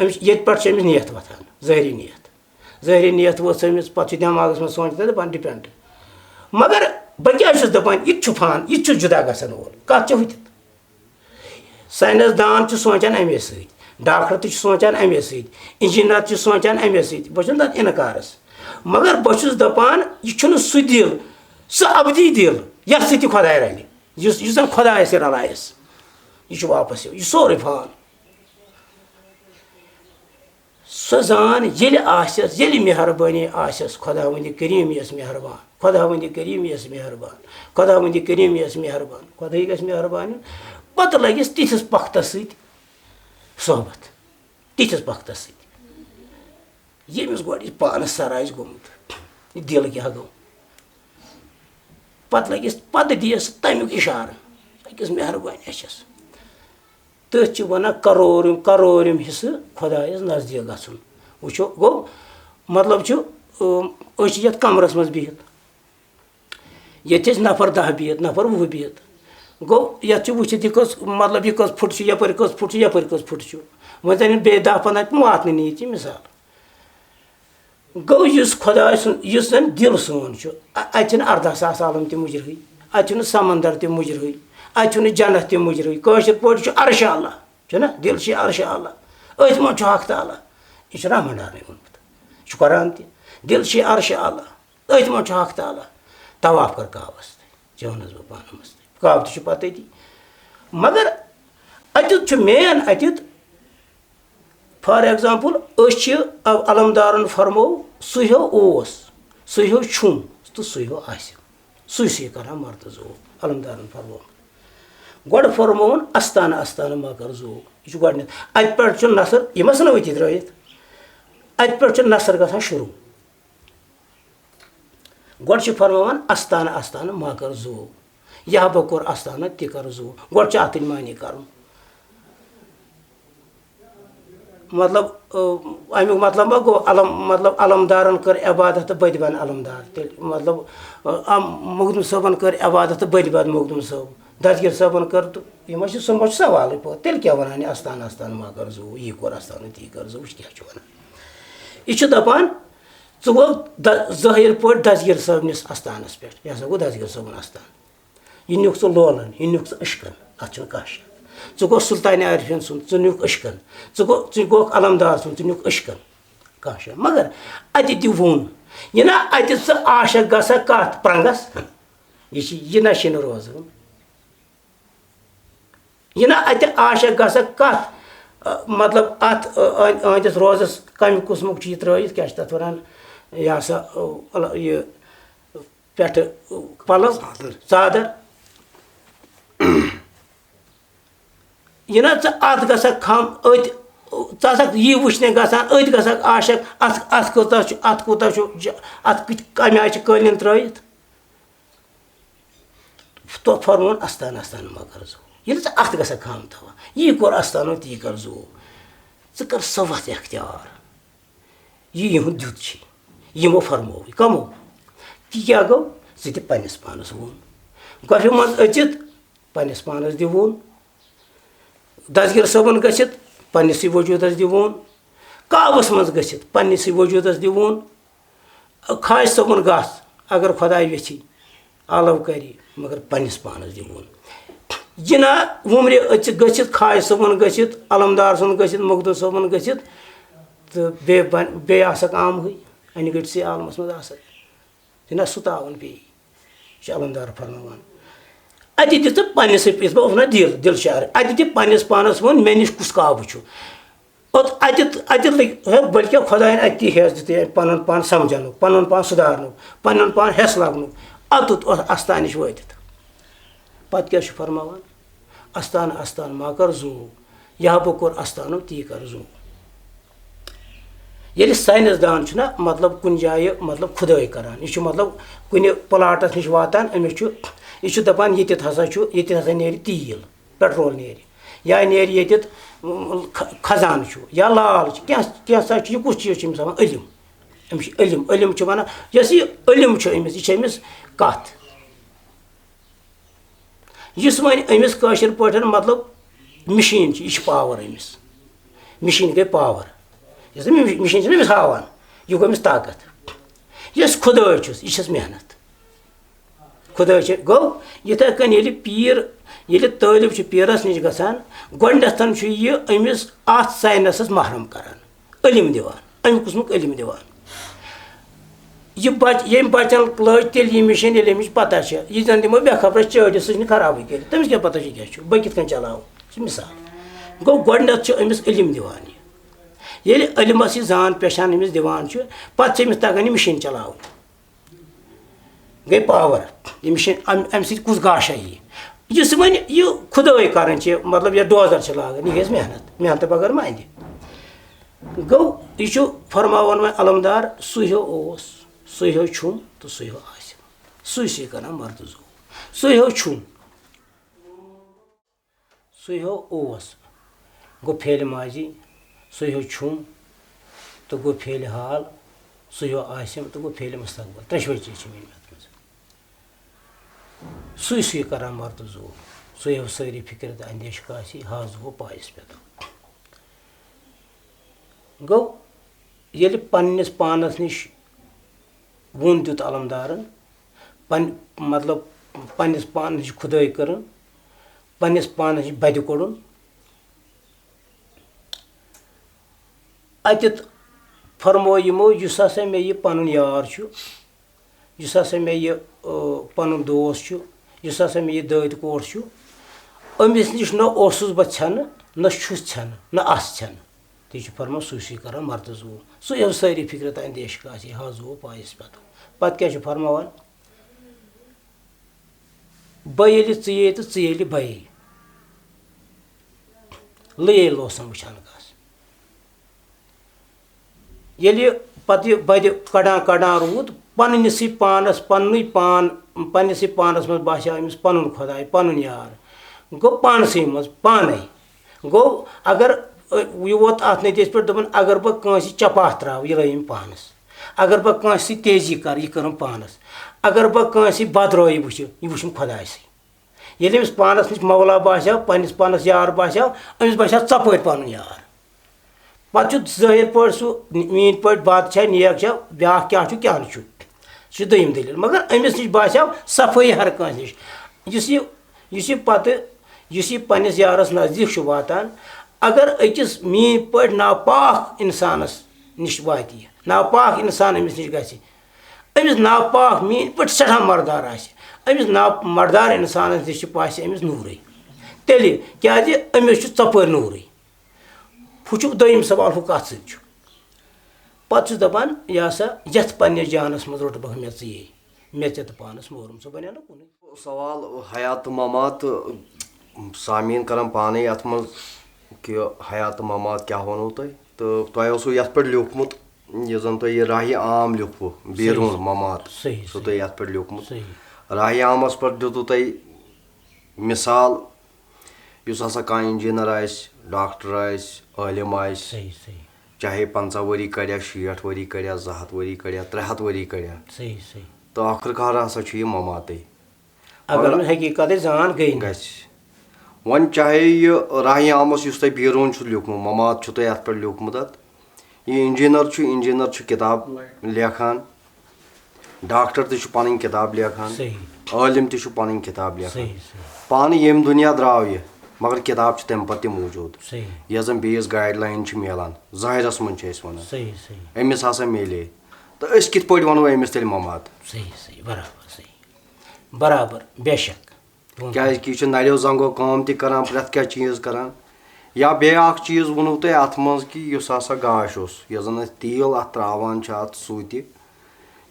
أمِس، ییٚتہِ پٮ۪ٹھ چھِ أمِس نیت وۄتھان، ظٲہری نیت۔ ظٲہری نیت وٲژ أمِس، پَتہٕ چھُ دٮ۪ماغَس منٛز سونٛچ تہٕ دَپان depend۔ مگر بہٕ کیٛازِ چھُس دَپان، یہِ تہِ چھُ فان، یہِ تہِ چھُ جُدا گژھن وول۔ کَتھ چھےٚ ہُتٮ۪تھ؟ ساینس دان چھُ سونٛچان اَمے سۭتۍ، ڈاکٹر تہِ چھُ سونٛچان اَمے سۭتۍ، engineer تہِ چھُ سونٛچان اَمے سۭتۍ۔ بہٕ چھُس نہٕ تَتھ اِنکارَس۔ مگر بہٕ چھُس دَپان، یہِ چھُنہٕ سُہ دِل، سُہ ابدی دِل، یَتھ سۭتۍ یہِ خۄداے رَلہِ، یُس، یُس زَن خۄدایَس سۭتۍ رَلایَس۔ یہِ چھُ واپَس یِوان، یہِ چھُ سورُے فان۔ سۄ زان ییٚلہِ آسٮ۪س، ییٚلہِ مہربٲنی آسٮ۪س، خۄداوندِ کریٖم یَس مہربان، خۄداوندِ کریٖم یَس مہربان، خۄداوندِ کریٖم یَس مہربان، خۄداے گژھِ مہربان یُن، پَتہٕ لَگٮ۪س تِتھِس پختَس سۭتۍ صحبت، تِتھِس پختَس سۭتۍ، ییٚمِس گۄڈٕ یہِ پانَس سَر آسہِ گوٚمُت، یہِ دِل کیٛاہ گوٚو۔ پَتہٕ لَگٮ۪س، پَتہٕ دِیَس تَمیُک اِشارٕ، أکِس مہربٲنی چھَس۔ تٔتھۍ چھِ وَنان کرورِم، کرورِم حصہٕ خۄدایَس نزدیٖک گژھُن۔ وٕچھو، گوٚو، مطلب چھُ، أم، أسۍ چھِ یَتھ کَمرَس منٛز بِہِتھ۔ ییٚتہِ ٲسۍ نفر دَہ بِہِتھ، نفر وُہ بِہِتھ۔ گوٚو، یَتھ چھُ وٕچھِتھ، یہِ کٔژ، مطلب، یہِ کٔژ فُٹ چھُ، یَپٲرۍ کٔژ فُٹ چھُ، یَپٲرۍ کٔژ فُٹ چھُ۔ وۄنۍ زَن یِم بیٚیہِ دَہ پنٛداہ تِم واتنٕے نہٕ ییٚتہِ، مثال۔ گوٚو، یُس خۄداے سُنٛد، یُس زَن دِل سون چھُ، اَ-، اَتہِ چھِنہٕ اَرداہ ساس عالم تہِ مُجرٕے، اَتہِ چھُنہٕ سمندر تہِ مُجرٕے، اَتہِ چھُنہٕ جنت تہِ مُجرٕے۔ کٲشِر پٲٹھۍ چھُ عرشِ اللہ، چھُنہ؟ دِل چھُ عرشِ اللہ، أتھۍ منٛز چھُ حق تعالیٰ۔ یہِ چھُ رحمان ڈارنٕے ووٚنمُت، یہِ چھُ قرآن تہِ۔ دِل چھُ عرشِ اللہ، أتھۍ منٛز چھُ حق تعالیٰ۔ طواف کر کعبس تہِ، چٲونس بہٕ پانہٕ منٛز تہِ۔ کعبہٕ تہِ چھُ پتہٕ تٔتی۔ مگر اتیُتھ چھُ مین، اتیُتھ، for example، أسۍ چھِ ع-، علمدارن فرموو، سُہ ہیو اوس، سُہ ہیو چھُم تہٕ سُہ ہیو آسہِ۔ سُے سُے کران مرتضو، علمدارن فرموو۔ گۄڈٕ فرمووُن استانہٕ استانہٕ ما کر زو۔ یہِ چھُ گۄڈٕنیتھ۔ اتہِ پٮ۪ٹھ چھُ نثر، یہِ ما ژھٕنو أتی ترٲیِتھ؟ اتہِ پٮ۪ٹھ چھُ نثر گژھان شروع۔ گۄڈٕ چھِ فرماوان، استانہٕ استانہٕ ما کر زو، یا بہٕ کوٚر استانہٕ تہِ کر زو۔ گۄڈٕ چھُ اتھ معنی کرُن۔ مطلب، ٲ، امیُک مطلب ما گوٚو علم، مطلب، علمدارن کٔر عبادت تہٕ بٔدۍ بن علمدار۔ تیٚلہِ، مطلب، ٲ، ام-، مخدوم صٲبن کٔر عبادت تہٕ بٔدۍ بن مخدوم صٲب۔ دستگیر صٲبن کٔر تہٕ یہِ ما چھُ، سُہ ما چھُ سوالٕے پٲدٕ۔ تیٚلہِ کیٛاہ وَنان یہِ استانہٕ استانہٕ ما کر زو، یی کوٚر استانہٕ تی کر زو، وٕچھ کیٛاہ چھُ وَنان۔ یہِ چھُ دَپان، ژٕ گوٚو د-، ظٲہِر پٲٹھۍ دستگیر صٲبنِس استانَس پٮ۪ٹھ، یہِ ہسا گوٚو دستگیر صٲبُن استان۔ یہِ نیُکھ ژٕ لولَن، یہِ نیُکھ ژٕ عشقَن، اَتھ چھُنہٕ کانٛہہ شک۔ ژٕ گوٚو سُلطانِ عارفیٖن سُنٛد، ژٕ نیُکھ عشقَن۔ ژٕ گوٚو، ژٕ گوٚکھ علمدار سُنٛد، ژٕ نیُکھ عشقَن۔ کانٛہہ شک۔ مگر اَتہِ تہِ ووٚن، یہِ نا اَتہِ ژٕ عاشق گژھکھ کَتھ پرٛنٛگَس، یہِ چھِ، یہِ نہ چھِنہٕ روزان۔ یہِ نا اَتہِ عاشق گژھکھ کَتھ، ٲ، مطلب، اَتھ، ٲ، أہنٛد-، أہنٛدِس روزَس کَمہِ قٕسمُک چھُ یہِ ترٛٲیِتھ، کیٛاہ چھِ تَتھ وَنان، یہِ ہسا، ٲ، یہِ پٮ۪ٹھٕ، ٲ، پَلو، ژادر۔ ژادر۔ یہِ نا ژٕ اَتھ گژھکھ کھَم أتھۍ، ژٕ آسکھ یی وٕچھنہِ گژھان، أتھۍ گژھکھ عاشق، اَتھ، اَتھ کوٗتاہ چھُ، اَتھ کوٗتاہ چھُ، ج-، اَتھ کِتھ، کَمہِ آیہِ چھِ قٲلیٖن ترٛٲیِتھ؟ تو فرمون استان استان ما کر زو۔ ییٚلہِ ژٕ اَتھ گژھکھ کھَم تھاوان، یی کوٚر استانو تی کر زو۔ ژٕ کر سۄ وَتھ اختیار، یہِ یِہُنٛد دیُت چھِ، یِمو فرمووُے۔ کَمو؟ تہِ کیٛاہ گوٚو؟ ژٕ تہِ پنٛنِس پانَس ووٚن۔ گۄپھِ منٛز أژِتھ پنٛنِس پانَس دِ ووٚن۔ دستگیر صٲبَن گٔژھِتھ پنٛنِسٕے وجوٗدَس دِ ووٚن۔ کعبَس منٛز گٔژھِتھ پنٛنِسٕے وجوٗدَس دِ ووٚن۔ خاص صٲبُن گژھ، اگر خۄداے یژھی، آلو کری، مگر پننِس پانس دِ ووٚن۔ جِناح وُمرِ أژِ گٔژھِتھ، خاص صٲبُن گٔژھِتھ، علمدار سُنٛد گٔژھِتھ، مخدوم صٲبُن گٔژھِتھ، تہٕ بیٚیہِ بن-، بیٚیہِ آسکھ عامہٕے، انہِ گٔٹۍ سٕے عالمس منٛز آسکھ۔ جِناح سُہ تاوُن پیٚیہِ۔ یہِ چھُ علمدار فرماوان۔ اتہِ دِ ژٕ پننِسٕے، یِتھ پٲٹھۍ اوس ونان دِل، دِل شعر۔ اتہِ دِ پننِس پانس ووٚن، مےٚ نِش کُس کعبہٕ چھُ؟ پتہٕ اتہِ، اتہِ لٔگۍ، ہے، بلکہِ خۄداین اتہِ تہِ ہیٚس دِتُے، پنُن پان سمجھنُک، پنُن پان سُدھارنُک، پنُن پان ہیٚس لگنُک۔ اتُت اوس استان نِش وٲتِتھ۔ پتہٕ کیٛاہ چھُ فرماوان؟ استان، استان ما کر زو، یا بہٕ کوٚر استانو تی کر زو۔ ییٚلہِ ساینس دان چھُنہ، مطلب، کُنہِ جایہِ، مطلب، کھُدٲے کران، یہِ چھُ، مطلب، کُنہِ پلاٹس نِش واتان، أمِس چھُ، یہِ چھُ دپان، ییٚتٮ۪تھ ہسا چھُ، ییٚتٮ۪تھ ہسا نیرِ تیٖل۔ پیٹرول نیرِ، یا نیرِ ییٚتٮ۪تھ، م، خ-، خزانہٕ چھُ، یا لال چھُ، کینٛہہ، کینٛہہ سا چھُ، یہِ کُس چیٖز چھُ أمِس ہاوان؟ علم۔ أمِس چھُ علم، علم چھُ وَنان، یۄس یہِ علم چھُ أمِس، یہِ چھِ أمِس کَتھ۔ یُس وۄنۍ أمِس کٲشِر پٲٹھۍ، مطلب، مِشیٖن چھِ، یہِ چھِ پاوَر أمِس۔ مِشیٖن گٔے پاوَر۔ یۄس مِ-، مِشیٖن چھِ أمِس ہاوان، یہِ گوٚو أمِس طاقت۔ یۄس خُدٲے چھُس، یہِ چھَس محنت۔ خۄداے چھِ، گوٚو، یِتھَے کٔنۍ ییٚلہِ پیٖر، ییٚلہِ طٲلب چھُ پیٖرَس نِش گژھان، گۄڈٕنٮ۪تھ چھُ یہِ أمِس اَتھ ساینَسَس محرم کران، علم دِوان، اَمہِ قٕسمُک علم دِوان۔ یہِ بچ ییٚمۍ بچن لٲج تیٚلہِ یہِ مِشیٖن، ییٚلہِ أمِس پتہ چھِ، یہِ زن دِمو بے خبرس چٲٹِس، سُہ چھُنہٕ خرابٕے کٔرِتھ، تٔمِس کیٛاہ پتہ چھِ کیٛاہ چھُ، بہٕ کِتھ کٔنۍ چلاوٕ؟ چھِ مثال۔ گوٚو، گۄڈٕنٮ۪تھ چھُ أمِس علم دِوان یہِ۔ ییٚلہِ علمس یہِ زان پہچان أمِس دِوان چھُ، پتہٕ چھِ أمِس تگان یہِ مِشیٖن چلاوٕنۍ۔ گٔے پاور، یہِ مِشیٖن، امہِ امہِ سۭتۍ کُس گاشا یی؟ یُس وۄنۍ یہِ کھُدٲے کران چھِ، مطلب، یہِ ڈوزر چھِ لاگان، یہِ گژھِ محنت، محنتہٕ بغٲر ما اندِ۔ گوٚو، یہِ چھُ فرماوان وۄنۍ علمدار، سُے ہیو اوس، سُے ہیو چھُم تہٕ سُے ہیو آسہِ۔ سُے سُے کران مردٕ زوٗ، سُے ہیو چھُم، سُے ہیو اوس۔ گوٚو فعلِ ماضی، سُے ہیو چھُم، تہٕ گوٚو فعلِ حال، سُے ہیو آسِم، تہٕ گوٚو فعلِ مستقبل۔ ترٛٮ۪شوَے چیٖز چھِ مےٚ اَتھ منٛز۔ سُے سُے کران مردٕ زوٗ، سُے ہیو سٲری فِکرِ تہٕ اندیشہِ کاسی، ہا زوٗ پایس پٮ۪ٹھ۔ گوٚو، ییٚلہِ پننِس پانس نِش ووٚن دیُت علمدارن، پن-، مطلب، پننِس پانس نِش خدٲے کٔرٕن، پننِس پانس نِش بدِ کوٚڑُن، اتٮ۪تھ فرمو یِمو، یُس ہسا مےٚ یہِ پنُن یار چھُ، یُس ہسا مےٚ یہِ، ٲ، پنُن دوس چھُ، یُس ہسا مےٚ یہِ دٲدۍ کوٹھ چھُ، أمِس نِش نہ اوسُس بہٕ ژھٮ۪نہٕ، نہ چھُس ژھٮ۪نہٕ، نہ آسہٕ ژھٮ۪نہٕ۔ تہِ چھُ فرمان، سُے سُے کران مردٕ زوٗ۔ سُے یِم سٲری فِکرِ تہٕ اندیشہِ کاسہِ، ہا زوٗ پایس پٮ۪ٹھ۔ پتہٕ کیٛاہ چھُ فرماوان؟ بہٕ ییٚلہِ ژٕ یے تہٕ ژٕ ییٚلہِ بہٕ یے۔ لٔے لوسان وٕچھان کس۔ ییٚلہِ پتہٕ یہِ بدِ کڑان کڑان روٗد، پننِسٕے پانس، پننُے پان، پننِسٕے پانس منٛز باسیو أمِس پنُن خۄداے، پنُن یار۔ گوٚو پانسٕے منٛز، پانے۔ گوٚو، اگر، ٲ، یہِ ووت اتھ نتیجس پٮ۪ٹھ، دوٚپُن، اگر بہٕ کٲنٛسہِ چپاتھ تراوٕ، یہِ لٲیِم پانس۔ اگر بہٕ کٲنٛسہِ سۭتۍ تیزی کرٕ، یہِ کٔرٕم پانس۔ اگر بہٕ کٲنٛسہِ بدرٲوی وٕچھِ، یہِ وٕچھِم خۄدایسٕے۔ ییٚلہِ أمِس پانس نِش مولا باسیو، پننِس پانس یار باسیو، أمِس باسیو ژۄپٲرۍ پنُن یار۔ پتہٕ چھُ ظٲہِر پٲٹھۍ سُہ، میٛٲنۍ پٲٹھۍ بد چھا، نیک چھا، بیٛاکھ کیٛاہ چھُ، کیٛاہ نہٕ چھُ۔ سُہ چھُ دوٚیِم دٔلیٖل۔ مگر أمِس نِش باسیو صفٲیی ہر کٲنٛسہِ نِش۔ یُس یہِ، یُس یہِ پتہٕ، یُس یہِ پننِس یارس نزدیٖک چھُ واتان، اگر أکِس میٛٲنۍ پٲٹھۍ ناپاک انسانس نِش واتہِ یہِ، ناپاک انسان أمِس نِش گژھِ، أمِس ناپاک میٛٲنۍ پٲٹھۍ سٮ۪ٹھاہ مردار آسہِ، أمِس نا-، مردار انسانس نِش چھِ پاسہِ أمِس نوٗرٕے۔ تیٚلہِ کیٛازِ أمِس چھُ ژۄپٲرۍ نوٗرٕے۔ ہُہ چھُ دوٚیِم سوال، ہُہ کَتھ سۭتۍ چھُ؟ پَتہٕ چھُس دَپان، یہِ ہسا یَتھ پنٛنِس جانَس منٛز روٚٹہٕ بہٕ مےٚ ژٕ یے، مےٚ ژےٚ تہٕ پانَس مورُم، سُہ بَنیٛو نہٕ کُنُے۔ سوال حیات ممات، سامعیٖن کَرَن پانَے اَتھ منٛز کہِ حیات ممات کیٛاہ وَنو تۄہہِ، تہٕ تۄہہِ اوسوُ یَتھ پٮ۪ٹھ لیوٗکھمُت، یُس زَن تۄہہِ یہِ راہِ عام لیوٗکھوُ، بیروٗن صحیح۔ ممات، صحیح، سُہ صحیح۔ تۄہہِ یَتھ پٮ۪ٹھ لیوٗکھمُت۔ صحیح۔ راہِ عامَس پٮ۪ٹھ دیُتوُ تۄہہِ مثال، یُس ہسا کانٛہہ engineer آسہِ، doctor آسہِ، عٲلِم آسہِ، صحیح، صحیح۔ چاہے پنٛژاہ ؤری کَڑیا، شیٹھ ؤری کَڑیا، زٕ ہَتھ ؤری کَڑیا، ترٛےٚ ہَتھ ؤری کَڑیا، صحیح، صحیح۔ تہٕ ٲخٕر کار ہسا چھُ یہِ مماتٕے۔ اگر مگر نہٕ حقیٖقتٕچ زان گٔے نہٕ۔ گژھِ۔ وۄنۍ چاہے یہِ راہِ عامَس یُس تۄہہِ بیروٗن چھُ لیوٗکھمُت، ممات چھُ تۄہہِ اَتھ پٮ۪ٹھ لیوٗکھمُت اَتھ، یہِ engineer چھُ، engineer چھُ کِتاب لیکھان، doctor تہِ چھُ پنٕنۍ کِتاب لیکھان، صحیح۔ عٲلِم تہِ چھُ پنٕنۍ کِتاب لیکھان۔ صحیح، صحیح۔ پانہٕ ییٚمہِ دُنیا درٛاو یہِ، مگر کِتاب چھِ تَمہِ پتہٕ تہِ موٗجوٗد۔ صحیح۔ یۄس زن بیٚیِس guideline چھِ میلان، ظٲہِرس منٛز چھِ أسۍ وَنان۔ صحیح، صحیح۔ أمِس ہسا میلے، تہٕ أسۍ کِتھ پٲٹھۍ وَنو أمِس تیٚلہِ ممات؟ صحیح، صحیح، برابر، صحیح۔ برابر، بے شک۔ کیٛازِ کہِ یہِ چھُ نَریو زنٛگو کٲم تہِ کران، پرٛٮ۪تھ کینٛہہ چیٖز کران۔ یا بیٚیہِ اکھ چیٖز ووٚنوُ تۄہہِ اَتھ منٛز کہِ یُس ہسا گاش اوس، یۄس زن أسۍ تیٖل اَتھ ترٛاوان چھِ اَتھ سُہ تہِ،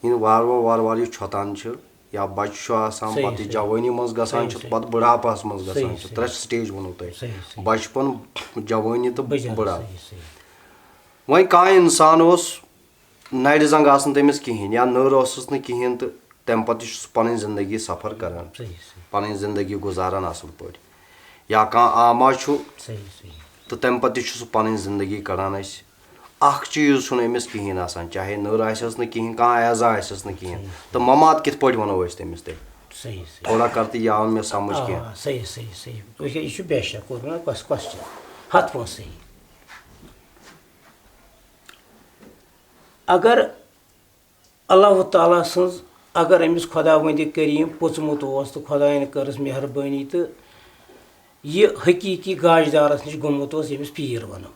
یِم وارٕ وارٕ وارٕ وارٕ یہِ چھۄتان چھِ، یا بچہِ چھُ آسان، صحیح، پتہٕ یہِ صحیح۔ جوٲنی منٛز گژھان صحیح، چھُ، صحیح۔ پتہٕ بُڑھاپس منٛز گژھان صحیح، چھُ، صحیح۔ ترٛےٚ stage ووٚنوُ تۄہہِ۔ صحیح، صحیح۔ بچپن، جوٲنی تہٕ بٕجر، بُڑھاپہٕ۔ صحیح، صحیح۔ وۄنۍ کانٛہہ انسان اوس، نرِ زنٛگ آسہٕ نہٕ تٔمِس کِہیٖنۍ، یا نٔر ٲسٕس نہٕ کِہیٖنۍ، تہٕ تَمہِ پتہٕ تہِ چھُ سُہ پنٕنۍ زندگی سفر کران، صحیح، صحیح۔ پنٕنۍ زندگی گُزاران اصل پٲٹھۍ۔ یا کانٛہہ آما چھُ، صحیح، صحیح۔ تہٕ تَمہِ پتہٕ تہِ چھُ سُہ پنٕنۍ زندگی کڑان اَسہِ۔ اکھ چیٖز چھُنہٕ أمِس کِہیٖنۍ آسان، چاہے نٔر آسٮ۪س نہٕ کِہیٖنۍ، کانٛہہ اعزا آسٮ۪س نہٕ کِہیٖنۍ۔ صحیح۔ تہٕ ممات کِتھ پٲٹھۍ وَنو أسۍ تٔمِس تیٚلہِ؟ صحیح، صحیح۔ تھوڑا کر تہٕ یہِ آو نہٕ مےٚ سمجھ آ، کینٛہہ۔ صحیح، صحیح، صحیح۔ وٕچھ، یہِ چھُ بے شک کوٚرمُت نا کۄس، question۔ ہَتھ پونٛسہٕ صحیح۔ اگر اللہ تعالیٰ سٕنٛز، اگر أمِس خۄداوندِ کریٖم پوٚژمُت اوس تہٕ خۄدایَن کٔرٕس مہربٲنی تہٕ یہِ حقیٖقی گاشدارَس نِش گوٚمُت اوس، ییٚمِس پیٖر وَنو۔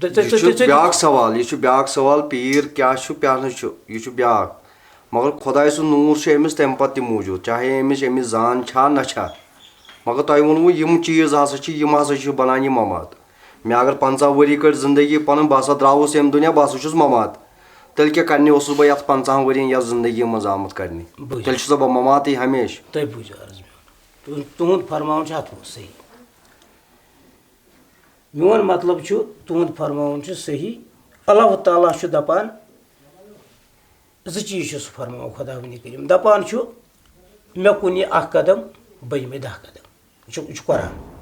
تہٕ، تہٕ، یہِ تہٕ، چھُ تہٕ، تہٕ، بیٛاکھ سوال، یہِ چھُ بیٛاکھ سوال، پیٖر کیٛاہ چھُ، پیٛاہ نہٕ چھُ، یہِ چھُ بیٛاکھ۔ مگر خۄداے سُنٛد نوٗر چھُ أمِس تَمہِ پَتہٕ تہِ موٗجوٗد، چاہے أمِس اَمِچ زان چھا نہ چھا۔ مگر تۄہہِ ووٚنوُ، یِم چیٖز ہسا چھِ، یِم ہسا چھِ بَنان یہِ ممات۔ مےٚ اگر پنٛژاہ ؤری کٔڑۍ زندگی پنٕنۍ، بہٕ ہسا درٛاوُس ییٚمہِ دُنیا، بہٕ ہسا چھُس ممات۔ تیٚلہِ کیٛاہ کرنہِ اوسُس بہٕ یَتھ پنٛژاہَن ؤرِین یَتھ زندگی منٛز آمُت کرنہِ؟ بوٗزِو۔ تیٚلہِ چھُسا بہٕ مماتٕے ہمیشہِ۔ تُہۍ بوٗزِو عرض میون۔ تُہُنٛد، تُہُنٛد فرماوُن چھُ اَتھ منٛز صحیح۔ میون مطلب چھُ، تُہُنٛد فرماوُن چھُ صحیح۔ اللہ تعالیٰ چھُ دَپان، زٕ چیٖز چھُ سُہ فرماوان خۄداوندِ کریٖم۔ دَپان چھُ، مےٚ کُن یہِ اَکھ قدم، بہٕ یِمَے دَہ قدم۔ یہِ چھُ، یہِ چھُ قرآن۔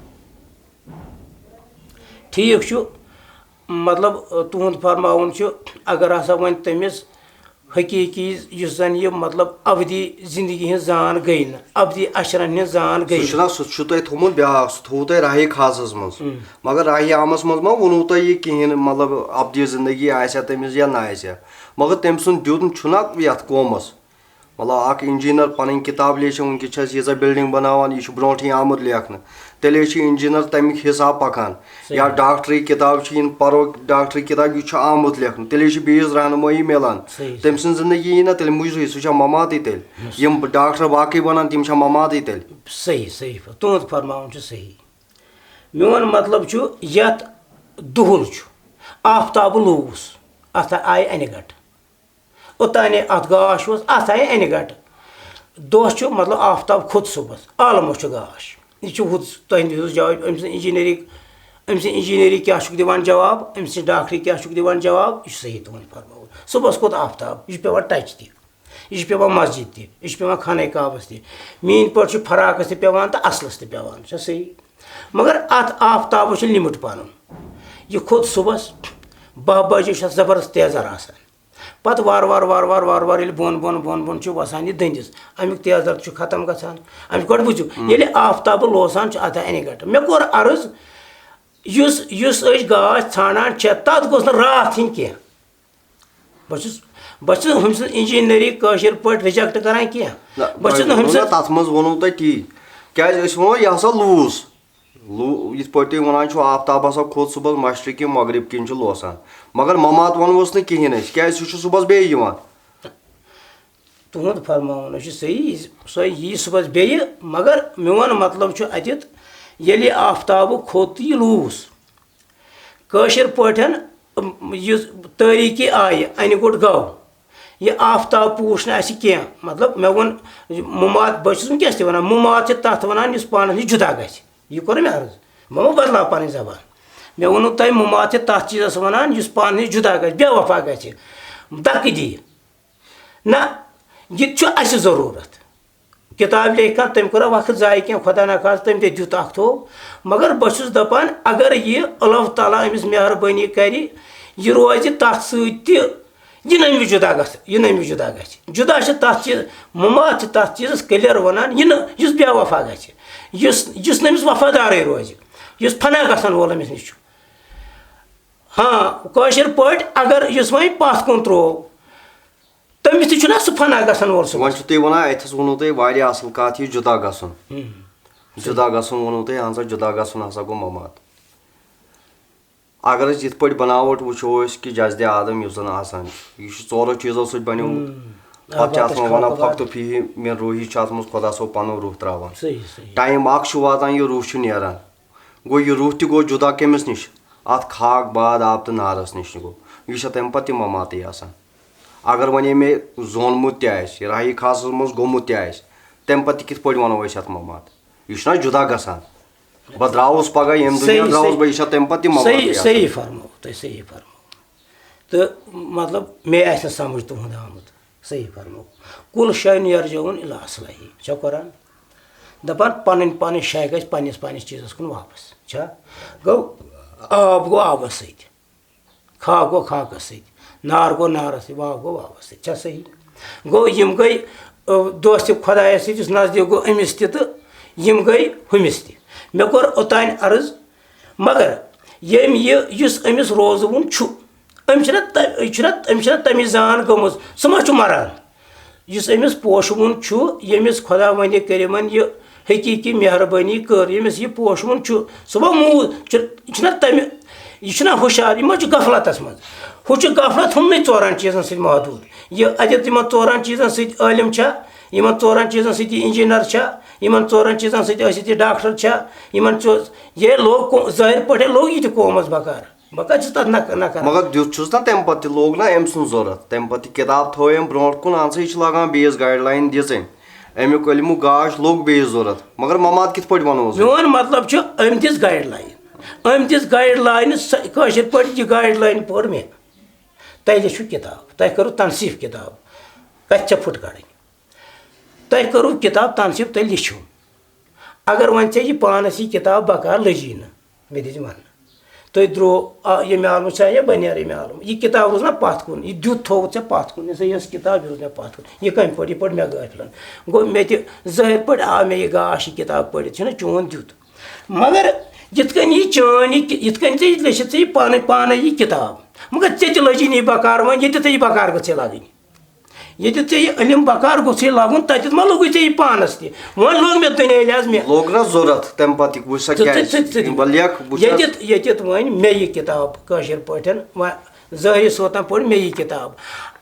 ٹھیٖک چھُ، مطلب، تُہُنٛد فرماوُن چھُ، اگر ہسا وۄنۍ تٔمِس حقیٖقی یُس زَن یہِ، مطلب، ابدی زندگی ہٕنٛز زان گٔے نہٕ، ابدی اَشرَن ہٕنٛز زان گٔے سُہ نہٕ۔ چھُنہ، سُہ چھُ تۄہہِ تھوٚومُت بیٛاکھ، سُہ تھوٚوُ تۄہہِ راہے خاصَس منٛز۔ ہُم۔ مگر راہے عامَس منٛز ما ووٚنوُ تۄہہِ یہِ کِہیٖنۍ، مطلب، ابدی زندگی آسیا تٔمِس یا نہ آسیا؟ مگر تٔمۍ سُنٛد دیُن چھُنہ یَتھ قومَس۔ مطلب، اَکھ engineer پَنٕنۍ کِتاب لیچھِ، وٕنکیٚس چھِ اَسہِ ییٖژاہ building بَناوان، یہِ چھُ برونٛٹھٕے آمُت لیکھنہٕ۔ تیٚلے چھُ engineer تَمیُک حِساب پَکان۔ صحیح۔ یا ڈاکٹری کِتاب چھِ یِن پَرو، ڈاکٹری کِتاب، یہِ چھُ آمُت لیکھنہٕ، تیٚلے چھِ بیٚیِس رہنمٲیی مِلان۔ صحیح۔ تٔمۍ سٕنٛز زندگی یی نہ تیٚلہِ مُجرٕے، سُہ چھا مماتٕے تیٚلہِ؟ یِم ڈاکٹر باقٕے بَنان، تِم چھا مماتٕے تیٚلہِ؟ صحیح، صحیح۔ تُہُنٛد فرماوُن چھُ صحیح۔ میون مطلب چھُ، یَتھ دُہُل چھُ، آفتابہٕ لوٗس، اَتھ آیہِ اَنہِ گَٹہٕ۔ اوٚتانے اَتھ گاش اوس، اَتھ آیہِ اَنہِ گَٹہٕ۔ دۄہ چھُ، مطلب، آفتاب کھوٚت صُبحَس، عالمَس چھُ گاش۔ یہِ چھُ ہُتھ تۄہہِ دِژوٕ جواب، أمۍ سٕنٛز engineering، أمۍ سٕنٛز engineering کیٛاہ چھُکھ دِوان جواب، أمۍ سٕنٛز ڈاکٹری کیٛاہ چھُکھ دِوان جواب، یہِ چھُ صحیح تُہُنٛد فرماوُن۔ صُبحَس کھوٚت آفتاب، یہِ چھُ پٮ۪وان ٹَچہِ تہِ، یہِ چھُ پٮ۪وان مسجد تہِ، یہِ چھُ پٮ۪وان خانہ کعبَس تہِ۔ میٛٲنۍ پٲٹھۍ چھُ فراقَس تہِ پٮ۪وان تہٕ اَصلَس تہِ پٮ۪وان، چھا صحیح؟ مگر اَتھ آفتابَس چھُ limit پَنُن۔ یہِ کھوٚت صُبحَس، باہ بجے چھُ اَتھ زبردست تیزر آسان۔ پتہٕ وارٕ وارٕ، وارٕ وارٕ، وارٕ وارٕ ییٚلہِ بۄن، بۄن، بۄن، بۄن چھُ وسان یہِ دٔنٛدِس، اَمیُک تیزر تہِ چھُ ختم گژھان۔ اَمہِ گۄڈٕ بوٗزِو، ہُم۔ ییٚلہِ آفتابہٕ لوسان چھُ، اَتھ اَنہِ گَٹہٕ۔ مےٚ کوٚر عرض، یُس، یُس أسۍ گاش ژھانٛڈان چھِ، تَتھ گوٚژھ نہٕ راتھ یِنۍ کینٛہہ۔ بہٕ چھُس، بہٕ چھُس نہٕ ہُمۍ سٕنٛز engineering کٲشِر پٲٹھۍ reject کران کینٛہہ۔ نہ، بہٕ چھُس نہٕ تۄہہِ ہُمۍ ووٚنوُ نا، سٕنٛز تَتھ منٛز ووٚنوُ تۄہہِ تی۔ کیٛازِ أسۍ وَنو، یہِ ہسا لوٗس۔ لو-، یِتھ پٲٹھۍ تُہۍ وَنان چھِو، آفتاب ہسا کھوٚت صُبحَس مشرقی مغرب کِنۍ چھُ لوسان، مگر ممات وَنوس نہٕ کِہیٖنۍ أسۍ، کیٛازِ سُہ چھُ صُبحَس بیٚیہِ یِوان۔ تُہُنٛد فرماوُن حظ چھُ صحیح، سۄ یی صُبحَس بیٚیہِ، مگر میون مطلب چھُ اَتٮ۪تھ، ییٚلہِ آفتابہٕ کھوٚت تہٕ یہِ لوٗس، کٲشِر پٲٹھۍ، یُس تٲریٖکی آیہِ، اَنہِ گوٚٹ گوٚو، یہِ آفتاب پوٗش نہٕ اَسہِ کینٛہہ۔ مطلب، مےٚ ووٚن، مُمات، بہٕ چھُس وٕنکیٚس تہِ وَنان، مُمات چھِ تَتھ وَنان، یُس پانَس نِش جُدا گژھِ۔ یہِ کوٚر مےٚ عرض۔ بہٕ مہ بدلاو پنٕنۍ زبان۔ مےٚ ووٚنوُ تۄہہِ، مُمات چھِ تَتھ چیٖزَس وَنان، یُس پانہٕ نِش جُدا گژھِ، بے وفا گژھِ، دَکہٕ دِیہِ۔ نہ، یہِ تہِ چھُ اَسہِ ضروٗرت۔ کِتاب لیکھِ کانٛہہ، تٔمۍ کوٚرا وقت ضایع کینٛہہ؟ خۄدا نخواستہٕ، تٔمۍ تہِ دیُت اَکھ تھوٚو۔ مگر بہٕ چھُس دَپان، اگر یہِ اللہ تعالیٰ أمِس مہربٲنی کَرِ، یہِ روزِ تَتھ سۭتۍ تہِ، یہِ نہٕ أمِس جُدا گژھِ، یہِ نہٕ أمِس جُدا گژھِ۔ جُدا چھِ تَتھ چیٖز، مُمات چھِ تَتھ چیٖزَس clear وَنان، یہِ نہٕ، یُس بے وفا گژھِ، یُس، یُس نہٕ أمِس وفادارٕے روزِ، یُس فنا گژھن وول أمِس نِش چھُ۔ ہاں، کٲشِر پٲٹھۍ اگر یُس وۄنۍ پَتھ کُن ترٛوو، تٔمِس تہِ چھُنہ سُہ فنا گژھن وول سُہ۔ وۄنۍ چھُو تُہۍ وَنان، اَتہِ حظ ووٚنوُ تۄہہِ واریاہ اَصٕل کَتھ، یہِ جُدا گژھُن۔ ہُم۔ جُدا گژھُن ووٚنوُ تۄہہِ، اَہن سا، جُدا گژھُن ہسا گوٚو ممات۔ اگر أسۍ یِتھ پٲٹھۍ بناوٹ وٕچھو أسۍ کہِ جسدِ آدم یُس زن آسان چھُ، یہِ چھُ ژورو چیٖزو سۭتۍ بنیومُت۔ ہُم۔ پتہٕ چھِ آدم اَتھ منٛز وَنان، پٮ۪ٹھ فَکتُ فیٖہِ مِن روٗحی، چھُ اَتھ منٛز خۄدا صٲب پَنُن روح ترٛاوان۔ صحیح، صحیح۔ ٹایم اکھ چھُ واتان، یہِ روح چھُ نیران۔ گوٚو، یہِ روح تہِ گوٚو جُدا کٔمِس نِش؟ اَتھ خاک، باد، آب تہٕ نارس نِش گوٚو۔ یہِ چھا تَمہِ پتہٕ تہِ مماتٕے آسان؟ اگر وۄنۍ أمۍ زونمُت تہِ آسہِ، راہی خاصس منٛز گوٚمُت تہِ آسہِ، تَمہِ پتہٕ تہِ کِتھ پٲٹھۍ وَنو أسۍ اَتھ ممات؟ یہِ چھُنہ جُدا گژھان؟ بہٕ درٛاوُس پگاہ، ییٚمہِ دۄہ صحیح، یا درٛاوُس صحیح۔ بہٕ، یہِ چھا تَمہِ پتہٕ تہِ مماتٕے صحیح، آسان؟ صحیح فرموو تۄہہِ، صحیح فرموو۔ تہٕ مطلب، مےٚ آسہِ نہٕ سمجھ تُہُنٛد آمُت۔ صحیح فرموو۔ کُل شَیْءٌ یَرْجِعُ اِلیٰ اَصْلِہِ۔ چھا قرآن؟ دَپان، پَنٕنۍ پَنٕنۍ شَے گژھِ پنٛنِس پنٛنِس چیٖزَس کُن واپَس۔ چھا؟ گوٚو، آب گوٚو آبَس سۭتۍ، خاک گوٚو خاکَس سۭتۍ، نار گوٚو نارَس سۭتۍ، واو گوٚو واوَس سۭتۍ۔ چھا صحیح؟ گوٚو، یِم گٔے، اَ، دوستِ خۄدایَس سۭتۍ یُس نزدیٖک گوٚو أمِس تہِ تہٕ یِم گٔے ہُمِس تہِ۔ مےٚ کوٚر اوٚتانۍ عرض، مگر ییٚمۍ یہِ، یُس أمِس روزٕ وُن چھُ، أمِس چھِنہ تَ-، یہِ چھُنہ، أمِس چھِنہ تَمِچ زان گٔمٕژ، سُہ ما چھُ مَران؟ یُس أمِس پوشہٕ وُن چھُ، ییٚمِس خۄداوندِ کریٖمن یہِ حقیٖقی مہربٲنی کٔر، ییٚمِس یہِ پوشہٕ وُن چھُ، سُہ ما موٗد؟ چھُ، یہِ چھُنہ تَمہِ، یہِ چھُنہ ہُشار، یہِ ما چھُ غفلتس منٛز؟ ہُہ چھُ غفلت ہُمنٕے ژورن چیٖزن سۭتۍ محدوٗد۔ یہِ اتٮ۪تھ یِمن ژورن چیٖزن سۭتۍ عٲلِم چھا، یِمن ژورن چیٖزن سۭتۍ یہِ انجینئر چھا، یِمن ژورن چیٖزن سۭتۍ ٲسِتھ یہِ ڈاکٹر چھا، یِمن ژو-، یہِ لوٚگ قو-، ظٲہِر پٲٹھۍ لوٚگ یہِ تہِ قومس بکار۔ بہٕ کتہِ چھُس تتھ نہ، نہ کران؟ مگر دیُت چھُس نا تمہِ پتہٕ تہِ، لوٚگ نا أمۍ سُنٛد ضوٚرتھ۔ تمہِ پتہٕ تہِ کِتاب تھٲو أمۍ برونٛٹھ کُن، اہن سا، یہِ چھِ لاگان بیٚیِس گایڈ لاین دِژ أمۍ۔ اَمیُک علمُک گاش لوٚگ بیٚیِس ضوٚرتھ۔ مگر مماد کِتھ پٲٹھۍ وَنوس بہٕ؟ میون مطلب چھُ، أمۍ دِژ گایڈ لاین۔ أمۍ دِژ گایڈ لاین، سۄ کٲشِر پٲٹھۍ یہِ گایڈ لاین پٔر مےٚ۔ تۄہہِ لیٚچھِو کِتاب، تۄہہِ کٔرٕو تنصیٖف کِتاب، کَتہِ چھےٚ پھُٹ کَڑٕنۍ؟ تۄہہِ کٔرٕو کِتاب تنصیٖف، تۄہہِ لیٚچھِو۔ اگر وۄنۍ ژےٚ یہِ پانَس یہِ کِتاب بکار لٔجی نہٕ، مےٚ دِژ وننہٕ۔ تُہۍ درٛو-، آ، ییٚمہِ عالمہٕ چھا یا بہٕ نیرٕ ییٚمہِ عالمہٕ؟ یہِ کِتاب روٗز نہ پَتھ کُن، یہِ دیُت تھوٚوُتھ ژےٚ پَتھ کُن، یہِ سا یۄس کِتاب یہِ روٗز مےٚ پَتھ کُن، یہِ کَمہِ پٲٹھۍ، یہِ پٔر مےٚ غٲفلَن۔ گوٚو مےٚ تہِ ظٲہِر پٲٹھۍ آو مےٚ یہِ گاش، یہِ کِتاب پٔرِتھ چھُنہ چون دیُت۔ مگر یِتھ کٔنۍ یہِ چٲنۍ، یہِ کہِ-، یِتھ کٔنۍ ژےٚ یہِ لیٚچھِتھ ژےٚ یہِ پانَے، پانَے یہِ کِتاب، مگر ژےٚ تہِ لٔجی نہٕ یہِ بکار وۄنۍ، ییٚتہِ تہِ یہِ بکار گٔژھے لَگٕنۍ۔ ییٚتہِ ژےٚ یہِ علم بکار گوٚژھُے لگُن، تَتٮ۪تھ ما لوٚگُے ژےٚ یہِ پانَس تہِ؟ وۄنۍ لوٚگ مےٚ دُنیا لحاظ مےٚ۔ لوٚگ نہ ضوٚرتھ تَمہِ پَتہٕ یہِ؟ وٕچھ سا ژٕ، ژٕ، کیٛازِ؟ ژٕ، ژٕ، ژٕ۔ بہٕ لیکھٕ، بہٕ چھُس ییٚتٮ۪تھ، ییٚتٮ۪تھ وۄنۍ مےٚ یہِ کِتاب کٲشِر پٲٹھۍ، وۄنۍ ظٲہری صوتن پٔر مےٚ یہِ کِتاب۔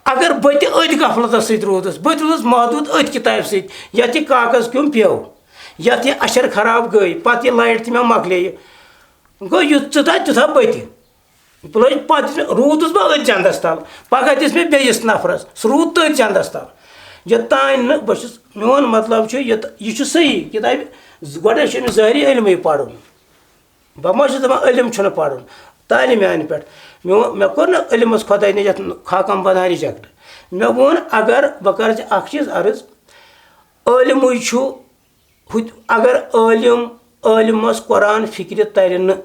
اگر بہٕ تہِ أتھۍ غفلتس سۭتۍ روٗدُس، بہٕ تہِ روٗدُس محدوٗد أتھۍ کِتابہِ سۭتۍ، یَتھ یہِ کاغذ کیوٚم پیوٚو، یَتھ یہِ اَشر خراب گٔے، پَتہٕ یہِ لایٹ تہِ مےٚ مۄکلییہِ، گوٚو یُتھ ژٕ تَتھ تیُتھا بہٕ تہِ۔ بہٕ لٔج پَتہٕ، روٗدُس بہٕ أتھۍ جَنٛدَس تَل۔ پَگاہ دِژ مےٚ بیٚیِس نفرَس، سُہ روٗد تٔتھۍ جَنٛدَس تَل۔ یوٚتام نہٕ بہٕ چھُس، میون مطلب چھُ، یہِ، یہِ چھُ صحیح، کِتابہِ، گۄڈَے چھُ أمِس ظٲہری علمٕے پَرُن۔ بہٕ ما چھُس دَپان علم چھُنہٕ پَرُن، تعلیٖم میٛانہِ پٮ۪ٹھ۔ میون، مےٚ کوٚر نہٕ علمَس خۄداے نجات خاکَم بَنان reject۔ مےٚ ووٚن، اگر بہٕ کَرٕ ژےٚ اَکھ چیٖز عرض، عٲلمٕے چھُ، ہُتہِ اگر عٲلِم، عٲلِمَس قرآن فِکرِ تَرِ نہٕ،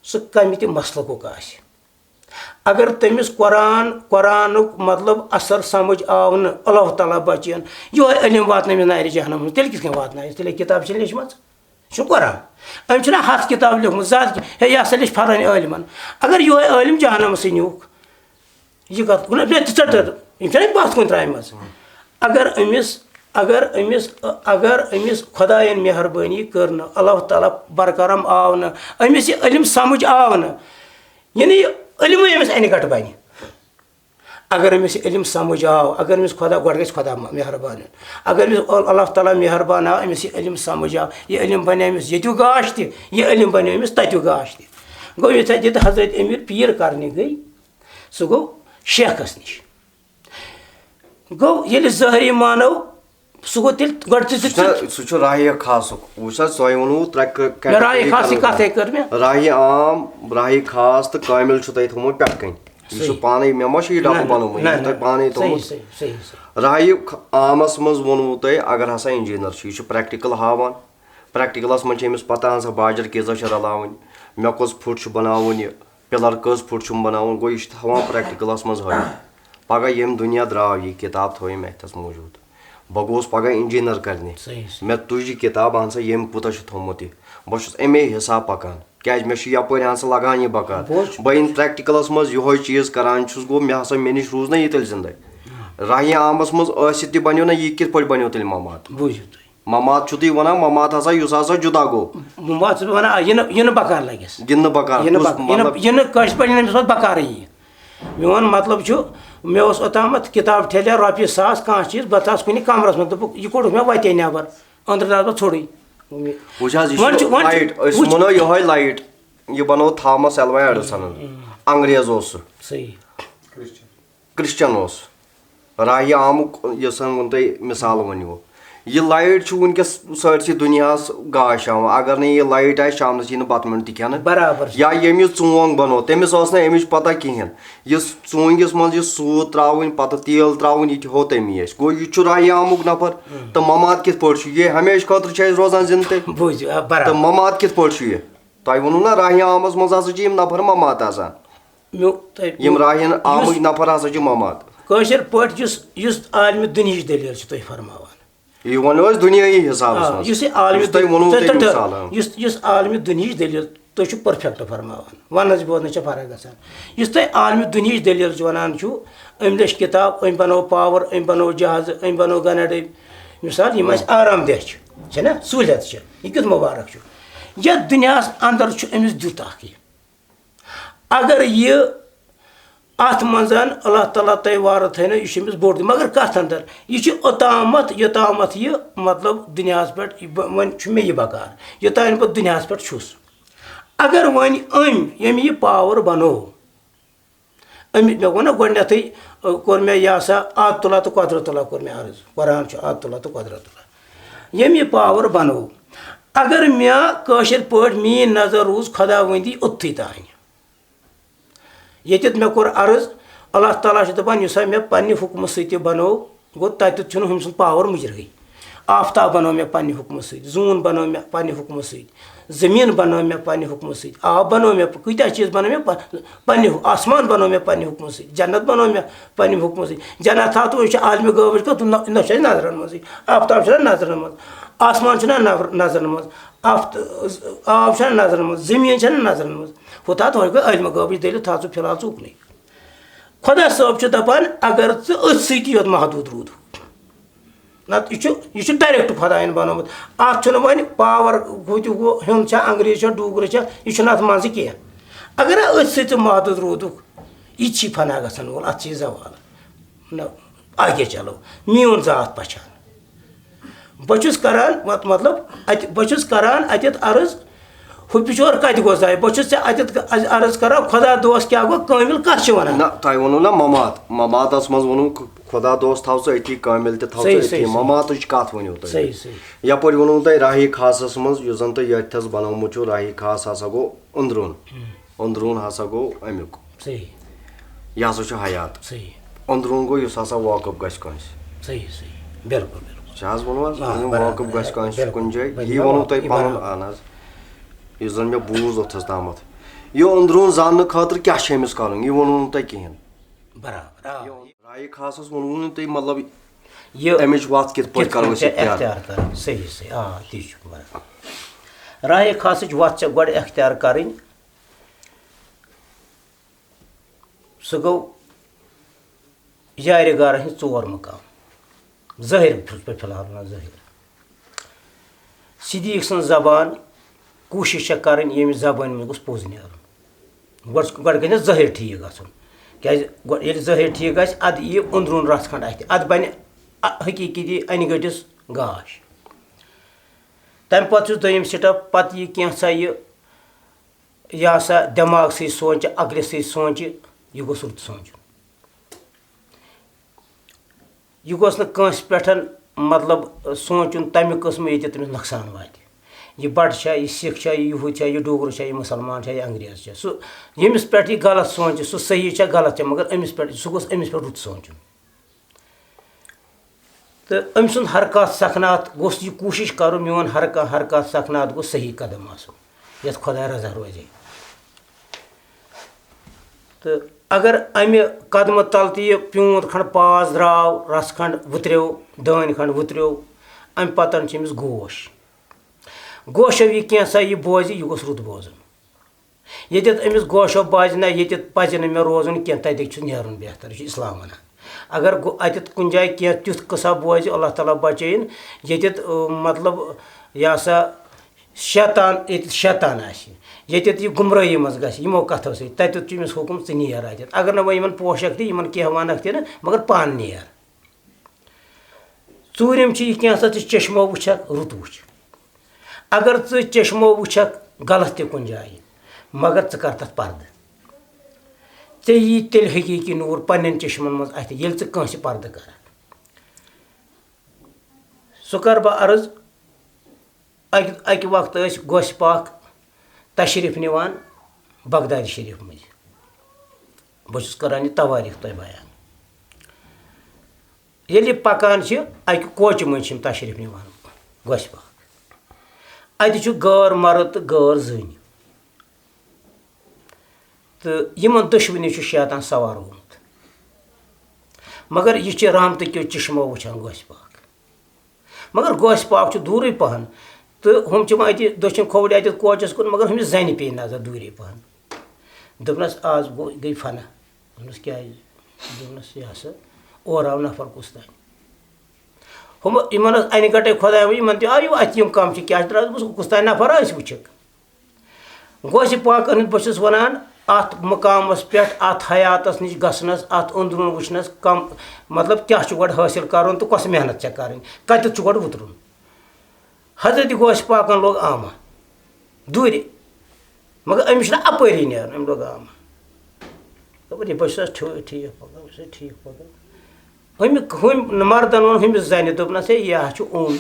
سُہ کمہِ تہِ مسلکُک آسہِ۔ اگر تٔمِس قرآن، قرآنُک مطلب اثر سمجھ آو نہٕ، اللہ تعالیٰ بچٲیِن، یِہوٚے علم واتنٲوِس نارِ جہنم منٛز، تیٚلہِ کِتھ کٔنۍ واتنٲوِس؟ تیٚلہِ کِتاب چھِ لیٚچھمٕژ، یہِ چھُ قرآن۔ أمۍ چھُنہ ہَتھ کِتاب لیوٚکھمُژ، زٕ ہَتھ کہِ-، ہے، یہِ ہسا لیٚچھ فلٲنۍ عٲلمَن۔ اگر یِہوٚے عٲلِم جہنمسٕے نیوٗکھ، یہِ کَتھ، نہ، مےٚ تہِ ژٔٹ، یِم چھِنہ پَتھ کُن ترٛامہِ منٛز۔ اگر أمِس، اگر أمِس، اگر أمِس خۄدایَن مہربٲنی کٔر نہٕ، اللہ تعالیٰ برکرم آو نہٕ، أمِس یہِ علم سمجھ آو نہٕ، یعنی یہِ علمٕے أمِس اَنہِ گَٹہٕ بَنہِ۔ اگر أمِس یہِ علم سمجھ آو، اگر أمِس خۄدا، گۄڈٕ گژھِ خۄدا مہربان یُن۔ اگر أمِس اللہ تعالیٰ مہربان آو، أمِس یہِ علم سمجھ آو، یہِ علم بَنیو أمِس ییٚتیُک گاش تہِ، یہِ علم بَنیو أمِس تَتیُک گاش تہِ۔ گوٚو یِتھَے، ییٚتہِ حضرت أمیٖر پیٖر کَرنہِ گٔے، سُہ گوٚو شیخس نِش۔ گوٚو ییٚلہِ ظٲہری مانو، سُہ گوٚو تیٚلہِ گۄڈٕ تہِ سُہ چھُ، سُہ چھُ راہہِ خاصُک۔ وٕچھ حظ، تۄہہِ ووٚنوُ ترٛےٚ ک-، مےٚ راہہِ category خاصٕے کَرو۔ کَتھَے کٔر مےٚ۔ راہہِ عام، راہہِ خاص تہٕ کٲمِل چھُ تۄہہِ تھوٚومُت پٮ۪ٹھ کَنۍ۔ یہِ چھُ صحیح۔ پانَے، مےٚ ما چھُ یہِ نہ، ڈَبہٕ نہ، بَنومُت، نہ، یہِ چھُ تۄہہِ نہ۔ پانَے صحیح، تھوٚومُت۔ صحیح، صحیح، صحیح۔ راہہِ خ-، عامَس منٛز ووٚنوُ تۄہہِ، اگر ہسا انجینئر چھُ، یہِ چھُ practical ہاوان۔ Practicalس منٛز چھِ أمِس پَتہ آسان باجر کۭژاہ چھِ رَلاوٕنۍ، مےٚ کۄس پھُٹ چھُ بَناوُن، یہِ pillar کٔژ پھُٹ چھُم بَناوُن، گوٚو یہِ چھُ تھاوان practicalس منٛز ہٲوِتھ۔ پَگاہ ییٚمہِ دُنیا درٛاو، یہِ کِتاب تھٲو أمۍ اَتھَس موٗجوٗد۔ بہٕ گوٚوُس پَگاہ انجینئر کَرنہِ۔ صحیح، صحیح۔ مےٚ تُج یہِ کِتاب، اہن سا، ییٚمۍ کوٗتاہ چھُ تھوٚومُت یہِ۔ بہٕ چھُس اَمے حِساب پَکان، کیٛازِ مےٚ چھُ یَپٲرۍ اہن سا لَگان یہِ بَکار۔ بوز۔ بہٕ ییٚلہِ practicalس منٛز یِہوٚے چیٖز کَران چھُس، گوٚو مےٚ ہسا، مےٚ نِش روٗز نہ یہِ تیٚلہِ زِندَے۔ راہہِ عامَس منٛز ٲسِتھ تہِ بَنیو نہ یہِ، کِتھ پٲٹھۍ بَنیو تیٚلہِ مماد؟ بوٗزِو تُہۍ۔ مماد چھُو تُہۍ وَنان، مماد ہسا، یُس ہسا جُدا گوٚو۔ مماد چھُس بہٕ وَنان، آ، یہِ نہٕ، یہِ نہٕ بکار لَگٮ۪س۔ یہِ نہٕ بکار، یہِ نہٕ کُس بک-، یہِ نہٕ، مطلب؟ یہِ نہٕ کٲشِر پٲٹھۍ یہِ نہٕ أمِس پَتہٕ بکارٕے یی۔ میون مطلب چھُ، مےٚ اوس اوٚتامَتھ کِتاب ٹھیلہِ رۄپیہِ ساس کانٛہہ چیٖز، بہٕ ژاس کُنہِ کمرَس منٛز، دوٚپُکھ، یہِ کوٚڑُکھ مےٚ وَتے نٮ۪بر، أنٛدرٕ درٛاس بہٕ ژھوٚرُے۔ وٕچھ حظ، یہِ وۄنۍ چھُ، چھُ وۄنۍ چھُ، light، أسۍ وٕچھ۔ وَنو یِہوٚے light، یہِ بَنوو تھامَس ایلوا ایڈِسَنَن۔ انگریز اوس سُہ۔ صحیح۔ کرسچن اوس۔ راہہِ عامُک یُس زَن ووٚن تۄہہِ مِثال ؤنِو، یہِ light چھُ وٕنکیٚس سٲرسٕے دُنیاہَس گاش ہاوان۔ اگر نہٕ یہِ light آسہِ، شامنَس یی نہٕ بَتہٕ میوٚنٛڈ تہِ کھٮ۪نہٕ۔ برابر چھُ۔ یا ییٚمۍ یہِ ژونٛگ بَنوو، تٔمِس ٲس نہٕ اَمِچ پَتہ کِہیٖنۍ۔ یُس ژوٗنٛگِس منٛز یہِ سوٗت ترٛاوٕنۍ، پَتہٕ تیٖل ترٛاوُن، یہِ تہِ ہوٚو تَمی اَسہِ۔ گوٚو، یہِ تہِ چھُ راہہِ عامُک نفر۔ تہٕ مماد کِتھ پٲٹھۍ چھُ؟ یہِ ہمیشہِ خٲطرٕ چھِ اَسہِ روزان زِندٕ تیٚلہِ۔ بوٗزِو، آ، برابر۔ تہٕ مماد کِتھ پٲٹھۍ چھُ یہِ؟ تۄہہِ ووٚنوُ نہ، راہہِ عامَس منٛز ہسا چھِ یِم نفر مماد آسان۔ میو-، تۄہہِ یِم راہن یُس آمٕتۍ نفر ہسا چھِ مماد۔ کٲشِر پٲٹھۍ یُس، یُس عالمِ دُنیہٕچ دٔلیٖل چھِ تُہۍ فرماوان۔ یہِ وَنو أسۍ دُنیٲیی حسابَس آ، منٛز۔ یُس یہِ عالمِ یُس تۄہہِ دُن-، ووٚنوُ تُہۍ، تَمہِ تُہۍ، تُہۍ، مثال، آ۔ یُس، یُس عالمِ دُنیہٕچ دٔلیٖل، تُہۍ چھِو perfect فرماوان۔ وَننَس بوزنَس چھےٚ فرق گژھان۔ یُس تۄہہِ عالمِ دُنیہٕچ دٔلیٖل چھِ وَنان چھُو، أمۍ لیٚچھ کِتاب، أمۍ بَنوو power، أمۍ بَنوو جہازٕ، أمۍ بَنوو گَنَڈ، أمۍ، مثال، یِم اَسہِ آرام دہ چھِ، چھِ نہ؟ سہوٗلیت چھِ۔ یہِ کیُتھ مُبارک چھُ؟ یَتھ دُنیاہَس اَندَر چھُ أمِس دیُت اَکھ یہِ۔ اگر یہِ اَتھ منٛز اللہ تعالیٰ تۄہہِ وارٕ تھٲینو، یہِ چھُ أمِس بوٚڑ دِل۔ مگر کَتھ اندر؟ یہِ چھُ اوٚتامَتھ، یوٚتامَتھ یہِ مطلب دُنیاہَس پٮ۪ٹھ، یہِ بہٕ، وۄنۍ چھُ مےٚ یہِ بکار، یوٚتام بہٕ دُنیاہَس پٮ۪ٹھ چھُس۔ اگر وۄنۍ أمۍ، ییٚمۍ یہِ پاور بنوو، أمۍ، مےٚ ووٚن نہ گۄڈٕنٮ۪تھٕے، کوٚر مےٚ یہِ ہسا عادت اللہ تہٕ قدرت اللہ کوٚر مےٚ عرض۔ قرآن چھُ عادت اللہ تہٕ قدرت اللہ۔ ییٚمۍ یہِ پاور بنوو، اگر مےٚ کٲشِر پٲٹھۍ میٛٲنۍ نظر روٗز خۄداوندی اوٚتتھٕے تانۍ، ییٚتٮ۪تھ مےٚ کوٚر عرض، اللہ تعالیٰ چھُ دَپان، یُس ہا مےٚ پننہِ حُکمہٕ سۭتۍ یہِ بنوو، گوٚو، تَتٮ۪تھ چھُنہٕ ہُمۍ سُنٛد پاور مُجرٕے۔ آفتاب بنوو مےٚ پننہِ حُکمہٕ سۭتۍ، زوٗن بنوو مےٚ پننہِ حُکمہٕ سۭتۍ، زٔمیٖن بنوو مےٚ پننہِ حُکمہٕ سۭتۍ، آب بنوو مےٚ، کۭتیٛاہ چیٖز بنوو مےٚ پ-، پننہِ حُ-، آسمان بنوو مےٚ پننہِ حُکمہٕ سۭتۍ، جنت بنوو مےٚ پننہِ حُکمہٕ سۭتۍ۔ جنت ہا تہٕ یہِ چھُ عالمِ غٲبٕچ کَتھ، نہ، نہ چھُ اَسہِ نظرن منٛزٕے، آفتاب چھُنہ نظرن منٛز، آسمان چھُنہ نظر-، نظرن منٛز، آفت-، آب چھُنہ نظرن منٛز، زٔمیٖن چھَنہ نظرن منٛز۔ ہُتھ ہا تھوڑا گٔے عٲلمہِ غٲبٕچ دٔلیٖل، تھاو ژٕ فی الحال ژُکنُے۔ خۄدا صٲب چھُ دَپان، اگر ژٕ أتھۍ سۭتی یوت محدوٗد روٗدُکھ، نَتہٕ یہِ چھُ، یہِ چھُ direct خۄدایَن بَنومُت۔ اَتھ چھُنہٕ وۄنۍ پاور ہُہ تہِ ہُہ ہیوٚن چھا، انگریز چھا، ڈوٗگرٕ چھا، یہِ چھُنہٕ اَتھ منٛزٕ کینٛہہ۔ اگر أتھۍ سۭتۍ ژٕ محدوٗد روٗدُکھ، یہِ تہِ چھی فنا گژھن وول، اَتھ چھی زوال۔ نہ، آگے چلو، میون ذات پچھان۔ بہٕ چھُس کران، مط-، مطلب، اتہِ، بہٕ چھُس کران اتٮ۪تھ عرض، ہُہ بِچور کتہِ گوٚو ضایع؟ بہٕ چھُس ژےٚ اتٮ۪تھ عرض، عرض کران، خۄدا دوست کیٛاہ گوٚو؟ کٲمِل کتھ چھِ ونان؟ نہ، تۄہہِ ووٚنوُ نہ ممات، مماتس منٛز ووٚنوُ خ-، خۄدا دوست تھاو ژٕ أتی، کٲمِل تہِ تھاو ژٕ صحیح، أتی۔ صحیح، صحیح۔ مماتٕچ کتھ ؤنِو تُہۍ۔ صحیح، صحیح۔ یپٲرۍ ووٚنوُ تۄہہِ راہی خاصس منٛز، یُس زن تۄہہِ ییٚتھس بنومُت چھُو، راہی خاص ہسا گوٚو أنٛدرُن۔ ہُم۔ أنٛدروٗن ہسا گوٚو اَمیُک۔ صحیح۔ یہِ ہسا چھُ حیات۔ صحیح۔ أنٛدروٗن گوٚو یُس ہسا واقف گژھِ کٲنٛسہِ۔ صحیح، صحیح۔ بِلکُل، بِلکُل۔ چھِ حظ ووٚنمُت؟ آ، یہِ برابر، واقف گژھِ کٲنٛسہِ بِلکُل۔ کُنہِ جایہِ۔ بِلکُل، یہِ ووٚنوُ تۄہہِ یہِ پَنُن، برابر۔ اہن حظ۔ یُس زَن مےٚ بوٗز اوٚتھَس تامَتھ۔ یہِ أنٛدروٗن زاننہٕ خٲطرٕ کیٛاہ چھِ أمِس کَرُن؟ یہِ ووٚنوُ نہٕ تۄہہِ کِہیٖنۍ۔ برابر، آ۔ یہِ رایے خاصَس ووٚنوُ نہٕ تۄہہِ، مطلب، یہِ أمِچ وَتھ کِتھ پٲٹھۍ کِتھ کَرو کٔنۍ أسۍ چھِ اختیار؟ اختیار کَرٕنۍ؟ صحیح، صحیح۔ آ، تی چھُ برابر۔ رایے خاصٕچ وَتھ چھےٚ گۄڈٕ اختیار کَرٕنۍ۔ سُہ گوٚو یارِ غارٕ ہٕنٛدۍ ژور مُقام۔ ظٲہِر چھُس بہٕ فی الحال وَنان، ظٲہِر۔ صدیٖق سٕنٛز زبان، کوٗشِش چھےٚ کَرٕنۍ، ییٚمہِ زبٲنۍ منٛز گوٚژھ پوٚز نیرُن۔ گۄڈٕ، گۄڈٕ گژھِ نہ ظٲہِر ٹھیٖک گژھُن۔ کیٛازِ گۄڈٕ ییٚلہِ ظٲہِر ٹھیٖک گژھِ، اَدٕ یِیہِ أنٛدروٗن رَژھ کھنٛڈ اَتھِ، اَدٕ بَنہِ اَ-، حقیٖقی تہِ أنۍ گٔٹِس گاش۔ تَمہِ پَتہٕ چھُس دوٚیِم step، پَتہٕ یِیہِ کینٛژھا یہِ یہِ ہسا دٮ۪ماغ سۭتۍ سونٛچہِ، عقلہِ سۭتۍ سونٛچہِ، یہِ گوٚژھ رُت سونٛچُن۔ یہِ گوٚژھ نہٕ کٲنٛسہِ پٮ۪ٹھ، مطلب، سونٛچُن تَمہِ قٕسمہٕ ییٚتہِ تٔمِس نۄقصان واتہِ۔ یہِ بَٹہٕ چھا، یہِ سِکھ چھا، یہِ یہوٗدۍ چھا، یہِ ڈوٗگرٕ چھا، یہِ مُسلمان چھا، یہِ انگریز چھا، سُہ ییٚمِس پٮ۪ٹھ یہِ غلط سونٛچہِ، سُہ صحیح چھا غلط چھا، مگر أمِس پٮ۪ٹھ، سُہ گوٚژھ أمِس پٮ۪ٹھ رُت سونٛچُن۔ تہٕ أمۍ سُنٛد ہر کانٛہہ سکھنات گوٚژھ یہِ کوٗشِش کَرُن، میون ہر کانٛہہ، ہر کانٛہہ سکھنات گوٚژھ صحیح قدم آسُن، یَتھ خۄداے رضا روزِ۔ تہٕ اگر اَمہِ قدمہٕ تَل تہِ یہِ پیوٗنٛت کھنٛڈ پاس درٛاو، رَژھ کھنٛڈ وُتریو، دٲنۍ کھنٛڈ وُتریو، اَمہِ پَتَن چھِ أمِس گوش۔ گوشو یہِ کینٛژھا یہِ بوزِ، یہِ گوٚژھ رُت بوزُن۔ ییٚتٮ۪تھ أمِس گوشو باسہِ، نہ، ییٚتٮ۪تھ پَزِ نہٕ مےٚ روزُن کینٛہہ، تَتٮ۪تھ چھُ نیرُن بہتر، یہِ چھُ اِسلام وَنان۔ اگر گو-، اَتٮ۪تھ کُنہِ جایہِ کینٛہہ تیُتھ قٕصہ بوزِ، اللہ تعالیٰ بَچٲیِن، ییٚتٮ۪تھ، ٲ، مطلب، یہِ ہسا شیطان، ییٚتٮ۪تھ شیطان آسہِ، ییٚتٮ۪تھ یہِ گُمرٲہی منٛز گژھِ یِمو کَتھو سۭتۍ، تَتٮ۪تھ چھُ أمِس حُکُم، ژٕ نیر اَتٮ۪تھ۔ اگر نہٕ وۄنۍ یِمَن پوشَکھ تہِ، یِمَن کینٛہہ وَنَکھ تہِ نہٕ، مگر پانہٕ نیر۔ ژوٗرِم چھُ یہِ، کینٛژھا ژٕ چشمو وٕچھکھ، رُت وٕچھ۔ اگر ژٕ چشمو وٕچھکھ غلط تہِ کُنہِ جایہِ، مگر ژٕ کر تَتھ پردٕ۔ ژےٚ یی تیٚلہِ حقیٖقی نوٗر پننٮ۪ن چشمن منٛز اَتھِ، ییٚلہِ ژٕ کٲنٛسہِ پردٕ کرکھ۔ سُہ کر بہٕ عرض، اَکہِ، اَکہِ وقتہٕ ٲسۍ گوسہِ پاک تشریٖف نِوان بغدادِ شریٖف مٔنٛزۍ۔ بہٕ چھُس کران یہِ توٲریٖخ تۄہہِ بیان۔ ییٚلہِ یہِ پکان چھِ، اَکہِ کوچہِ مٔنٛزۍ چھِ یِم تشریٖف نِوان گوسہِ پاک۔ اَتہِ چھُ غٲر مرد تہٕ غٲر زٔنۍ۔ تہٕ یِمن دۄشوٕنی چھُ شیطان سوار گوٚمُت۔ مگر یہِ چھِ رحمتہٕ کیو چشمو وٕچھان گوسہِ پاک۔ مگر گوسہِ پاک چھُ دوٗرٕے پہن۔ تہٕ ہُم چھِ وۄنۍ اَتہِ دٔچھِنۍ کھووٕرۍ اَتٮ۪تھ کوچَس کُن، مگر ہُمِس زَنہِ پیٚیہِ نظر دوٗرے پہن۔ دوٚپنَس، "آز گوٚو، گٔے فنا۔" دوٚپنَس، "کیٛازِ؟" دوٚپنَس، "یہِ ہسا، اورٕ آو نفر کُس تام۔" ہُم، یِمَن ٲس اَنہِ گَٹَے خۄداے وۄنۍ، یِمَن تہِ آیہِ اَتھِ یِم کَم چھِ، کیٛاہ چھِ درٛاس، بہٕ کُس تام نفر آسہِ وٕچھِکھ۔ گوسہِ پاکَن ہُنٛد بہٕ چھُس وَنان، اَتھ مُقامَس پٮ۪ٹھ، اَتھ حیاتَس نِش گژھنَس، اَتھ أنٛدروٗن وٕچھنَس کم، مطلب، کیٛاہ چھُ گۄڈٕ حٲصِل کَرُن تہٕ کۄس محنت چھےٚ کَرٕنۍ، کَتٮ۪تھ چھُ گۄڈٕ وُترُن۔ حضرت غوث پاکَن لوگ آمہ دوٗرِ، مگر أمِس چھُنہٕ اَپٲری نیرُن، أمۍ لوگ آمہ۔ دوٚپُن، یہِ بہٕ چھُس ٹھیٖک، ٹھیٖک پَکان، بہٕ چھُس ٹھیٖک پَکان۔ أمۍ، ہُمۍ مردَن ووٚن ہُمِس زَنہِ، دوٚپنَس، ہے، یہِ ہا چھُ اوٚن،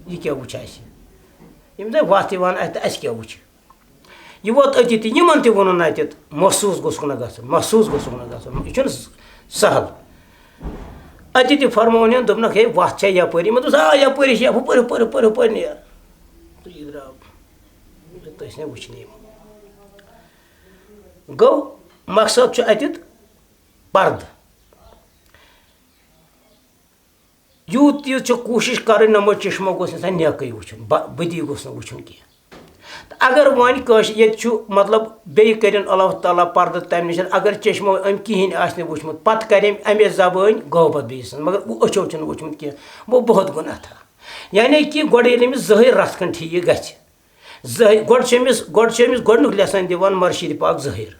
یہِ کیٛاہ وٕچھِ اَسہِ؟ یِم زَن وَتھ یِوان اَتہِ، تہٕ اَسہِ کیٛاہ وٕچھِ؟ یہِ ووت أتی تہِ، یِمن تہِ ووٚنُن اَتٮ۪تھ، محسوٗس گوٚژھُکھ نہٕ گژھُن، محسوٗس گوٚژھُکھ نہٕ گژھُن، یہِ چھُنہٕ س-، سہل۔ اَتہِ تہِ فرموونَن، دوٚپنَکھ، ہے، وَتھ چھےٚ یَپٲرۍ؟ یِمن دوٚپُس، آ، یَپٲرۍ چھِ، ہُپٲرۍ، ہُپٲرۍ، ہُپٲرۍ، ہُپٲرۍ نیر۔ تہٕ یہِ درٛاو، تہٕ تٔسۍ نہٕ وٕچھنہٕ یِم۔ گوٚو، مقصد چھُ اَتٮ۪تھ پردٕ۔ یوٗت یوٗت چھِ کوٗشِش کَرٕنۍ، نمو چشمو گوٚژھ اِنسان نیکٕے وٕچھُن، بَ-، بدی گوٚژھ نہٕ وٕچھُن کینٛہہ۔ تہٕ اگر وۄنۍ کٲنٛسہِ ییٚتہِ چھُ، مطلب، بیٚیہِ کٔرِن اللہ تعالیٰ پردٕ تَمہِ نِش، اگر چشمو أمۍ کِہیٖنۍ آسہِ نہٕ وٕچھمُت، پَتہٕ کَرِ أمۍ اَمے زبٲنۍ غٲبت بیٚیِس سٕنٛز، مگر وۄنۍ أچھو چھُنہٕ وٕچھمُت کینٛہہ، گوٚو بہت گُناہ تھا۔ یعنی کہِ گۄڈٕ ییٚلہِ أمِس ظٲہِر رَژھ کھنٛڈ ٹھیٖک گژھِ، ظٲہِر، گۄڈٕ چھِ أمِس، گۄڈٕ چھِ أمِس گۄڈٕنیُک lesson دِوان مرشد پاک ظٲہِر۔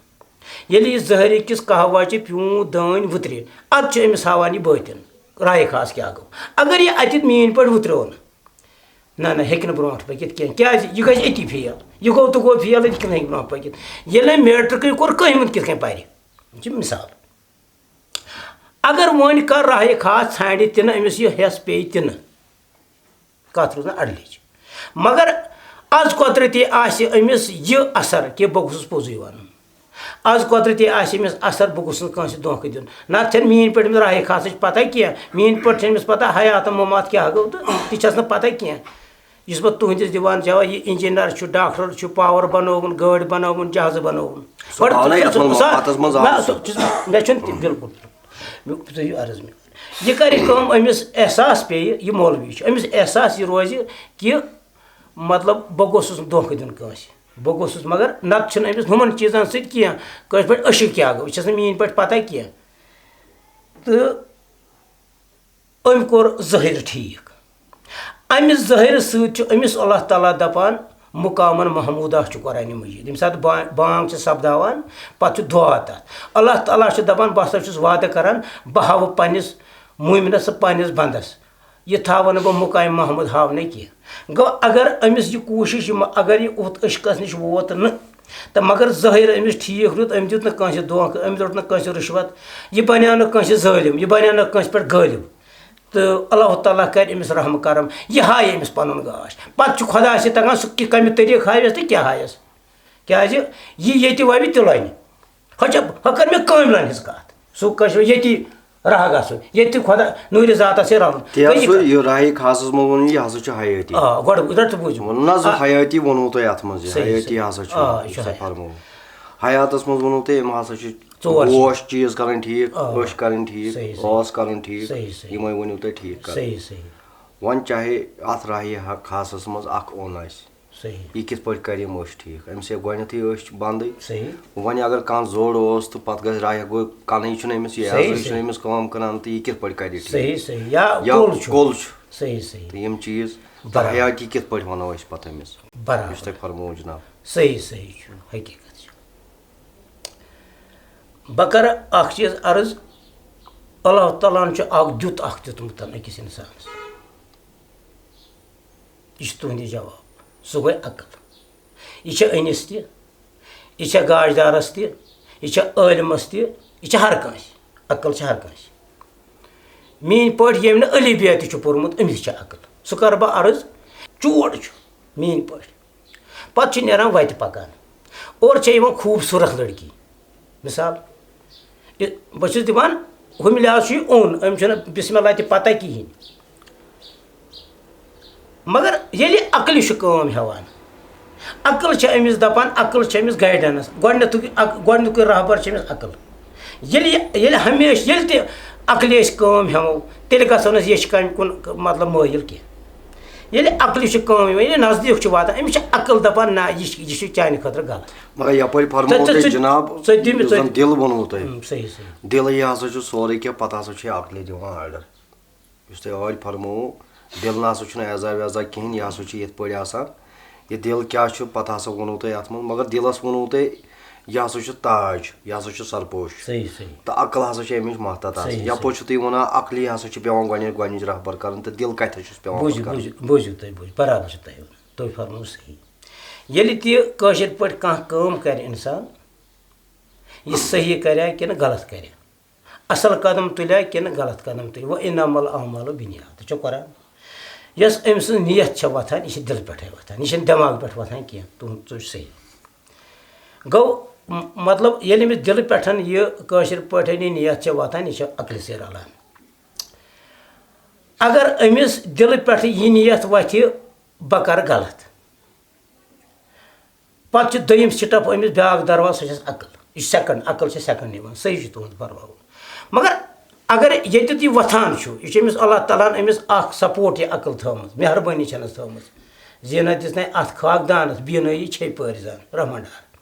ییٚلہِ یہِ ظٲہِر أکِس قہوہ چہِ پیوٗنٛت دٲنۍ وُترِ، اَدٕ چھُ أمِس ہاوان یہِ بٲطِن، راے خاص کیٛاہ گوٚو۔ اگر یہِ اَتٮ۪تھ میٛٲنۍ پٲٹھۍ وُتریو نہٕ، نہ، نہ، ہیٚکہِ نہٕ برونٛٹھ پٔکِتھ کینٛہہ۔ کیٛازِ؟ یہِ گژھِ أتی fail۔ یہِ گوٚو تہٕ گوٚو fail، یہِ کِتھ کٔنۍ ہیٚکہِ برونٛٹھ پٔکِتھ؟ ییٚلہِ أمۍ matric کوٚر، کٔہمہِ کِتھ کٔنۍ پَرِ؟ یہِ چھِ مِثال۔ اگر وۄنۍ کانٛہہ راہِ خاص ژھانٛڈِ تہِ نہٕ، أمِس یہِ حِصہٕ پیٚیہِ تہِ نہٕ، کَتھ روٗز نہٕ اَڑلِچ۔ مگر از قۄدرٔتی آسہِ أمِس یہِ اثر کہِ بہٕ گوٚژھُس پوٚزُے وَنُن۔ از قۄدرٔتی آسہِ أمِس اثر، بہٕ گوٚژھُس نہٕ کٲنٛسہِ دھوکہٕ دیُن۔ نَتہٕ چھَنہٕ میٛٲنۍ پٲٹھۍ أمِس راہِ خاصٕچ پَتہ کینٛہہ۔ میٛٲنۍ پٲٹھۍ چھَنہٕ أمِس پَتہ حیات و ممات کیٛاہ گوٚو تہٕ تہِ چھَس نہٕ پَتہ کینٛہہ۔ یُس بہٕ تُہٕنٛدِس دِوان جواب، یہِ engineer چھُ، doctor چھُ، power بنووُن، گٲڑۍ بنووُن، جہازٕ بنووُن۔ سُہ گوٚو آو نہ ژٕ یَتھ چھُکھ منٛز سُہ، مُفاتَس منٛز نہ، آو سُہ۔ سُہ چھُس، مےٚ چھُنہٕ تہِ بِلکُل۔ مےٚ، تُہۍ یِیِو عرض مےٚ۔ یہِ کَرِ کٲم، أمِس احساس پیٚیہِ، یہِ مولوی چھُ، أمِس احساس یہِ روزِ کہِ مطلب بہٕ گوٚژھُس نہٕ دھوکہٕ دیُن کٲنٛسہِ۔ بہٕ گوٚژھُس، مگر نَتہٕ چھُنہٕ أمِس ہُمَن چیٖزَن سۭتۍ کینٛہہ۔ کٲنٛسہِ پٲٹھۍ أچھِ کیٛاہ گوٚو، یہِ چھَس نہٕ میٛٲنۍ پٲٹھۍ پَتہ کینٛہہ۔ تہٕ أمۍ کوٚر ظٲہِر ٹھیٖک۔ اَمہِ ظٲہِرٕ سۭتۍ چھُ أمِس اللہ تعالیٰ دَپان، مقامن محمودہ چھُ قرآنِ مجیٖد۔ ییٚمہِ ساتہٕ با-، بانگ چھِ سپداوان، پتہٕ چھُ دُعا تَتھ۔ اللہ تعالیٰ چھُ دَپان، بہٕ ہسا چھُس وعدٕ کران، بہٕ ہاوٕ پننِس مُمِنس تہٕ پننِس بندس، یہِ تھاوٕ نہٕ بہٕ مقامِ محمود ہاونَے کینٛہہ۔ گوٚو، اگر أمِس یہِ کوٗشِش، یہِ مہ-، اگر یہِ اُتھ عشقس نِش ووت نہٕ، تہٕ مگر ظٲہِر أمِس ٹھیٖک روٗد، أمۍ دیُت نہٕ کٲنٛسہِ دھوکہٕ، أمۍ روٚٹ نہٕ کٲنٛسہِ رُشوت، یہِ بنیٛاو نہٕ کٲنٛسہِ ظٲلِم، یہِ بنیٛاو نہٕ کٲنٛسہِ پٮ۪ٹھ غٲلِب۔ تہٕ اللہ تعالیٰ کرِ أمِس رحم کرم، یہِ ہایہِ أمِس پنُن گاش۔ پتہٕ چھُ خۄدایَس یہِ تگان، سُہ کہِ کمہِ طریٖقہٕ ہایس تہٕ کیٛاہ ہایس۔ کیٛازِ یہِ ییٚتہِ وَوِ، تہِ لونہِ۔ ہۄ چھےٚ، ہۄ کٔر مےٚ کٲملَن ہٕنٛز کَتھ۔ سُہ کٲشُر ییٚتی راہ گژھُن، ییٚتہِ خۄدا نوٗرِ ذاتَس سۭتۍ رَلُن۔ تہِ ہسا گٔے یہِ کَتھ۔ یہِ راہی خاصَس منٛز ووٚن، یہِ ہسا چھُ حیٲتی۔ آ، گۄڈٕ، گۄڈٕ تہِ بوٗزِو۔ ووٚن نہ حظ، آ۔ حیٲتی ووٚنوُ تۄہہِ اَتھ منٛز، یہِ صحیح، حیٲتی صحیح۔ ہسا چھُ، آ، یہِ چھُ یُس تۄہہِ حیٲتی۔ فرمووُ۔ حیاتَس منٛز ووٚنوُ تۄہہِ، یِم ہسا چھِ ژور چھِ۔ گوش چیٖز کَرٕنۍ ٹھیٖک، آ۔ أچھ کَرٕنۍ ٹھیٖک، صحیح، صحیح۔ ٲس کَرٕنۍ ٹھیٖک، صحیح، صحیح۔ یِمَے ؤنِو تۄہہِ ٹھیٖک کَرٕنۍ۔ صحیح، صحیح۔ وۄنۍ چاہے اَتھ راہی حق خاصَس منٛز اَکھ اوٚن آسہِ، صحیح۔ یہِ کِتھ پٲٹھۍ کَرِ یِم أچھ ٹھیٖک؟ أمِس ہے گۄڈٕنٮ۪تھٕے أچھ بنٛدٕے۔ صحیح۔ وۄنۍ اگر کانٛہہ زوٚڑ اوس تہٕ پَتہٕ گژھِ راہہِ گوٚو کَنٕے چھُنہٕ أمِس، یہِ صحیح، عزٕے چھُنہٕ صحیح۔ أمِس کٲم کَران تہٕ یہِ کِتھ پٲٹھۍ کَرِ ٹھیٖک؟ صحیح، صحیح۔ یا یا کُل چھُ۔ کُل چھُ۔ صحیح، صحیح۔ تہٕ یِم چیٖز، برابر۔ حیاتی کِتھ پٲٹھۍ وَنو أسۍ پَتہٕ أمِس؟ برابر۔ یُس تۄہہِ فرمووُ جِناب۔ صحیح، صحیح چھُ، حقیٖقت چھُ۔ بہٕ کَرٕ اَکھ چیٖز عرض، اللہ تعالیٰ ہَن چھُ اَکھ دیُت، اَکھ دیُتمُت أکِس اِنسانَس۔ یہِ چھُ تُہُنٛدِ جواب۔ سُہ گوٚو عقل۔ یہِ چھےٚ أنِس تہِ، یہِ چھےٚ گاشدارَس تہِ، یہِ چھےٚ عٲلمَس تہِ، یہِ چھےٚ ہر کٲنٛسہِ۔ عقل چھےٚ ہر کٲنٛسہِ۔ میٛٲنۍ پٲٹھۍ ییٚمۍ نہٕ الف بے تہِ چھُ پوٚرمُت، أمِس چھےٚ عقل۔ سُہ کَرٕ بہٕ عرض، چوڑ چھُ میٛٲنۍ پٲٹھۍ۔ پَتہٕ چھُ نیران وَتہِ پَکان۔ اورٕ چھےٚ یِوان خوٗبصوٗرت لٔڑکی۔ مِثال، یہِ، بہٕ چھُس دِوان، ہُمہِ لحاظ چھُ یہِ اوٚن، أمۍ چھُنہٕ بسم اللہ تہِ پَتہ کِہیٖنۍ۔ مگر ییٚلہِ عقلہِ چھُ کٲم ہٮ۪وان، عقل چھِ أمِس دَپان، عقل چھِ أمِس guidance۔ گۄڈٕنیتھُک اَک-، گۄڈٕنیُکُے رہبر چھِ أمِس عقل۔ ییٚلہِ یہِ، ییٚلہِ ہمیشہِ، ییٚلہِ تہِ عقلہِ أسۍ کٲم ہٮ۪مو، تیٚلہِ گژھو نہٕ أسۍ ییٚچھِ کامہِ کُن، مطلب، مٲیِل کینٛہہ۔ ییٚلہِ عقلہِ چھِ کٲم یِوان، ییٚلہِ نزدیٖک چھُ واتان، أمِس چھِ عقل دَپان، نہ، یہِ چھِ، یہِ چھُ چانہِ خٲطرٕ غلط۔ مگر یَپٲرۍ فرموو ژٕ، ژٕ، تۄہہِ ژٕ، جِناب، ژٕ دِ مےٚ، یُس ژٕ زَن دِ-، دِل ووٚنوُ تۄہہِ۔ اۭں، صحیح، صحیح۔ دِلٕے ہسا چھُ سورُے کینٛہہ، پَتہٕ ہسا چھُ یہِ عقلہِ دِوان order۔ یُس تۄہہِ ٲدۍ فرمووُ، دِل نہ سا چھُنہٕ اعضا ویضا کِہیٖنۍ، یہِ ہسا چھُ یِتھ پٲٹھۍ آسان۔ یہِ دِل کیٛاہ چھُ، پَتہٕ ہسا ووٚنوُ تۄہہِ اَتھ منٛز، مگر دِلَس ووٚنوُ تۄہہِ، یہِ ہسا چھُ تاج، یہِ ہسا چھُ سرپوش۔ صحیح صحیح۔ تہٕ عقل ہسا چھِ اَمِچ ماتحت آسان۔ صحیح، یپٲرۍ چھُو تُہۍ وَنان عقلی ہسا چھِ پٮ۪وان گۄڈٕنٮ۪تھ گۄڈٕنِچ رہبر کَرٕنۍ تہٕ دِل کَتہِ چھُس پٮ۪وان بوٗزِو پَتہٕ کَرُن؟ بوٗزِو بوٗزِو تُہۍ بوٗزِو، برابر چھُ تۄہہِ وَنان، تُہۍ فرمٲوِو صحیح۔ ییٚلہِ تہِ کٲشِر پٲٹھۍ کانٛہہ کٲم کَرِ اِنسان، یہِ صحیح کَریا کِنہٕ غلط کَریا، اَصٕل قدم تُلیا کِنہٕ غلط قدم تُلہِ، وَ اِنَّمَا الْأَعْمَالُ بِالنِّيَّاتِ، ژٕ چھُکھ قرآن۔ یۄس أمۍ سٕنٛز نیت چھےٚ وۄتھان، یہِ چھِ دِلہٕ پٮ۪ٹھَے وۄتھان، یہِ چھَنہٕ دٮ۪ماغہٕ پٮ۪ٹھ وۄتھان کینٛہہ، تُہُنٛد ژٕ چھُ صحیح۔ گوٚو، م- مطلب، ییٚلہِ أمِس دِلہٕ پٮ۪ٹھ یہِ کٲشِر پٲٹھۍ یہِ نیت چھےٚ وۄتھان، یہِ چھےٚ عقلہِ سۭتۍ رَلان۔ اگر أمِس دِلہٕ پٮ۪ٹھ یہِ نیت وۄتھِ، بہٕ کَرٕ غلط، پَتہٕ چھِ دوٚیِم سٹیپ أمِس بیٛاکھ دروازٕ، سۄ چھَس عقل۔ یہِ چھِ سیکنڈ، عقل چھِ سیکنڈ نِوان، صحیح چھُ تُہُنٛد فرماوُن۔ مگر اگر ییٚتٮ۪تھ یہِ وۄتھان چھُ، یہِ چھُ أمِس اللہ تعالیٰ ہَن أمِس اَکھ سپورٹ، یہِ عقل تھٲومٕژ، مہربٲنی چھَنَس تھٲومٕژ۔ زینت دِژنَے اَتھ خاک دانَس، بینٲیی چھے پٲرۍ زان، رحمان ڈار۔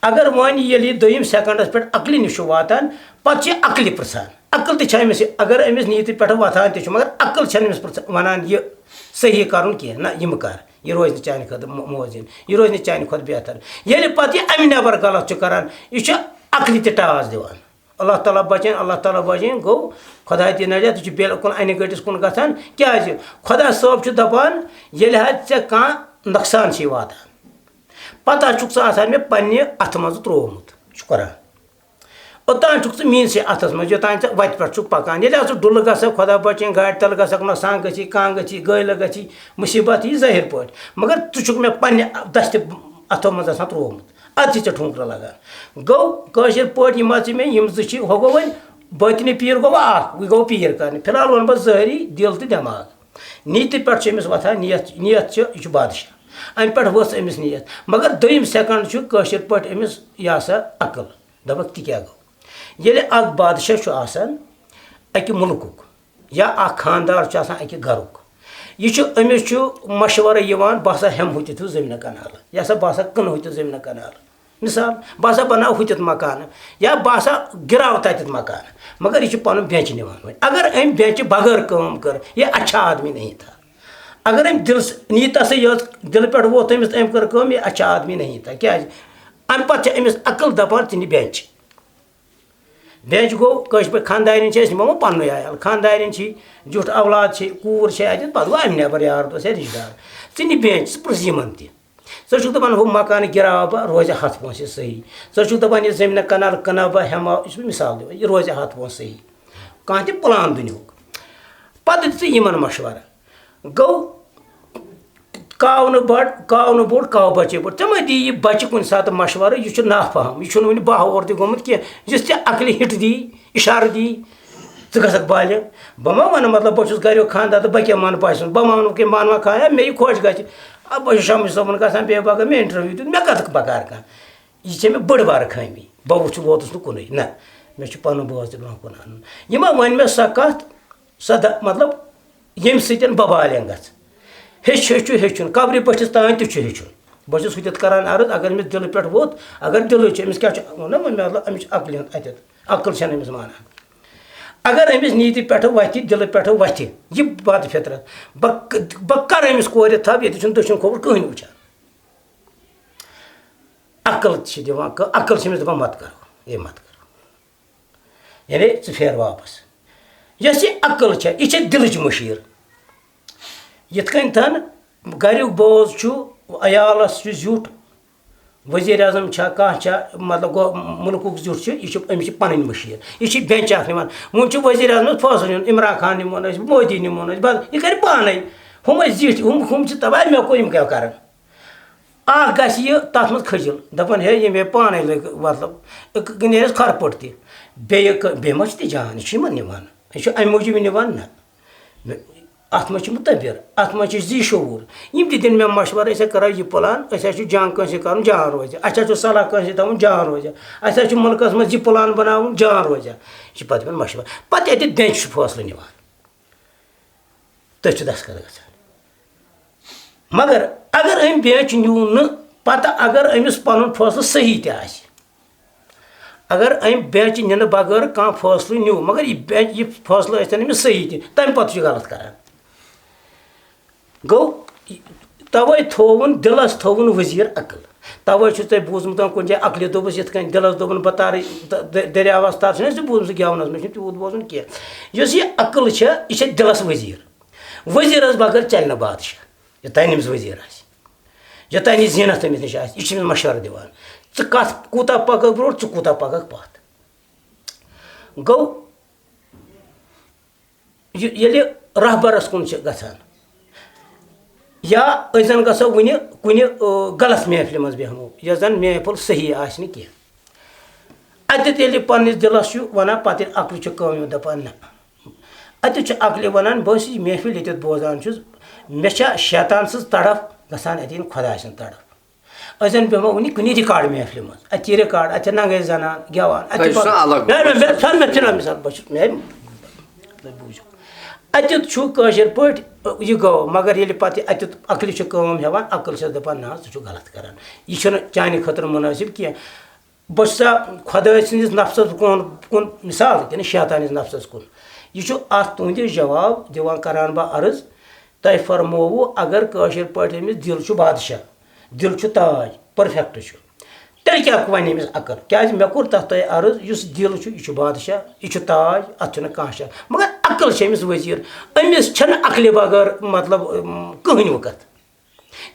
اگر وۄنۍ ییٚلہِ یہِ دوٚیِم سیکنڈَس پٮ۪ٹھ عقلہِ نِش چھُ واتان، پَتہٕ چھِ عقلہِ پرٛژھان۔ عقل تہِ چھےٚ أمِس، اگر أمِس نیٖتہِ پٮ۪ٹھ وۄتھان تہِ چھُ، مگر عقل چھَنہٕ أمِس پرٛژھ- وَنان یہِ صحیح کَرُن کینٛہہ، نہ، یہِ مہٕ کَر، یہِ روزِ نہٕ چانہِ خٲطرٕ مو- موزیٖن، یہِ روزِ نہٕ چانہِ کھۄتہٕ بہتر۔ ییٚلہِ پَتہٕ یہِ اَمہِ نٮ۪بر غلط چھُ کَران، یہِ چھُ عقلہِ تہِ ٹاس دِوان۔ اللہ تعالیٰ بچٲیِن، اللہ تعالیٰ بچٲیِن۔ گوٚو خۄداے دِیِن نجات، یہِ چھُ بالکل اَنہِ گٔٹِس کُن گژھان۔ کیٛازِ؟ خۄدا صٲب چھُ دَپان، ییٚلہِ حظ ژےٚ کانٛہہ نۄقصان چھُے واتان، پَتہٕ حظ چھُکھ ژٕ آسان مےٚ پنٛنہِ اَتھٕ منٛزٕ ترٛوومُت۔ یہِ چھُ قرآن۔ اوٚتام چھُکھ ژٕ میٛٲنسٕے اَتھَس منٛز، یوٚتام ژٕ وَتہِ پٮ۪ٹھ چھُکھ پَکان۔ ییٚلہِ حظ ژٕ ڈُلہٕ گژھکھ، خۄدا بچٲیِن، گاڑِ تَل گژھکھ، نۄقصان گژھی، کانٛہہ گژھی، گٲلۍ گژھی، مُصیٖبت یی ظٲہِر پٲٹھۍ۔ مگر ژٕ چھُکھ مےٚ پنٛنہِ دَستہِ اَتھو منٛز آسان ترٛوومُت۔ اَتھ چھِ ژےٚ ٹھونٛکرٕ لگان۔ گوٚو کٲشِر پٲٹھۍ یِم حظ چھِ مےٚ یِم زٕ چھِ، ہُہ گوٚو وۄنۍ بٲطنہِ پیٖر گوٚو وۄنۍ اَکھ، یہِ گوٚو پیٖر کرنہِ۔ فی الحال وَنہٕ بہٕ ظٲہری دِل تہٕ دٮ۪ماغ۔ نیتہِ پٮ۪ٹھ چھِ أمِس وۄتھان نیت، نیت چھِ، یہِ چھُ بادشاہ۔ اَمہِ پٮ۪ٹھ ؤژھ أمِس نیت۔ مگر دوٚیِم سیکنڈ چھُ کٲشِر پٲٹھۍ أمِس یہِ ہسا عقل۔ دَپَکھ تہِ کیٛاہ گوٚو؟ ییٚلہِ اَکھ بادشاہ چھُ آسان اَکہِ مُلکُک، یا اَکھ خاندار چھُ آسان اَکہِ گَرُک، یہِ چھُ، أمِس چھُ مَشوَرٕ یِوان، بہٕ ہسا ہٮ۪مہٕ ہُتٮ۪تھ ہیوٗ زٔمیٖنہ کَنالہٕ، یہِ ہسا بہٕ ہسا کٕنہٕ ہُتٮ۪تھ زٔمیٖنہ کَنالہٕ، مِثال، بہٕ ہسا بَناوٕ ہُتٮ۪تھ مکانہٕ، یا بہٕ ہسا گِراوٕ تَتٮ۪تھ مکانہٕ۔ مگر یہِ چھُ پَنُن بٮ۪نٛچ نِوان وۄنۍ۔ اگر أمۍ بٮ۪نٛچہِ بغٲر کٲم کٔر، یہِ اچھا آدمی نہیں تھا۔ اگر أمۍ دِل س- نیٖتَسٕے یٲژ دِلہٕ پٮ۪ٹھ ووت أمِس، تہٕ أمۍ کٔر کٲم، یہِ اچھا آدمی نہیں تھا۔ کیٛازِ؟ اَمہِ پَتہٕ چھِ أمِس عقل دَپان، ژٕ نہِ بٮ۪نٛچ۔ بٮ۪نٛچ گوٚو کٲشِر پٲٹھۍ خانٛدارِنۍ چھِ، أسۍ نِمو پَننُے عیال۔ خانٛدارِنۍ چھِ، زیُٹھ اولاد چھِ، کوٗر چھِ اَتٮ۪تھ، پَتہٕ گوٚو اَمہِ نٮ۪بر یار دوس یا رِشتہٕ دار۔ ژٕ نہِ بٮ۪نٛچ، ژٕ پرٛژھ یِمَن تہِ۔ ژٕ چھُکھ دَپان، ہُہ مکانہٕ گِراوٕ بہٕ، روزِ ہَتھ پونٛسہٕ صحیح۔ ژٕ چھُکھ دَپان، یہِ زٔمیٖنہ کَنال کٕنہٕ بہٕ، ہٮ۪مہٕ ہا، یہِ چھُس بہٕ مِثال دِوان، یہِ روزِ ہَتھ پونٛسہٕ صحیح۔ کانٛہہ تہِ پٕلان دُنیاہُک۔ پَتہٕ دِ ژٕ یِمَن مَشوَرٕ۔ گوٚو، کاو نہٕ بٔڑ، کاو نہٕ بوٚڑ، کاو بَچے بوٚڑ۔ ژےٚ ما دِیہِ یہِ بَچہِ کُنہِ ساتہٕ مَشوَرٕ؟ یہِ چھُ نافہم، یہِ چھُنہٕ وُنہِ باہ وُہُر تہِ گوٚمُت کینٛہہ۔ یُس ژےٚ عقلہِ ہِٹ دی، اِشارٕ دی، ژٕ گژھکھ بالغ۔ بہٕ ما وَنہٕ، مطلب، بہٕ چھُس گَریُک خانٛدار تہٕ بہٕ کیٛاہ وَنہٕ بَچہِ سُنٛد؟ بہٕ ما وَنہٕ کینٛہہ، بہٕ وَنہٕ کانٛہہ، ہے، مےٚ یہِ خۄش گژھِ۔ آ، بہٕ چھُس شمس صٲبُن گژھان بیٚیہِ پَگاہ مےٚ اِنٹروِو دیُن، مےٚ کَتھ بَکار کانٛہہ؟ یہِ چھےٚ مےٚ بٔڑ بارٕ خٲمی، بہٕ وُچھ، ووتُس نہٕ کُنُے۔ نہ، مےٚ چھُ پَنُن بٲژ تہِ برونٛہہ کُن اَنُن۔ یہِ ما وَنہِ مےٚ سۄ کَتھ، سۄ دَ-، مطلب، ییٚمہِ سۭتۍ بہٕ بالغ گژھٕ۔ ہیٚچھ، ہیٚچھ چھُ ہیٚچھُن، قبرِ بٔٹھِس تام تہِ چھُ ہیٚچھُن۔ بہٕ چھُس ہُتٮ۪تھ کران عرض، اگر أمِس دِلہٕ پٮ۪ٹھ ووٚتھ، اگر دِلٕے چھُ، أمِس کیٛاہ چھُ، نہ، مطلب، أمِس چھُ عقلہِ ہُنٛد اَتٮ۪تھ، عقل چھَنہٕ أمِس مانان۔ اگر أمِس نیٖتہِ پٮ۪ٹھٕ وَتھِ، دِلہٕ پٮ۪ٹھٕ وَتھِ یہِ بد فطرت، بہٕ ک-، بہٕ کَرٕ أمِس کورِ تھَپھ، ییٚتہِ چھُنہٕ دٔچھُن کھووُر کٕہٕنۍ وٕچھان۔ عقل چھِ دِوان کٲ-، عقل چھِ أمِس دَپان، "مَت کَرو، ہے مَت کَرو۔" یعنی ژٕ پھیر واپَس۔ یۄس یہِ عقل چھےٚ، یہِ چھےٚ دِلٕچ مٔشیٖر۔ یِتھ کٔنۍ تھَن گَریُک بوز چھُ، عیالَس چھُ زیُٹھ، وزیر اعظم چھا، کانٛہہ چھا، مطلب، گوٚو مُلکُک زیُٹھ چھُ، یہِ چھُ، أمِس چھِ پَنٕنۍ مٔشیٖد۔ یہِ چھِ بٮ۪نچ اَکھ نِوان۔ وۄنۍ چھُ وزیر اعظمَس فٲصلہٕ نیُن، عمران خان نِمون أسۍ، مودی نِمون أسۍ، بَس یہِ کَرِ پانَے۔ ہُم ٲسۍ زِٹھۍ، ہُم، ہُم چھِ دَپان، "مےٚ کوٚر، یِم کیٛاہ کَرَن؟" اَکھ گژھِ یہِ تَتھ منٛز کھٔجِل، دَپان، "ہے، ییٚمۍ ہے پانَے لٔگۍ، مطلب، یہِ ک-، نیرٮ۪س کھۄرٕ پوٚٹ تہِ۔" بیٚیہِ ک-، بیٚیہِ ما چھِ تہِ جان، یہِ چھُ یِمَن نِوان۔ یہِ چھُ اَمہِ موٗجوٗب یہِ نِوان، نہ۔ مےٚ-، اَتھ منٛز چھِ مُتبِر، اَتھ منٛز چھِ ذی شعوٗر۔ یِم تہِ دِن مےٚ مَشوَرٕ، أسۍ ہا کَرو یہِ پٕلان، أسۍ ہا چھُ جنٛگ کٲنٛسہِ کَرُن، جان روزِ۔ اَسہِ ہا چھُ صلاح کٲنٛسہِ تھاوُن، جان روزِ۔ اَسہِ ہا چھُ مُلکَس منٛز یہِ پٕلان بَناوُن، جان روزِ۔ یہِ چھِ پَتہٕ یِمَن مَشوَرٕ۔ پَتہٕ ییٚتہِ بٮ۪نٛچ چھُ فٲصلہٕ نِوان۔ تٔتھۍ چھُ دستخط گژھان۔ مگر اگر أمۍ بینچ نیوٗ نہٕ، پتہٕ اگر أمِس پنُن فٲصلہٕ صحیح تہِ آسہِ، اگر أمۍ بینچ نِنہٕ بغٲر کانٛہہ فٲصلہٕ نیوٗ، مگر یہِ بینچ، یہِ فٲصلہٕ ٲسۍتن أمِس صحیح تہِ، تمہِ پتہٕ چھُ غلط کران۔ گوٚو، توے تھووُن دِلس، تھووُن وزیر عقل۔ توے چھُ تۄہہِ بوٗزمُت کُنہِ جایہِ عقلہِ دوٚپُس یِتھ کٔنۍ، دِلس دوٚپُن بہٕ تارٕ، تہٕ دٔ-، دٔریاوس تر، چھُنہ سُہ بوٗزمُت گٮ۪ونس منٛز، چھُنہٕ تیوٗت بوزُن کینٛہہ۔ یۄس یہِ عقل چھےٚ، یہِ چھےٚ دِلس وزیٖر۔ وزیٖرس بغٲر چلہِ نہٕ بادشاہ، یوٚتام أمِس وزیٖر آسہِ، یوٚتام یہِ زینتھ أمِس نِش آسہِ، یہِ چھُ أمِس مشورٕ دِوان، ژٕ کتھ کوٗتاہ پککھ برونٛٹھ، ژٕ کوٗتاہ پککھ پتھ۔ گوٚو، یہِ، ییٚلہِ رہبرس کُن چھِ گژھان، یا أسۍ زن گژھو وُنہِ کُنہِ، آ، غلط محفلہِ منٛز بیٚہمو، یۄس زن محفل صحیح آسہِ نہٕ کینٛہہ۔ اتٮ۪تھ ییٚلہِ پننِس دِلس چھُ ونان، پتہٕ ییٚلہِ عقلہِ چھُ کٲم یِوان، دپان نہ۔ اتٮ۪تھ چھُ عقلہِ ونان، بہٕ ٲسٕس یہِ محفل ییٚتٮ۪تھ بوزان چھُس، مےٚ چھا شیطان سٕنٛز تڑپھ گژھان، اتہِ یِنہٕ خۄداے سٕنٛز تڑپھ۔ أسۍ زن بیٚہمو وُنہِ کُنہِ ریکارڈ محفلہِ منٛز، اتہِ یہِ ریکارڈ، اتہِ چھِ ننگے زنان گٮ۪وان، اتہِ تۄہہِ چھِ چھُ سۄ الگ نہ، نہ، مےٚ، سۄ مےٚ چھُنہ مثال، بہٕ چھُس، مےٚ، تُہۍ بوٗزِو۔ اتیُت چھُ کٲشِر پٲٹھۍ، یہِ گوٚو، مگر ییٚلہِ پتہٕ یہِ اتیُت عقلہِ چھِ کٲم ہٮ۪وان، عقل چھس دپان، نہ حظ، ژٕ چھُکھ غلط کران، یہِ چھُنہٕ چانہِ خٲطرٕ مُنٲسِب کینٛہہ۔ بہٕ چھُسا خۄدٲے سٕنٛدِس نفسس کُن، کُن مثال کِنہٕ شیطانِس نفسس کُن؟ یہِ چھُ اتھ تُہنٛدِ جواب دِوان، کران بہٕ عرض، تۄہہِ فرمووُ، اگر کٲشِر پٲٹھۍ أمِس دِل چھُ بادشاہ، دِل چھُ تاج، perfect چھُ، تیٚلہِ کیٛاہ وَنہِ أمِس عقل؟ کیٛازِ مےٚ کوٚر تَتھ تۄہہِ عرض، یُس دِل چھُ، یہِ چھُ بادشاہ، یہِ چھُ تاج، اَتھ چھُنہٕ کانٛہہ شک۔ مگر عقل چھِ أمِس وزیٖر، أمِس چھَنہٕ عقلہِ بغٲر، مطلب، اۭں، کٕہٕنۍ وقت۔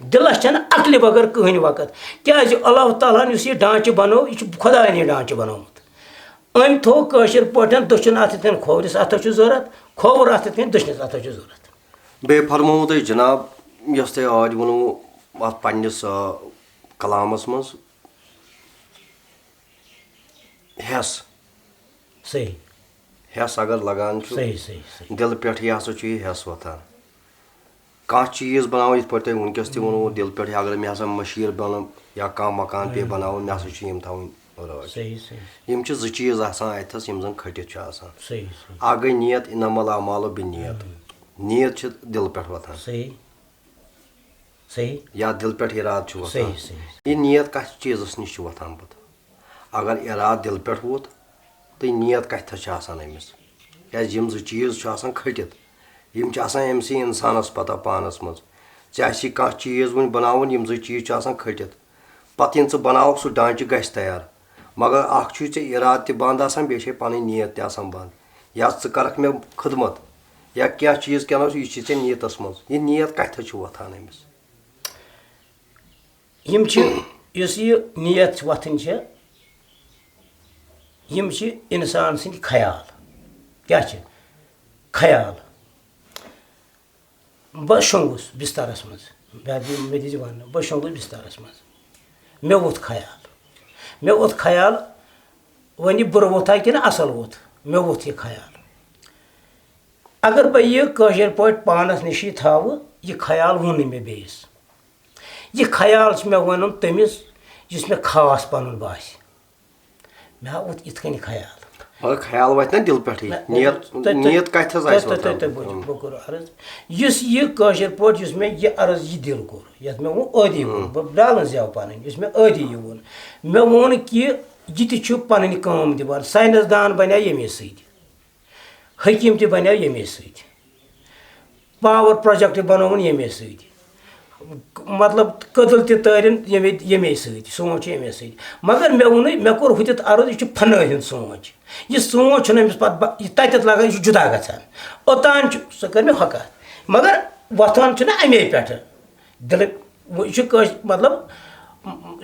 دِلَس چھَنہٕ عقلہِ بغٲر کٕہٕنۍ وقت۔ کیٛازِ اللہ تعالیٰ ہَن یُس یہِ ڈانٛچہٕ بَنوو، یہِ چھُ خۄدایَن یہِ ڈانٛچہٕ بَنومُت۔ أمۍ تھوٚو کٲشِر پٲٹھۍ دٔچھُن اَتھٕ یِتھ کٔنۍ کھوورِس اَتھَس چھُ ضوٚرَتھ، کھووُر اَتھٕ یِتھ کٔنۍ دٔچھنِس اَتھَس چھُ ضوٚرَتھ۔ بیٚیہِ فرمووُ تۄہہِ جناب، یۄس تۄہہِ ٲدۍ ووٚنوُ اَتھ پنٛنِس، آ، کلامَس منٛز، حٮ۪س۔ صحیح۔ حٮ۪س اگر لگان چھُ، صحیح، صحیح، صحیح۔ دِلہٕ پٮ۪ٹھٕے ہسا چھُ یہِ حٮ۪س وۄتھان۔ کانٛہہ چیٖز بناوو، یِتھ پٲٹھۍ تۄہہِ وٕنکیٚس تہِ ووٚنوُ، دِلہٕ پٮ۪ٹھٕے اگر مےٚ ہسا مٔشیٖر بنٲو یا کانٛہہ مکان پیٚیہِ بناوُن، مےٚ ہسا چھِ یِم تھاوٕنۍ رٲچھ۔ صحیح، صحیح۔ یِم چھِ زٕ چیٖز آسان اَتھٮ۪س، یِم زن کھٔٹِتھ چھِ آسان۔ صحیح، صحیح۔ اکھ گٔے نیت، انما الاعمال بالنیت۔ نیت چھِ دِلہٕ پٮ۪ٹھ وۄتھان۔ صحیح۔ صحیح۔ یا دِلہٕ پٮ۪ٹھ اِرادٕ چھُ وۄتھان۔ صحیح، صحیح۔ یہِ نیت کَتھ چیٖزَس نِش چھِ وۄتھان پَتہٕ؟ اگر اِرادٕ دِلہٕ پٮ۪ٹھ ووت، تہٕ یہِ نیت کَتھِ تھَس چھِ آسان أمِس؟ کیٛازِ یِم زٕ چیٖز چھِ آسان کھٔٹِتھ۔ یِم چھِ آسان أمۍ سٕے اِنسانَس پَتہ پانَس منٛز۔ ژےٚ آسی کانٛہہ چیٖز وٕنہِ بَناوُن، یِم زٕ چیٖز چھِ آسان کھٔٹِتھ۔ پَتہٕ ییٚلہِ ژٕ بَناوَکھ، سُہ ڈانٛچہٕ گژھِ تیار۔ مگر اَکھ چھُے ژےٚ اِرادٕ تہِ بنٛد آسان، بیٚیہِ چھے پَنٕنۍ نیت تہِ آسان بنٛد۔ یا ژٕ کَرَکھ مےٚ خدمت، یا کینٛہہ چیٖز کینٛہہ نہ اوس، یہِ چھِ ژےٚ نیتَس منٛز۔ یہِ نیت کَتھِ تھَس چھِ وۄتھان أمِس؟ یِم چھِ، یُس یہِ نیت چھِ وۄتھان چھِ، یِم چھِ اِنسان سٕنٛدۍ خیال۔ کیٛاہ چھِ؟ خیال۔ بہٕ شۄنٛگُس بسترس منٛز، مےٚ دِ-، مےٚ دِژ وننہٕ، بہٕ شۄنٛگُس بسترس منٛز، مےٚ ووٚتھ خیال، مےٚ ووٚتھ خیال، وۄنۍ یہِ بُرٕ ووٚتھا کِنہٕ اَصٕل ووٚتھ، مےٚ ووٚتھ یہِ خیال۔ اگر بہٕ یہِ کٲشِر پٲٹھۍ پانَس نِشی تھاوٕ، یہِ خیال ووٚن نہٕ مےٚ بیٚیِس۔ یہِ خیال چھُ مےٚ وَنُن تٔمِس، یُس مےٚ خاص پَنُن باسہِ۔ مےٚ ہا ووٚتھ یِتھ کٔنۍ خیال۔ مگر خیال واتہِ نا دِلہٕ پٮ۪ٹھٕے؟ نہ، نیت، تۄہہِ، تۄہہِ، نیت کَتہِ حظ تۄہہِ، آسہِ تۄہہِ، وۄتھان؟ تۄہہِ، تۄہہِ بوٗزِو، بہٕ کوٚر عرض۔ یُس یہِ کٲشِر پٲٹھۍ، یُس مےٚ یہِ عرض، یہِ دِل کوٚر، یَتھ مےٚ ووٚن عٲدی ووٚن، بہٕ ڈالَن زٮ۪و پَنٕنۍ، یُس مےٚ عٲدی یہِ ووٚن۔ مےٚ ووٚن کہِ یہِ تہِ چھُ پَنٕنۍ کٲم دِوان، ساینَس دان بَنیٛاو ییٚمے سۭتۍ، حکیٖم تہِ بَنیٛاو ییٚمے سۭتۍ۔ پاور پروجیکٹ بنووُن ییٚمے سۭتۍ۔ مطلب، کٔدٕل تہِ تٲرِن ییٚمے، ییٚمے سۭتۍ، سونٛچ ییٚمے سۭتۍ۔ مگر مےٚ ووٚنُے، مےٚ کوٚر ہُتٮ۪تھ عرض، یہِ چھُ فنٲے ہُنٛد سونٛچ۔ یہِ سونٛچ چھُنہٕ أمِس پتہٕ بہ-، یہِ تَتٮ۪تھ لگان، یہِ چھُ جُدا گژھان۔ اوٚتام چھُ، سۄ کٔر مےٚ ہۄ کَتھ۔ مگر وۄتھان چھُنہ اَمے پٮ۪ٹھٕ۔ دِلہٕ، وۄنۍ چھُ کٲش-، مطلب،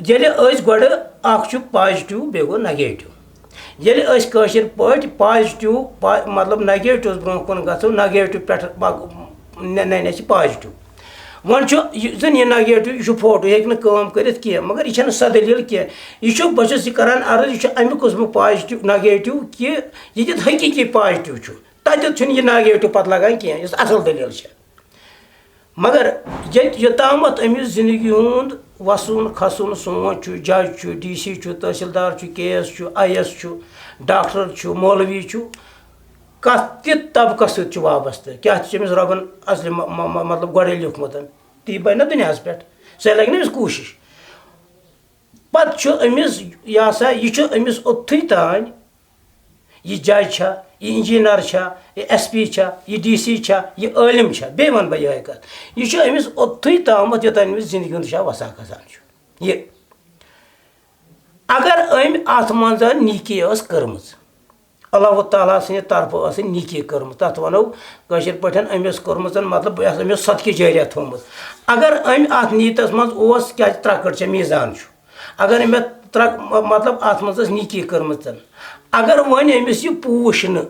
ییٚلہِ أسۍ گۄڈٕ اکھ چھُ پازِٹِو، بیٚیہِ گوٚو نگیٹِو۔ ییٚلہِ أسۍ کٲشِر پٲٹھۍ پازِٹِو، پا-، مطلب، نگیٹِوَس برونٛہہ کُن گژھو، نگیٹِو پٮ۪ٹھ پَک-، نہ، نہ، نہ، چھِ پازِٹِو۔ وۄنۍ چھُ یہِ زَن یہِ نگیٹِو، یہِ چھُ فوٹو، یہِ ہیٚکہِ نہٕ کٲم کٔرِتھ کینٛہہ، مگر یہِ چھَنہٕ سۄ دٔلیٖل کینٛہہ۔ یہِ چھُ، بہٕ چھُس یہِ کَران عرض، یہِ چھُ اَمہِ قٕسمُک پازِٹِو، نگیٹِو کہِ یہِ کِتھ حقیٖقی پازِٹِو چھُ۔ تَتٮ۪تھ چھُنہٕ یہِ نگیٹِو پَتہٕ لَگان کینٛہہ، یُس اَصٕل دٔلیٖل چھےٚ۔ مگر ییٚتہِ یوٚتامَتھ أمِس زِندگی ہُنٛد وَسُن کھَسُن سونٛچ چھُ، جج چھُ، ڈی سی چھُ، تحصیٖلدار چھُ، کے ایس چھُ، آی ایس چھُ، ڈاکٹر چھُ، مولوی چھُ، کَتھ تہِ طبقَس سۭتۍ چھُ وابستہٕ، کیٛاہ تہِ چھُ أمِس رۄبَن اَصلہِ م-، م-، م-، مطلب گۄڈَے لیوٗکھمُت، تی بَنہِ نا دُنیاہَس پٮ۪ٹھ، سُہ لَگہِ نہٕ أمِس کوٗشِش۔ پَتہٕ چھُ أمِس، یہِ ہسا، یہِ چھُ أمِس اوٚتتھٕے تام، یہِ جج چھا، یہِ انجینئر چھا، یہِ ایس پی چھا، یہِ ڈی سی چھا، یہِ عٲلِم چھا، بیٚیہِ وَنہٕ بہٕ یِہوٚے کَتھ۔ یہِ چھُ أمِس اوٚتتھٕے تامَتھ، یوٚتام أمِس زِندگی ہُنٛد نِشان وَسان کھسان چھُ۔ یہِ۔ اگر أمۍ اَتھ منٛز نیکی ٲس کٔرمٕژ، اللہ تعالیٰ سٕنٛدِ طرفہٕ ٲس أمۍ نیکی کٔرمٕژ، تَتھ وَنو کٲشِر پٲٹھۍ أمۍ ٲس کٔرمٕژ، مطلب، یہِ ٲس أمۍ اوس صدقہٕ جٲریہ تھوٚومُت۔ اگر أمۍ اَتھ نیتَس منٛز اوس، کیٛازِ ترٛکٕر چھےٚ، میٖزان چھُ، اگر أمۍ اَتھ ترٛک-، مطلب، اَتھ منٛز ٲس نیکی کٔرمٕژ، اگر وۄنۍ أمِس یہِ پوٗش نہٕ،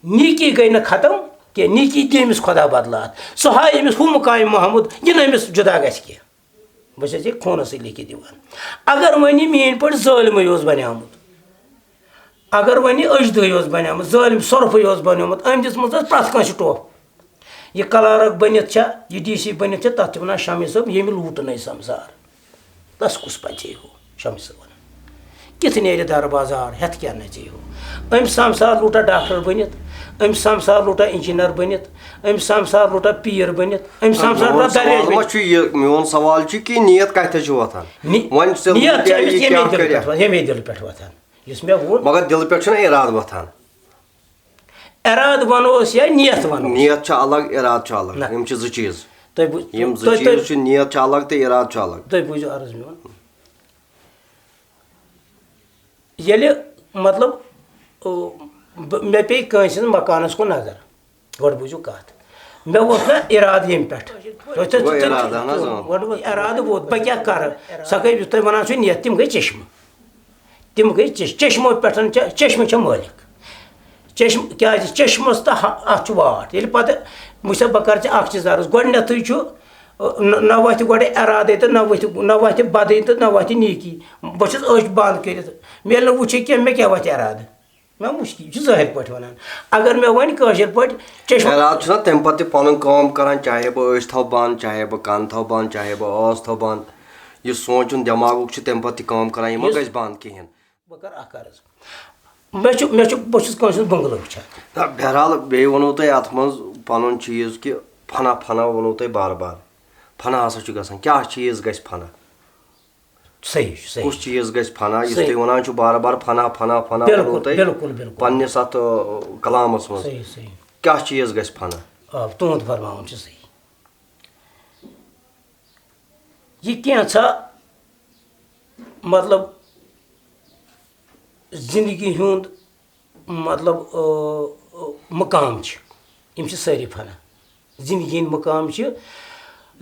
نیکی گٔے نہٕ ختم کینٛہہ، نیکی دِ أمِس خۄدا بدلہٕ اَتھ، سُہ ہاوِ أمِس ہُہ مقام محمود، یہِ نہٕ أمِس جُدا گژھِ کینٛہہ۔ بہٕ چھَس یہِ خوٗنَس سۭتۍ لیکھِتھ دِوان۔ اگر وۄنۍ یہِ میٛٲنۍ پٲٹھۍ ظٲلمٕے اوس بنیومُت، اگر وۄنۍ یہِ أجدٕے اوس بنیومُت، ظٲلِم سۄرپھٕے اوس بنیومُت، أمۍ دِژمٕژ ٲس پرٛٮ۪تھ کٲنٛسہِ ٹوپھ۔ یہِ کلارک بٔنِتھ چھا، یہِ ڈی سی بٔنِتھ چھا، تَتھ چھِ وَنان شامی صٲب، ییٚمہِ لوٗٹہٕ نَے سمسار۔ تَس کُس پَژے ہیوٗ؟ شمس وَنان۔ کِتھ نیرِ دَر بازار، ہٮ۪تھ کیٛاہ نَژے ہیوٗ؟ أمۍ سمسار لوٗٹا ڈاکٹر بٔنِتھ، أمۍ سمسار لوٗٹا اِنجیٖنر بٔنِتھ، أمۍ سمسار لوٗٹا پیٖر بٔنِتھ، أمۍ سمسار میون لوٗٹا درویش سوال ما بٔنِتھ۔ چھُ یہِ، میون سوال چھُ کہِ نیت کَتہِ چھُ وۄتھان؟ نی-، وۄنۍ ژےٚ نیت چھِ أمِس ییٚمے کیٛاہ دِلہِ کَرِ؟ پٮ۪ٹھ وۄتھان، ییٚمے دِلہِ پٮ۪ٹھ وۄتھان۔ یُس مےٚ ووٚن۔ مگر دِلہٕ پٮ۪ٹھ چھُنہ اِرادٕ وۄتھان۔ اِرادٕ وَنوس یا نیت وَنوس۔ نیت چھِ الگ، اِرادٕ چھُ الگ۔ نہ۔ یِم چھِ زٕ چیٖز۔ تُہۍ بوٗ-، یِم زٕ تُہۍ، چیٖز تُہۍ، چھِ، نیت چھِ الگ تہٕ اِرادٕ چھُ الگ۔ تُہۍ بوٗزِو عرض میون۔ ییٚلہِ، مطلب، او، بہٕ، مےٚ پیٚیہِ کٲنٛسہِ ہٕنٛدِس مکانَس کُن نظر، گۄڈٕ بوٗزِو کَتھ۔ مےٚ ووت نہ اِرادٕ ییٚمہِ پٮ۪ٹھ۔ تُہۍ، تُہۍ، گوٚو تُہۍ، اِرادٕ، اہن حظ، اۭں۔ گۄڈٕ ووت اِرادٕ ووت، بہٕ کیٛاہ کَرٕ؟ سۄ گٔے، یُس تۄہہِ وَنان چھُو نیت، تِم گٔے چشمہٕ۔ تِم گٔے چش-، چشمو پٮ۪ٹھ چھےٚ، چشمہٕ چھےٚ مٲلِک۔ چشم-، کیٛازِ چشمَس تہٕ ہا-، اَتھ چھُ واٹھ۔ ییٚلہِ پَتہٕ وٕچھ سا، بہٕ کَرٕ ژےٚ اَکھ چیٖز عرض۔ گۄڈٕنٮ۪تھٕے چھُ، نہ، نہ وۄتھِ گۄڈٕ اِرادَے تہٕ نہ وۄتھِ، نہ وۄتھِ بدٕے تہٕ نہ وۄتھِ نیکی۔ بہٕ چھُس أچھ بنٛد کٔرِتھ، مےٚ ییٚلہِ نہٕ وٕچھِ کینٛہہ، مےٚ کیٛاہ وۄتھِ اِرادٕ؟ مےٚ وٕچھ کہِ یہِ چھُ ظٲہِر پٲٹھۍ وَنان۔ اگر مےٚ وۄنۍ کٲشِر پٲٹھۍ چشمہٕ اِرادٕ چھُنہ تَمہِ پَتہٕ تہِ پَنُن کٲم کَران، چاہے بہٕ أچھ تھاوٕ بنٛد، چاہے بہٕ کَن تھاوٕ بنٛد، چاہے بہٕ ٲس تھاوٕ بنٛد۔ یہِ سونٛچُن دٮ۪ماغُک چھُ تَمہِ پَتہٕ تہِ کٲم کَران، یہِ ما یُس گژھِ بنٛد کِہیٖنۍ۔ بہٕ کَرٕ اَکھ عرض۔ مےٚ چھُ، مےٚ چھُ، بہٕ چھُس کٲنٛسہِ ہُنٛد بنٛگلہٕ وٕچھان۔ نہ، بہرحال، بیٚیہِ ووٚنوُ تۄہہِ اَتھ منٛز پَنُن چیٖز کہِ فنا، فنا ووٚنوُ تۄہہِ بار بار۔ فنا ہسا چھُ گژھان۔ کیٛاہ چیٖز گژھِ فنا؟ صحیح چھُ، صحیح کُس چھُ۔ چیٖز گژھِ فنا؟ یُس صحیح۔ تُہۍ وَنان چھِو بار بار فنا، فنا، فنا ووٚنوُ بِلکُل، تۄہہِ بِلکُل، بِلکُل۔ پنٛنِس اَتھ، اَ، کلامَس منٛز۔ صحیح، صحیح۔ کیٛاہ چیٖز گژھِ فنا؟ آ، تُہُنٛد فرماوُن چھُ صحیح۔ یہِ کینٛژھا، مطلب، زندگی ہُنٛد، مطلب، آ، آ، مقام چھِ، یِم چھِ سٲری فنا۔ زندگی ہٕنٛدۍ مقام چھِ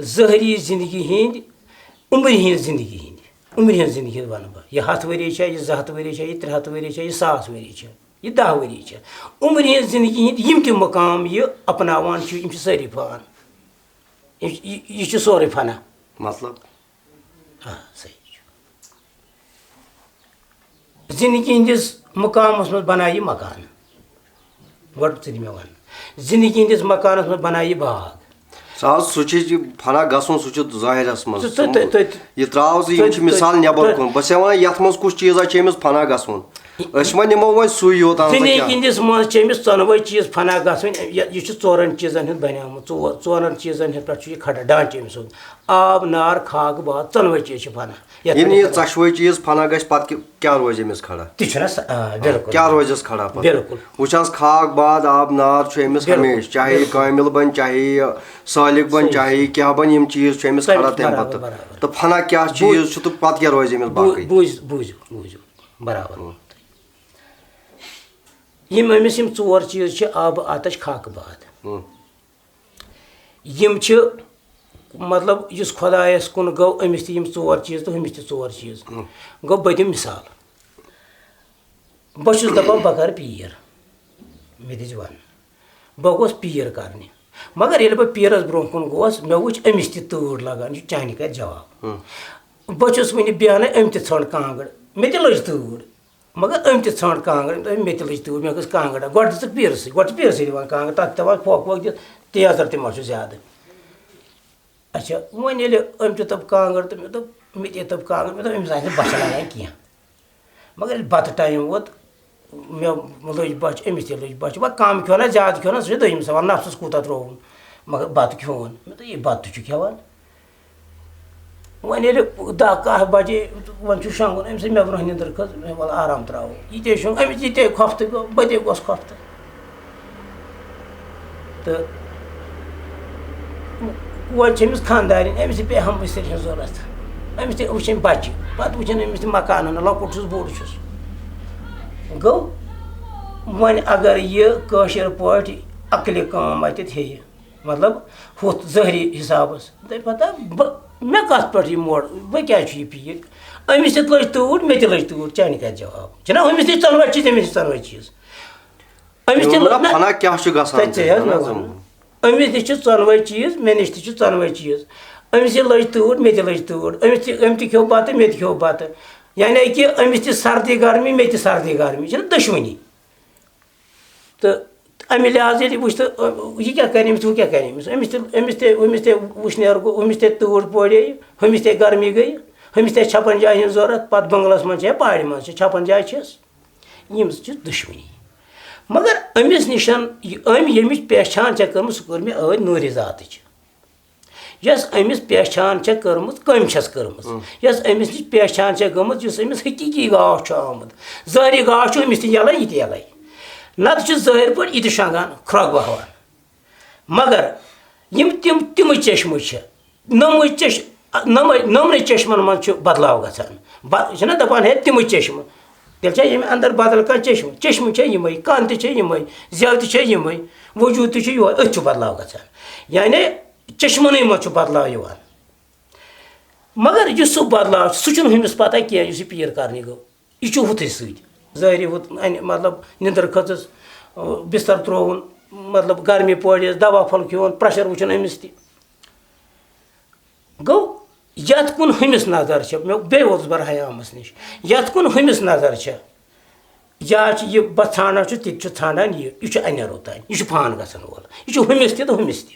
ظٲہری زندگی ہٕنٛدۍ، عمرِ ہٕنٛز زندگی ہٕنٛدۍ، عمرِ ہٕنٛز زندگی ہٕنٛدۍ وَنہٕ بہٕ۔ یہِ ہَتھ ؤری چھا، یہِ زٕ ہَتھ ؤری چھا، یہِ ترٛےٚ ہَتھ ؤری چھا، یہِ ساس ؤری چھا، یہِ دَہ ؤری چھا، عمرِ ہٕنٛز زندگی ہٕنٛدۍ یِم تہِ مقام یہِ اپناوان چھِ، یِم چھِ سٲری فنا۔ یہِ، یہِ، یہِ چھُ سورُے فنا۔ مطلب؟ آ، صحیح چھُ۔ زندگی ہٕنٛدِس مقامَس منٛز بنایہِ یہِ مکان۔ گۄڈٕ ژٕ دِ مےٚ وَن۔ زندگی ہٕنٛدِس مکانَس منٛز بنایہِ یہِ باغ۔ سُہ حظ، سُہ چھُ یہِ فنا گژھُن، سُہ چھُ ظٲہِرَس منٛز۔ تہٕ، تہٕ، تہٕ، تہٕ، یہِ ترٛاو زِ یِم تہٕ، چھِ تہٕ، مثال نٮ۪بر تہٕ، کُن۔ بہٕ چھُسے وَنان، یَتھ منٛز کُس چیٖزا چھِ أمِس فنا گژھُن؟ أسۍ ما نِمو وۄنۍ سُے یوت، اہن سا زندگی کیٛاہ؟ ہٕنٛدِس منٛز چھِ أمِس ژۄنوَے چیٖز فنا گژھٕنۍ۔ یہِ، یہِ چھُ ژورَن چیٖزَن ہُنٛد بنیومُت، ژور، ژورَن چیٖزَن ہُنٛد پٮ۪ٹھ چھُ یہِ کھڑا، ڈھانچہٕ أمۍ سُنٛد۔ آب، نار، خاک، باد، ژۄنوَے چیٖز چھِ فنا۔ یَتھ یِم پٮ۪ٹھ یہِ یہِ کھڑا۔ ژۄشوَے چیٖز فنا گژھِ، پَتہٕ کہِ-، کیٛاہ روزِ أمِس کھڑا؟ تہِ چھُنہ سا-، آ، بِلکُل۔ کیٛاہ روزٮ۪س کھڑا پَتہٕ؟ بِلکُل۔ وٕچھ حظ، خاک، باد، آب، نار چھُ أمِس بِلکُل، ہمیشہِ، چاہے یہِ بِلکُل۔ کامِل بَنہِ، چاہے یہِ سالِک بَنہِ، صحیح۔ چاہے یہِ کیٛاہ بَنہِ، یِم چیٖز چھِ أمِس تَمہِ کھڑا تَمہِ برابر، پَتہٕ۔ برابر۔ تہٕ فنا کیٛاہ بوٗ-، چیٖز چھُ تہٕ پَتہٕ کیٛاہ روزِ أمِس بوٗ-، باقٕے؟ بوٗزِو، بوٗزِو، بوٗزِو۔ برابر۔ ہُم۔ یِم أمِس یِم ژور چیٖز چھِ، آبہٕ آتش، خاکہٕ باد۔ ہُم۔ یِم چھِ، مطلب، یُس خۄدایَس کُن گوٚو، أمِس تہِ یِم ژور چیٖز تہٕ ہُمِس تہِ ژور چیٖز۔ ہُم۔ گوٚو، بہٕ دِمہٕ مِثال۔ بہٕ چھُس دَپان، بہٕ کَرٕ پیٖر۔ مےٚ دِژ وَنہٕ۔ بہٕ گوس پیٖر کَرنہِ۔ مگر ییٚلہِ بہٕ پیٖرَس برونٛہہ کُن گوس، مےٚ وٕچھ أمِس تہِ تۭر لَگان، یہِ چھُ چانہِ کَتھِ جواب۔ ہُم۔ بہٕ چھُس وٕنہِ بیٚہنَے، أمۍ تہِ ژھٲنٛڈ کانٛگٕر۔ مےٚ تہِ لٔج تۭر۔ مگر أمۍ تہِ ژھانٛڈ کانٛگٕر، أمۍ دوٚپ، "مےٚ تہِ لٔج تۭر، مےٚ گٔژھ کانٛگٕر اَنٕنۍ۔" گۄڈٕ دِژٕکھ پیٖرسٕے، گۄڈٕ چھِ پیٖرسٕے دِوان کانٛگٕر، تَتھ تہِ دَپان پھۄکھ وۄکھ دِتھ، تیزر تہِ ما چھُ زیادٕ۔ اچھا، وۄنۍ ییٚلہِ أمۍ تہِ دوٚپ کانٛگٕر تہٕ مےٚ دوٚپ، مےٚ تہِ دوٚپ کانٛگٕر، مےٚ دوٚپ، أمِس آسہِ نہٕ بۄچھِ لَگان کینٛہہ۔ مگر ییٚلہِ بَتہٕ ٹایم ووت، مےٚ لٔج بۄچھِ، أمِس تہِ لٔج بۄچھِ۔ وۄنۍ کَم کھیوٚو نہ، زیادٕ کھیوٚو نہ، سُہ چھُ دوٚیِم سوال، نفسَس کوٗتاہ ترٛووُن۔ مگر بَتہٕ کھیوٚون۔ مےٚ دوٚپ، "یہِ بَتہٕ تہِ چھُ کھٮ۪وان۔" وۄنۍ ییٚلہِ دَہ کاہ بَجے، وۄنۍ چھُ شۄنٛگُن، أمۍ سٕنٛدِ مےٚ برونٛہہ نِندٕر کھٔژ، مےٚ وَلہٕ آرام ترٛاوو۔ یہِ تے شۄنٛگ، أمِس یہِ تے کھۄفتہٕ گوٚو، بہٕ تے گوس کھۄفتہٕ۔ تہٕ وۄنۍ چھِ أمِس خانٛدارِنۍ، أمِس یہِ پیٚیہِ ہمبٕستِرِ ہِنٛز ضوٚرَتھ۔ أمِس تہِ وٕچھِنۍ بَچہِ، پَتہٕ وٕچھِنۍ أمِس تہِ مکانَن، لۄکُٹ چھُس، بوٚڑ چھُس۔ گوٚو، وۄنۍ اگر یہِ کٲشِر پٲٹھۍ عقلہِ کٲم اَتٮ۪تھ ہیٚیہِ، مطلب، ہُتھ ظٲہری حِسابَس، دَپہِ پَتہٕ، بہٕ، مےٚ کَتھ پٮ۪ٹھ یہِ موڑ، بہٕ کیٛازِ چھُس یہِ پیٖر؟ أمِس تہِ لٔج تۭر، مےٚ تہِ لٔج تۭر، چانہِ کَتھِ جواب؟ چھِنہ أمِس تہِ ژۄنوَے چیٖز، أمِس تہِ ژۄنوَے چیٖز۔ أمِس تہِ یِمَن لٔج نہ، پھنا کیٛاہ چھُ گژھان تَتہِ تہِ حظ اَہَن مےٚ حظ، ووٚن۔ اۭں۔ أمِس تہِ چھِ ژۄنوَے چیٖز، مےٚ نِش تہِ چھِ ژۄنوَے چیٖز۔ أمِس یہِ لٔج تۭر، مےٚ تہِ لٔج تۭر۔ أمِس تہِ، أمۍ تہِ کھیوٚو بَتہٕ، مےٚ تہِ کھیوٚو بَتہٕ۔ یعنی کہِ أمِس تہِ سردی گرمی، مےٚ تہِ سردی گرمی، یہِ چھِنہ دُشمنی۔ تہٕ اَمہِ لحاظہٕ ییٚلہِ وٕچھ تہٕ، یہِ کیٛاہ کَرِ أمِس، ہُہ کیٛاہ کَرِ أمِس؟ أمِس تہِ، أمِس تہِ، أمِس تہِ وٕشنیر گوٚو، أمِس تہِ تۭر پورے، ہُمِس تہِ گرمی گٔے، ہُمِس تہِ چھَپَن جایہِ ہِنٛز ضوٚرَتھ، پَتہٕ بنٛگلَس منٛز چھِ یا پارِ منٛز چھِ، چھَپَن جایہِ چھِس۔ یِم زٕ چھِ دُشمنی۔ مگر أمِس نِش، یہِ أمۍ ییٚمِچ پہچان چھےٚ کٔرمٕژ، سُہ کٔر مےٚ أتھۍ نوٗرِ ذاتٕچ۔ یۄس أمِس پہچان چھےٚ کٔرمٕژ، کٔمۍ چھَس کٔرمٕژ؟ ہُم۔ یۄس أمِس نِش پہچان چھےٚ گٔمٕژ، یُس أمِس حقیٖقی گاش چھُ آمُت۔ ظٲہری گاش چھُ أمِس تہِ یَلَے، یہِ تہِ یَلَے۔ نَتہٕ چھُ ظٲہِر پٲٹھۍ یہِ تہِ شۄنٛگان، کھرٛۄکھ بہوان۔ مگر یِم تِم، تِمہٕ چشمہٕ چھِ، نوٚمٕے چش-، نوٚمٕے، نوٚمنٕے چشمَن منٛز چھُ بدلاو گژھان۔ بہ-، یہِ چھِنہ دَپان، ہے، تِمہٕ چشمہٕ۔ تیٚلہِ چھا ییٚمہِ اندر بدل کانٛہہ چشمہٕ؟ چشمہٕ چھےٚ یِمَے، کَن تہِ چھےٚ یِمَے، زٮ۪و تہِ چھےٚ یِمَے، وجوٗد تہِ چھُ یِہوٚے، أتھۍ چھُ بدلاو گژھان۔ یعنی چشمَنٕے منٛز چھُ بدلاو یِوان۔ مگر یُس سُہ بدلاو چھُ، سُہ چھُنہٕ ہُمِس پَتہ کینٛہہ، یُس یہِ پیٖر کَرنہِ گوٚو۔ یہِ چھُ ہُتھُے سۭتۍ۔ ظٲہری ہُتھ، اَنہِ، مطلب، نِندٕر کھٔژٕس، بِستَر ترٛووُن، مطلب، گرمی پورِس، دوا پھوٚل کھیوٚوُن، pressure وٕچھُن أمِس تہِ۔ گوٚو، یَتھ کُن ہُمِس نظر چھےٚ، مےٚ بیٚیہِ ووتُس بہٕ رحیامَس نِش، یَتھ کُن ہُمِس نظر چھےٚ، یا چھُ یہِ بہٕ ژھانٛڈان چھُس، تہِ تہِ چھُ ژھانٛڈان یہِ، یہِ چھُ اَنہِ روٚتانۍ، یہِ چھُ پان گژھن وول، یہِ چھُ ہُمِس تہِ تہٕ ہُمِس تہِ۔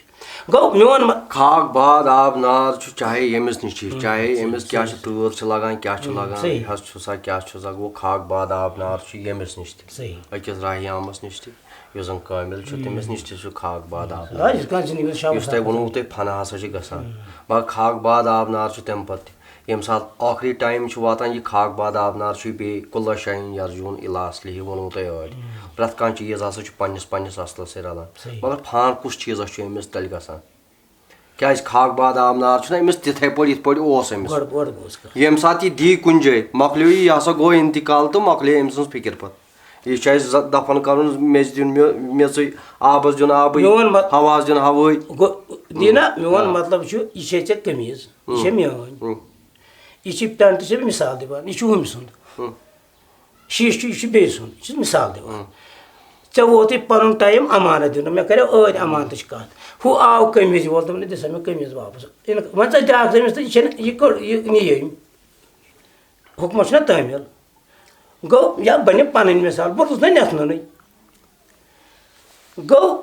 گوٚو، میون مہ-، خاک باد آب نار چھُ، چاہے ییٚمِس نِش چھِ، ہُم، چاہے صحیح، أمِس کیٛاہ صحیح۔ چھِ تۭر چھِ لَگان، کیٛاہ چھُ ہُم، لَگان، صحیح۔ یہِ حظ چھُ سا، کیٛاہ چھُ سا، گوٚو خاک باد آب نار چھُ ییٚمِس نِش تہِ، صحیح۔ أکِس رحیامَس نِش تہِ، یُس زَن کٲمِل چھُ، ہُم۔ تٔمِس نِش تہِ چھُ خاک باد آب نار۔ آ، یُس کانٛہہ زِندگی منٛز شامَس یُس تۄہہِ آسان ووٚنوُ چھُ۔ تۄہہِ فنا ہسا چھِ گژھان۔ ہُم۔ مگر خاک باد آب نار چھُ تَمہِ پَتہٕ تہِ۔ ییٚمہِ ساتہٕ ٲخری time چھُ واتان، یہِ خاک باد آب نار چھُ بیٚیہِ کُلَ شَیِن یَرجُن اِلا اَصلِہ ووٚنوُ تۄہہِ ٲدۍ۔ ہُم۔ پرٛٮ۪تھ کانٛہہ چیٖز ہسا چھُ پنٛنِس پنٛنِس اَصلَس سۭتۍ رَلان۔ صحیح۔ مگر فان کُس چیٖزَس چھُ أمِس تیٚلہِ گژھان؟ کیٛازِ خاک باد آب نار چھُنہ أمِس تِتھَے پٲٹھۍ یِتھ پٲٹھۍ اوس أمِس۔ گۄڈٕ، گۄڈٕ گوٚو اوس کانٛہہ۔ ییٚمہِ ساتہٕ یہِ دی کُنہِ جایہِ، مۄکلیو یہِ، یہِ ہسا گوٚو اِنتِقال تہٕ مۄکلے أمۍ سٕنٛز فِکِر پَتہٕ۔ یہِ چھُ اَسہِ ز-، دَفَن کَرُن، میٚژِ دیُن میٚ-، میٚژٕے، آبَس دیُن آبٕے، میون مط-، ہواہَس دیُن ہَوٲے۔ گوٚو، دیٖنا، میون آ۔ مطلب چھُ، یہِ چھے ژےٚ قمیٖض، یہِ چھے اۭں۔ میٲنۍ۔ اۭں۔ یہِ چھِ پٮ۪نٛٹ چھِ مےٚ مِثال دِوان، یہِ چھُ ہُمۍ سُنٛد۔ اۭں۔ شیٖشہٕ چھُ، یہِ چھُ بیٚیہِ سُنٛد، یہِ چھُس مِثال دِوان۔ اۭں۔ ژےٚ ووتُے پَنُن time اَمانَت دیُن، مےٚ کَریو ٲدۍ اَمانتٕچ کَتھ۔ ہُہ آو قمیٖض وول، دوٚپُن، "دِ سا مےٚ قمیٖض واپَس۔" یِنہٕ، وۄنۍ ژَلہِ بیٛاکھ زٔمیٖنَس تہٕ یہِ چھَنہٕ، یہِ کٔڑ، یہِ نِیہِ أمۍ۔ حُکمَس چھُنہ تعمیٖل۔ گوٚو، یا بَنہِ پَنٕنۍ مِثال، بہٕ روٗدُس نہ نٮ۪تھ نُنٕے۔ گوٚو،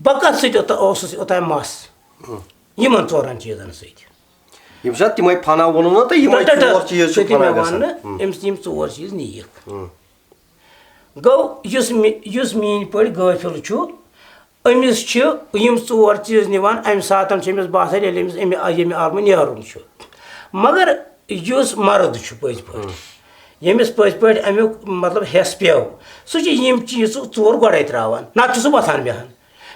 بہٕ کَتھ سۭتۍ اوٚت-، اوسُس اوٚتام مَس؟ ہُم۔ یِمَن ژورَن چیٖزَن سۭتۍ۔ یِم چھا تِمَے فنا ووٚنُو نہ تۄہہِ، یِمَے ٹَٹَر ژور چیٖز چھِ سۭتۍ فنا مےٚ گژھان۔ وَننہٕ، ہُم۔ أمِس تہِ یِم ژور چیٖز نِیِکھ۔ ہُم۔ گوٚو، یُس مےٚ، یُس میٛٲنۍ پٲٹھۍ غٲفِل چھُ، أمِس چھِ یِم ژور چیٖز نِوان، اَمہِ ساتَن چھُ أمِس باسان، ییٚلہِ أمِس اَمہِ، ییٚمہِ عالمہٕ نیرُن چھُ۔ مگر یُس مرد چھُ پٔزۍ پٲٹھۍ، ہُم۔ ییٚمِس پٔزۍ پٲٹھۍ اَمیُک مطلب حٮ۪س پیوٚو، سُہ چھُ یِم چیٖز ژٕ ژور گۄڈَے ترٛاوان، نَتہٕ چھُ سُہ وۄتھان بیٚہان۔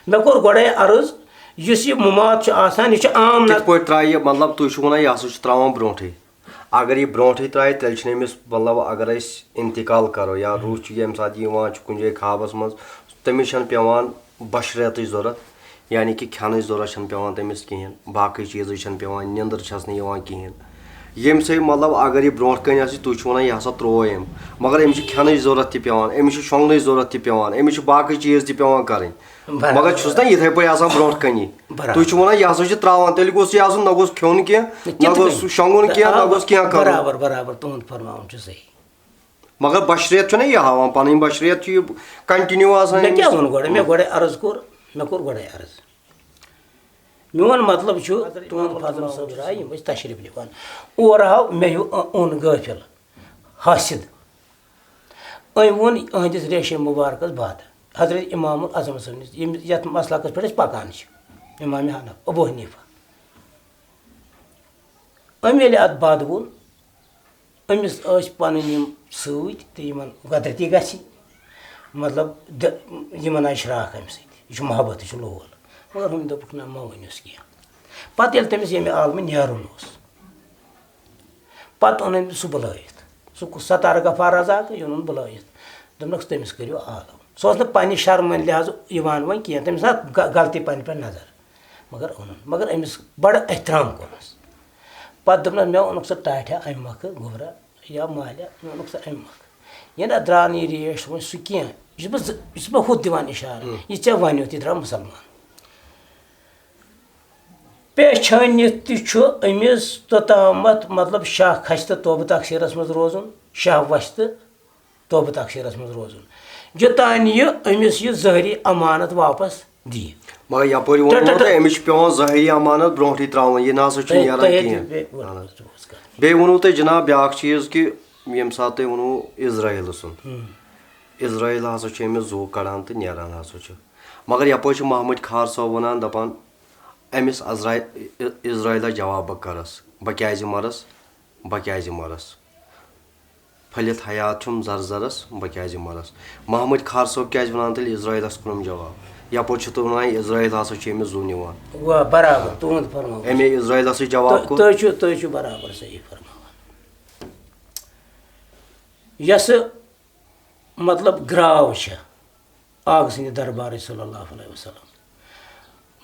مےٚ کوٚر گۄڈَے عرض، یُس یہِ مُمات چھُ آسان، یہِ چھُ عام نہ-، کِتھ پٲٹھۍ ترٛایہِ یہِ؟ مطلب، تُہۍ چھِو وَنان، یہِ ہسا چھُ ترٛاوان برونٛٹھٕے۔ اگر یہِ برونٛٹھٕے ترٛایہِ، تیٚلہِ چھُنہٕ أمِس، مطلب، اگر أسۍ اِنتِقال کَرو یا روٗح چھُ ییٚمہِ ساتہٕ یہِ یِوان چھُ کُنہِ جایہِ خوابَس منٛز، تٔمِس چھَنہٕ پٮ۪وان بشریتٕچ ضوٚرَتھ، یعنی کہِ کھٮ۪نٕچ ضوٚرَتھ چھَنہٕ پٮ۪وان تٔمِس کِہیٖنۍ، باقٕے چیٖزٕچ چھَنہٕ پٮ۪وان، نیٚنٛدٕر چھَس نہٕ یِوان کِہیٖنۍ۔ ییٚمہِ سۭتۍ، مطلب، اگر یہِ برونٛٹھ کَنہِ آسہِ، تُہۍ چھِو وَنان، یہِ ہسا ترٛوو أمۍ، مگر أمِس چھِ کھٮ۪نٕچ ضوٚرَتھ تہِ پٮ۪وان، أمِس چھِ شۄنٛگنٕچ ضوٚرَتھ تہِ پٮ۪وان، أمِس چھِ باقٕے چیٖز تہِ پٮ۪وان کَرٕنۍ۔ برابر۔ مگر چھُس نا یِتھَے پٲٹھۍ آسان برونٛٹھ کَنی۔ برابر۔ تُہۍ چھِو وَنان، یہِ ہسا چھِ ترٛاوان، تیٚلہِ گوٚژھ یہِ آسُن، نہ گوٚژھ کھیوٚن کینٛہہ، نہ کِتھ گوٚژھ کٔنۍ؟ شۄنٛگُن کینٛہہ، نہ آ، گوٚژھ کینٛہہ کَرُن۔ برابر، برابر، تُہُنٛد فرماوُن چھُ صحیح۔ مگر بشریت چھُنہ یہِ ہاوان، پَنٕنۍ بشریت چھُ یہِ continue آسان مےٚ أمِس۔ کیٛاہ ووٚن گۄڈٕ؟ مےٚ گۄڈَے عرض کوٚر، مےٚ کوٚر گۄڈَے عرض۔ میون مطلب چھُ، تُہُنٛد فاضل صٲب درٛاے، یِم ٲسۍ تشریٖف نِوان۔ اورٕ آو مےٚ ہیوٗ اوٚن غٲفِل، حاسد۔ أمۍ ووٚن أہٕنٛدِس ریشے مُبارکَس بَد، حضرت امام الاعظم صٲبنِس، ییٚمِس، یَتھ مسلکَس پٮ۪ٹھ أسۍ پَکان چھِ، امام حنف، ابو حنیفہ۔ أمۍ ییٚلہِ اَتھ بَد ووٚن، أمِس ٲسۍ پَنٕنۍ یِم سۭتۍ تہٕ یِمَن قۄدرٔتی گژھِ، مطلب، دِ-، یِمَن آیہِ شرٛاکھ اَمہِ سۭتۍ، یہِ چھُ محبت، یہِ چھُ لول۔ مگر ہُمۍ دوٚپُکھ، "نہ، مہ ؤنِوُس کینٛہہ۔" پَتہٕ ییٚلہِ تٔمِس ییٚمہِ عالمہٕ نیرُن اوس، پَتہٕ اوٚن أمۍ سُہ بُلٲیِتھ۔ سُہ کُس ستار غفار رزاق، یہِ اوٚنُن بُلٲیِتھ۔ دوٚپنَکھ، "تٔمِس کٔرِو عالم۔" سُہ اوس نہٕ پنٛنہِ شرمہٕ لحاظہٕ یِوان وۄنۍ کینٛہہ، تٔمِس آسہٕ غ-، غلطی پنٛنہِ پٮ۪ٹھ نظر۔ مگر اوٚنُن، مگر أمِس بَڑٕ احترام کوٚرنَس۔ پَتہٕ دوٚپنَس، "مےٚ اوٚنُکھ ژٕ ٹاٹھیا اَمہِ مۄکھٕ گوٚبرا یا مالیا، مےٚ اوٚنُکھ ژٕ اَمہِ مۄکھٕ۔ یہِ نہ درٛاو نہٕ یہِ ریش وۄنۍ سُہ کینٛہہ، یہِ چھُس بہٕ زٕ-، یہِ چھُس بہٕ ہُتھ دِوان اِشارٕ، ہُم۔ یہِ ژےٚ وَنیُتھ، یہِ درٛاو مُسلمان۔" پیچھٲنِتھ تہِ چھُ أمِس توٚتامَتھ، مطلب، شاہ کھسہِ تہٕ توبہٕ تقصیٖرَس منٛز روزُن، شاہ وَسہِ تہٕ توبہٕ تقصیٖرَس منٛز روزُن، یوٚتانۍ یہِ أمِس یہِ ظٲہری امانت واپس دِیہِ۔ مگر یپٲرۍ ووٚنمو ٹہ-، ٹہ، تۄہہِ، ٹہ۔ أمِس چھُ پٮ۪وان ظٲہری امانت برونٛٹھٕے ترٛاوُن، یہِ نہ سا چھُنہٕ تۄہہِ، نیران تۄہہِ کِہیٖنۍ۔ بیٚیہِ ووٚنمو اہن حظ۔ تۄہہِ جناب بیٛاکھ چیٖز کہِ ییٚمہِ ساتہٕ تۄہہِ ووٚنوُ اسرائیلہٕ سُنٛد، ہُم۔ اسرائیل ہسا چھُ أمِس زُو کڑان تہٕ نیران ہسا چھُ۔ مگر یپٲرۍ چھُ محمد خار صٲب ونان، دپان، أمِس عزرا-، اسرائیلس جواب بہٕ کرس، بہٕ کیازِ مرس، بہٕ کیازِ مرس؟ پھٔلِتھ حیات چھُم زر زرس، بہٕ کیازِ مرس؟ محمد خار صٲب کیازِ ونان تیٚلہِ اسرائیلس کُنُم جواب؟ یپٲرۍ چھُ تُہۍ ونان، اسرائیل ہسا چھُ أمِس زُو نِوان۔ واہ، برابر، تُہُنٛد فرماوُن۔ أمے اسرائیلسٕے جواب تُہۍ، کوٚر۔ تُہۍ چھِو، تُہۍ چھِو برابر صحیح فرماوان۔ یۄسہٕ، مطلب، گراو چھےٚ آغا سٕنٛدِ دربارٕچ صلی اللہ علیہ وسلم،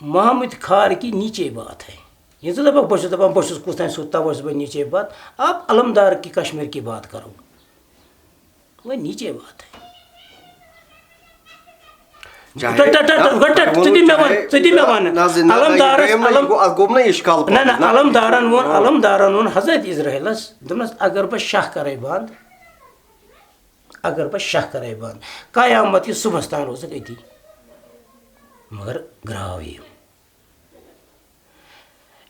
محمد خار کی نیچے بات ہے۔ ییٚلہِ ژٕ دَپَکھ، بہٕ چھُس دَپان، بہٕ چھُس کُس تام سُہ، تَوَے چھُس بہٕ نیچے بات۔ آپ علمدار کی کشمیر کی بات کرو۔ وۄنۍ نیچے بات ہے۔ چاہے ٹَٹ، ٹَٹ، ٹَٹ، نہ، ٹَٹ، ٹَٹ، ژٕ دِ مےٚ وَن، چاہے ژٕ دِ مےٚ وَن۔ نہ، زِ-، نہ، نہ، یہِ علمدارَس، گوٚو نہ، یہِ علم-، گوٚو، اَتھ گوٚو نہ اِشکال پَتہٕ، نہ، نہ۔ علمدارَن ووٚن، ہاں۔ علمدارَن ووٚن حضرت اسرائیلَس، دوٚپنَس، اگر بہٕ شاہ کَرَے بنٛد، اگر بہٕ شاہ کَرَے بنٛد، قیامت یہِ صُبحَس تام روزَکھ أتی۔ مگر گرٛاو یہِ۔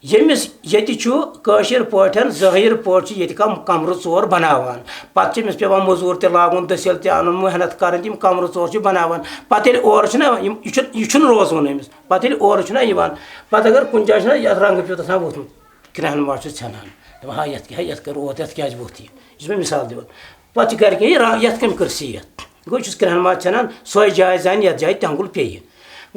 ییٚمِس ییٚتہِ چھُ کٲشِر پٲٹھۍ، ظٲہِر پٲٹھۍ چھُ ییٚتہِ کم-، کمرٕ ژور بناوان۔ پتہٕ چھِ أمِس پٮ۪وان مٔزوٗر تہِ لاگُن، دٔسِل تہِ اَنُن، محنت کَرٕنۍ، تِم کمرٕ ژور چھِ بناوان۔ پتہٕ ییٚلہِ اورٕ چھُنہ یِم، یہِ چھُ، یہِ چھُنہٕ روزُن أمِس۔ پتہٕ ییٚلہِ اورٕ چھُنہ یِوان، پتہٕ اگر کُنہِ جایہِ چھُنہ یَتھ رنٛگہٕ پیوٗنٛت آسان ووٚتھمُت، کرٛہُن ماز چھُ ژھٮ۪نان۔ دَپان، "ہا، یَتھ کیٛاہ، یَتھ کٔر اوت، یَتھ کیٛازِ ووٚتھ یہِ؟" یہِ چھُ مےٚ مثال دِوان۔ پتہٕ چھِ گرِکٮ۪ن یہِ را-، یَتھ کٔمۍ کٔر سیٖتھ؟ گوٚو، یہِ چھُس کرٛہُن ماز ژھٮ۪نان، سۄے جاے زانہِ، یَتھ جایہِ تٮ۪نٛگُل پیٚیہِ۔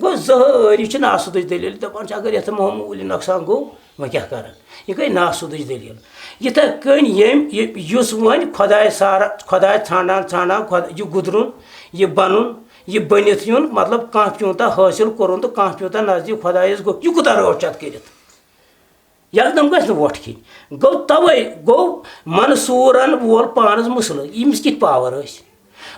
گوٚو، ظٲہِر، یہِ چھِ ناسُدٕچ دٔلیٖل۔ دَپان چھِ، اگر یَتھ معموٗلی نۄقصان گوٚو، وۄنۍ کیٛاہ کَرَن؟ یہِ گٔے ناسُدٕچ دٔلیٖل۔ یِتھَے کٔنۍ ییٚمۍ، یہِ، یُس وۄنۍ خۄداے سارا-، خۄداے ژھانٛڈان، ژھانٛڈان، خۄد-، یہِ گُدرُن، یہِ بَنُن، یہِ بٔنِتھ یُن، مطلب، کانٛہہ پیوٗنٛتاہ حٲصِل کوٚرُن تہٕ کانٛہہ پیوٗنٛتاہ نزدیٖک، خۄدایَس گوٚو، یہِ کوٗتاہ رٲچھ اَتھ کٔرِتھ؟ یکدم گژھِ نہٕ وۄٹھ کھیٚنۍ۔ گوٚو توے گوٚو منصورن وول پانس مسلہٕ، ییٚمِس کِتھۍ power ٲسۍ۔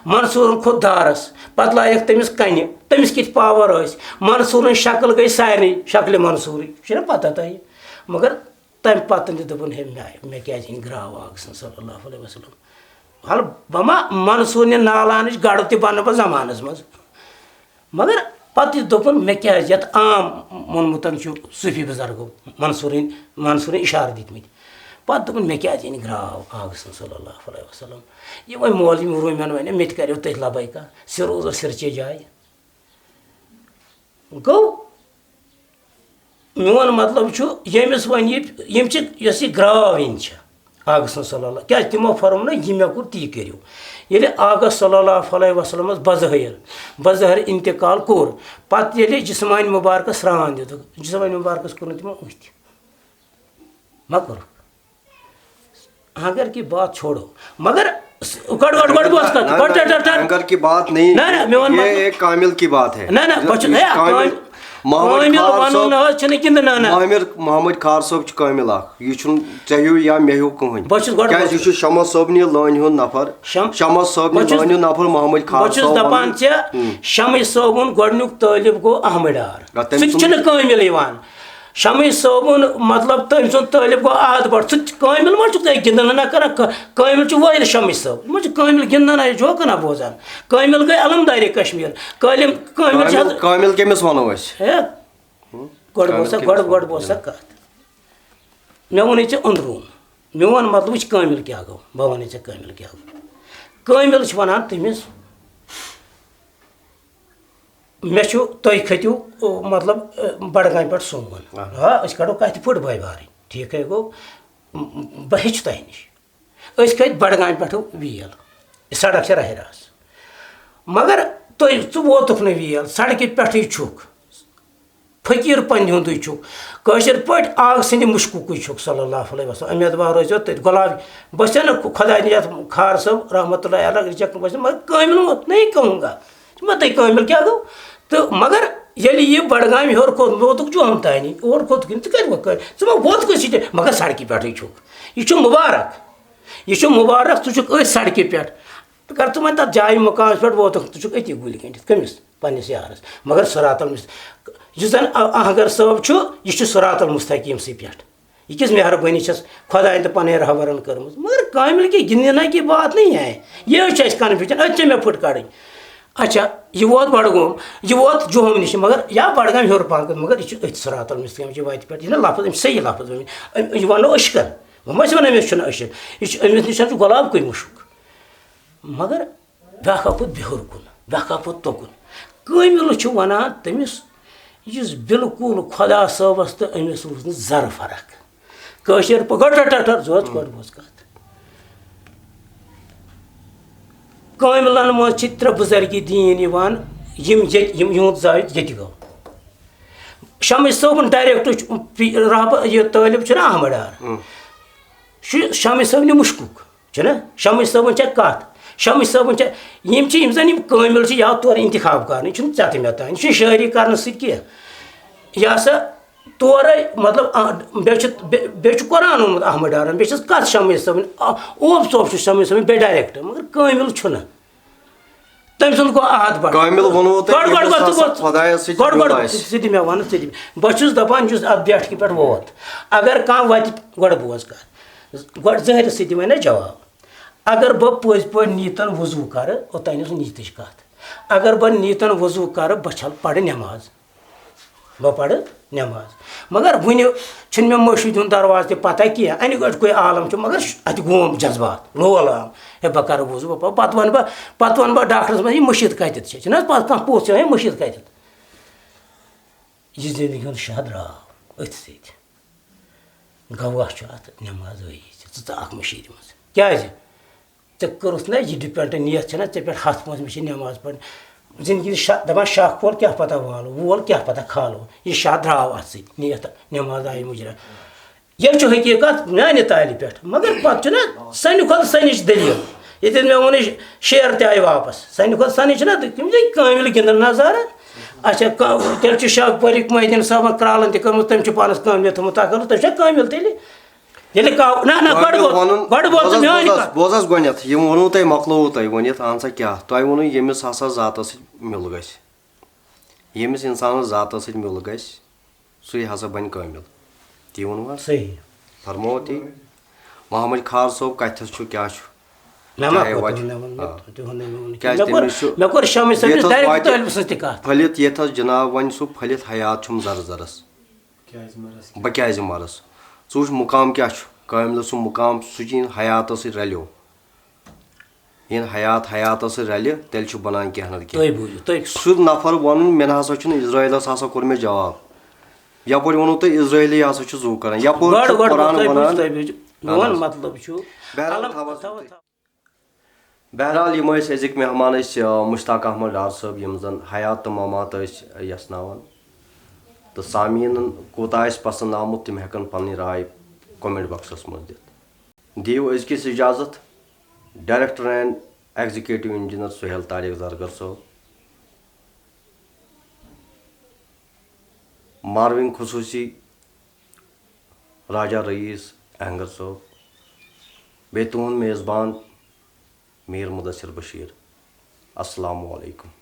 منصورن کھوٚت دارس، پتہٕ لایکھ تٔمِس کنہِ، تٔمِس کِتھۍ power ٲسۍ۔ منصورن شکل گٔے سارنٕے شکلہِ منصورٕے، چھُ نہ پتہ تۄہہِ؟ مگر تمہِ پتہٕ تہِ دوٚپُن، "ہے مےٚ، مےٚ کیازِ أنۍ گراو آغا سٕنٛز صلی اللہ علیہ وسلم؟" حال بہٕ ما منصورنہِ نالانٕچ گڑھ تہِ بنہٕ بہٕ زمانس منٛز۔ مگر پتہٕ یہِ دوٚپُن، مےٚ کیٛازِ یَتھ عام ووٚنمُت چھُ صوٗفی بُزرگو، منصوٗرٕنۍ، منصوٗرٕنۍ اِشارٕ دِتمٕتۍ۔ پتہٕ دوٚپُن، مےٚ کیٛازِ أنۍ گرٛاو آغا سٕنٛز صلی اللہ علیہ وسلم؟ یہِ وۄنۍ مولوی روٗمٮ۪ن وَنہِ، مےٚ تہِ کَریو تٔتھۍ لبیکا، سِر اوس سِرچے جایہِ۔ گوٚو، میون مطلب چھُ، ییٚمِس وۄنۍ یہِ، یِم چھِ، یۄس یہِ گرٛاو یِن چھِ، آغا سٕنٛز صلی اللہ، کیٛازِ تِمو فرموو نہ، یہِ مےٚ کوٚر، تی کٔرِو۔ ییٚلہِ آغا صلی اللہ علیہ وسلمس بظٲہِر، بظٲہِر انتقال کوٚر، پتہٕ ییٚلہِ جسمانِ مُبارکس سرٛان دیُتُکھ، جسمانِ مُبارکس کوٚر نہٕ تِمو أتھۍ۔ ما کوٚرُکھ؟ اگر کی بات چھوڑو۔ مگر س-، گۄڈٕ، گۄڈٕ، گۄڈٕ بوز کتھ۔ نہ، گۄڈٕ، نہ، ٹر، ٹر، ٹر۔ اگر کی بات نہیں، نہ، نہ، میون یہ مطلب ایک کامل کی بات ہے۔ نہ، نہ، بہٕ چھُس، یہ ہے، کامل، کامل، محمد کامل خار ونُن صٲب، نہ حظ چھُنہٕ گِنٛدُن، نہ، نہ۔ محمد، محمد خار صٲب چھُ کامل اکھ۔ یہِ چھُنہٕ ژےٚ ہیوٗ یا مےٚ ہیوٗ کٕہٕنۍ۔ بہٕ چھُس گۄڈٕ کیٛازِ یہِ چھُ شمس صٲبنہِ لٲنہِ ہُنٛد نفر۔ شم-، شمس صٲبنہِ بہٕ چھُس، لٲنہِ ہُنٛد نفر محمد خار بہٕ چھُس صٲب دپان ونان۔ ژےٚ، ہُم۔ شمس صٲبُن گۄڈٕنیُک طٲلب گوٚو احمد ڈار۔ آ، تٔمۍ سُہ تہِ سُنٛد چھُنہٕ کٲمِل یِوان۔ شمس صٲبُن، مطلب، تٔمۍ سُنٛد طٲلب گوٚو احد بٹ۔ سُہ تہِ کٲمِل ما چھُکھ تُہۍ گِنٛدان نہ کران؟ کٲ-، کٲمِل چھُ وٲحد شمس صٲب۔ یہِ ما چھُ کٲمِل گِنٛدان، یہِ جوکہٕ نہ بوزان۔ کٲمِل گٔے علمدارِ کشمیر۔ کٲلِم-، کٲمِل چھِ کٲمِل، حض-، کٲمِل کٔمِس ونو أسۍ؟ ہے، ہُم؟ گۄڈٕ بوز سا، کٲمِل گۄڈٕ، کٔمِس گۄڈٕ ونو؟ بوز سا کتھ۔ مےٚ ووٚنُے ژےٚ أنٛدروٗن۔ میون مطلب چھُ کٲمِل کیٛاہ گوٚو؟ بہٕ وَنَے ژےٚ کٲمِل کیٛاہ گوٚو۔ کٲمِل چھِ وَنان تٔمِس، مےٚ چھُ، تُہۍ کھٔتِو، او، مطلب، اے، بڈگامہِ پٮ۪ٹھ سون۔ آ۔ آ، أسۍ کَڑو کَتھِ پھٕٹ بٲے بارٕنۍ۔ ٹھیٖک ہے گوٚو؟ م-، م-، بہٕ ہیٚچھِ تۄہہِ نِش۔ أسۍ کھٔتۍ بڈگامہِ پٮ۪ٹھ ویل۔ یہِ سڑک چھےٚ راہِ راس۔ مگر تُہۍ، ژٕ ووتُکھ نہٕ ویل، سڑکہِ پٮ۪ٹھٕے چھُکھ۔ فقیٖر پنٛنہِ ہُنٛدُے چھُکھ۔ کٲشِر پٲٹھۍ آغہٕ سٕنٛدِ مُشکُکُے چھُکھ صلی اللہ علیہ وسلم۔ اُمید وار روزیو تٔتھۍ غلام۔ بہٕ چھَس نہٕ خۄداے نِیَتھ خار صٲب رحمتہ اللہ علیہ رِجَکٹ، بہٕ چھَس نہٕ، مگر کٲمِل ووت نہیں کہوں گا۔ ژٕ ما تُہۍ کٲمِل کیٛاہ گوٚو؟ تہٕ مگر ییٚلہِ یہِ بڈگامہِ ہیوٚر کھوٚت، مےٚ ووتُکھ جوم تانی، اور کھوٚت کِنہٕ ژٕ کَتہِ ووت کٲمِل؟ ژٕ ما ووتکھٕے سۭتۍ، مگر سڑکہِ پٮ۪ٹھٕے چھُکھ۔ یہِ چھُ مُبارک، یہِ چھُ مُبارک، ژٕ چھُکھ أتھۍ سڑکہِ پٮ۪ٹھ۔ اگر ژٕ وۄنۍ تَتھ جایہِ مُقامَس پٮ۪ٹھ ووتُکھ، ژٕ چھُکھ أتی گُلۍ گٔنٛڈِتھ۔ کٔمِس؟ پنٛنِس یارَس۔ مگر صراط المس-، یُس زَن اَ-، اہنگر صٲب چھُ، یہِ چھُ صراط المستقیٖمسٕے پٮ۪ٹھ۔ یہِ کِژھ مہربٲنی چھَس خۄدایَن تہٕ پنٕنۍ رہبرَن کٔرمٕژ۔ مگر کامل کی گِنٛدنا کی بات نہیں ہے۔ یہِ حظ چھِ اَسہِ confusion، أتۍ چھےٚ مےٚ پھٕٹ کَڑٕنۍ۔ اچھا، یہِ ووت بڈگوم، یہِ ووت جوم نِش، مگر یا بڈگام ہیوٚر پہن کُن، مگر یہِ چھُ أتھۍ صراط المستقیٖم چہِ وَتہِ پٮ۪ٹھ۔ یہِ چھِنہ لفظ، أمۍ چھِ صحیح لفظ ؤنمٕتۍ۔ أمۍ، یہِ وَنو أسۍ کَن، وۄنۍ ما چھِ وَنان أمِس چھُنہٕ أچھَن۔ یہِ چھُ، أمِس نِش چھُ گۄلاب کُے مُشُک۔ مگر بیٛاکھ ہا پوٚت بیٚہُر کُن، بیٛاکھ ہا پوٚت تُکُن۔ کٲمِل چھُ وَنان تٔمِس، یُس بالکل خۄدا صٲبَس تہٕ أمِس روٗز نہٕ ذرٕ فرق۔ کٲشِر پٲٹھۍ، گۄڈٕ رَٹ، رَٹ، رَٹ، زٕ حظ، گۄڈٕ بوز کَتھ۔ کٲمِلَن منٛز چھِ ترٛےٚ بُزرگی دیٖن یِوان، یِم ییٚتہِ، یِم، یِہُنٛد زاوِ ییٚتہِ گوٚو۔ شمس صٲبُن direct چھُ، پی-، رہبر، یہِ طٲلب چھُنہ احمد ڈار۔ چھُ شمس صٲبنہِ مُشکُک۔ چھُنہ؟ شمس صٲبُن چھےٚ کَتھ۔ شمس صٲبُن چھےٚ، یِم چھِ، یِم زَن یِم کٲمِل چھِ، یا تورٕ انتخاب کرنہٕ، یہِ چھُنہٕ ژےٚ تہٕ مےٚ تام، یہِ چھُنہٕ شٲعری کرنہٕ سۭتۍ کینٛہہ۔ یہِ ہسا تورَے، مطلب، آ، بیٚیہِ چھُ، بیٚیہِ، بیٚیہِ چھُ قرآن اوٚنمُت احمد ڈارَن، بیٚیہِ چھَس کَتھ شمس صٲبٕنۍ، آ، اوپ ژوپ چھُ شمس صٲبٕنۍ بیٚیہِ direct، مگر کٲمِل چھُنہٕ۔ تٔمۍ سُنٛد گوٚو عہد بَڑٕ۔ کامل ووٚنوُ تۄہہِ، گۄڈٕ، گۄڈٕ، ییٚمِس گۄڈٕ، ہسا گۄڈٕ، خۄدایَس سۭتۍ گۄڈٕ، میُل گۄڈٕ، آسہِ۔ ژٕ دِ مےٚ وَنہٕ، ژٕ دِ مےٚ۔ بہٕ چھُس دَپان، یُس اَتھ بیٹھکہِ پٮ۪ٹھ ووت، اگر کانٛہہ وَتہِ، گۄڈٕ بوز کَتھ، گۄڈٕ ظٲہرَس سۭتۍ دِ وۄنۍ اَسہِ جواب۔ اگر بہٕ پٔزۍ پٲٹھۍ نیٖتَن وضوٗ کَرٕ، اوٚتام ٲس نیٖتٕچ کَتھ۔ اگر بہٕ نیٖتَن وضوٗ کَرٕ، بہٕ چھَلہٕ پَرٕ نٮ۪ماز۔ بہٕ پَرٕ نٮ۪ماز۔ مگر وٕنہِ چھُنہٕ مےٚ مٔشیٖد ہُنٛد دروازٕ تہِ پَتہ کینٛہہ۔ اَنہِ گٔٹۍ کُے عالم چھُ، مگر اَتہِ گوم جذبات، لول عام۔ ہے، بہٕ کَرٕ وضوٗ، بہٕ پَرٕ۔ پَتہٕ وَنہٕ بہٕ، پَتہٕ وَنہٕ بہٕ ڈاکٹرَس منٛز، یہِ مٔشیٖد کَتٮ۪تھ چھےٚ؟ چھِنہٕ حظ پَتہٕ کانٛہہ پوٚژھ یِوان، یہِ مٔشیٖد کَتٮ۪تھ؟ یہِ زِندگی ہُنٛد شاہ درٛاو أتھۍ سۭتۍ۔ گواہ چھُ اَتھ نٮ۪ماز ٲیی ژٕ، ژٕ ژٕ اَکھ مٔشیٖد منٛز۔ کیٛازِ؟ ژےٚ کٔرٕتھ نہ یہِ depend، نیت چھےٚ نہ ژےٚ پٮ۪ٹھ ہَتھ پانٛژھ، مےٚ چھِ نٮ۪ماز پَرٕنۍ۔ زِندگی شا-، دَپان شاہ کھول کیٛاہ پَتہ والو، وول کیٛاہ پَتہ کھالو۔ یہِ شاہ درٛاو اَتھ سۭتۍ، نیت نٮ۪ماز آیہِ مُجرا۔ یہِ چھُ حقیٖقت میٛانہِ تالہِ پٮ۪ٹھ۔ مگر پَتہٕ چھُنہ سانہِ کھۄتہٕ سَنِچ دٔلیٖل۔ ییٚتٮ۪تھ مےٚ ووٚن، یہِ شعر تہِ آیہِ واپَس۔ سانہِ کھۄتہٕ سَنِچ چھِنہ تِم چھِ کٲمِل گِنٛدان نظارٕ۔ اچھا، کا-، تیٚلہِ چھُ شاہ پٔرِک محی الدیٖن صٲبَن کرٛالَن تہِ کٔرمٕژ، تٔمۍ چھُ پانَس کٲمِل تھوٚمُت تَکَر، تٔمۍ چھا کٲمِل تیٚلہِ؟ ییٚلہِ کاو-، نہ، نہ، گۄڈٕ گۄڈٕ بوز، وَنُن، گۄڈٕ بوز بوز حظ، میٛٲنۍ بوز حظ، کَتھ۔ بوز حظ گۄڈٕنٮ۪تھ، یِم ووٚنوُ تۄہہِ، مۄکلووُ تۄہہِ ؤنِتھ، اہن سا کیٛاہ؟ تۄہہِ ووٚنوُ ییٚمِس ہسا ذاتَس سۭتۍ میُل گژھِ، ییٚمِس اِنسانَس ذاتَس سۭتۍ میُل گژھِ، سُے ہسا بَنہِ کٲمِل۔ تی ووٚنوُ حظ؟ صحیح۔ فرموو تی؟ محمد خار صٲب کَتھَس چھُ، کیٛاہ چھُ؟ نہ، مہ چاہے کوٚر وَتہِ، تُہُنٛد، مےٚ ووٚن، آ۔ مےٚ، تُہُنٛد، مےٚ ووٚن نہٕ کیٛازِ کینٛہہ۔ مےٚ کوٚر، تٔمِس چھُ مےٚ کوٚر شمس صٲبنِس ییٚتہِ حظ direct واتہِ طٲلبہٕ سٕنٛز تہِ کَتھ۔ پھٔلِتھ، ییٚتہِ حظ جناب وَنہِ سُہ پھٔلِتھ حیات چھُم زَرٕ زَرَس۔ کیٛازِ مَرَس؟ بہٕ کیٛازِ مَرَس؟ ژٕ وٕچھ مُقام کیٛاہ چھُ، کٲمِلَس سُنٛد مُقام، سُہ چھُ یِن حیاتَس سۭتۍ رَلیو۔ یِن حیات حیاتَس سۭتۍ رَلہِ، تیٚلہِ چھُ بَنان کینٛہہ نَتہٕ کینٛہہ۔ تُہۍ بوٗزِو، تُہۍ سُہ نفر وَنُن، مےٚ نہ ہسا چھُنہٕ، اِسرٲیٖلَس ہسا کوٚر مےٚ جواب۔ یَپٲرۍ ووٚنوُ تۄہہِ، اِسرٲیٖلی ہسا چھُ زُو کَران۔ یَپٲرۍ گۄڈٕ، چھُ گۄڈٕ، قرآن گۄڈٕ، تُہۍ وَنان۔ بوٗزِو، تُہۍ بوٗزِو۔ اَہَن میون حظ۔ مطلب چھُ، بہرحال، علم، تھاو حظ تھاو، تُہۍ۔ تھاو۔ بہرحال، یِم ٲسۍ أزِکۍ مہمان أسۍ، آ، مشتاق احمد ڈار صٲب، یِم زَن حیات تہٕ ممات ٲسۍ، آ، یَژھناوان۔ تہٕ سامعیٖنَن کوٗتاہ آسہِ پسنٛد آمُت، تِم ہٮ۪کَن پنٕنۍ راے comment boxَس منٛز دِتھ۔ دِیِو أزکِس اجازت۔ Director and Executive Engineer Sohail Tariq زرگر صٲب، ماروِنگ خصوٗصی راجہ رئیس اہنگر صٲب، بیٚیہِ تُہُنٛد میزبان میٖر مدثر بشیٖر۔ السلام علیکم۔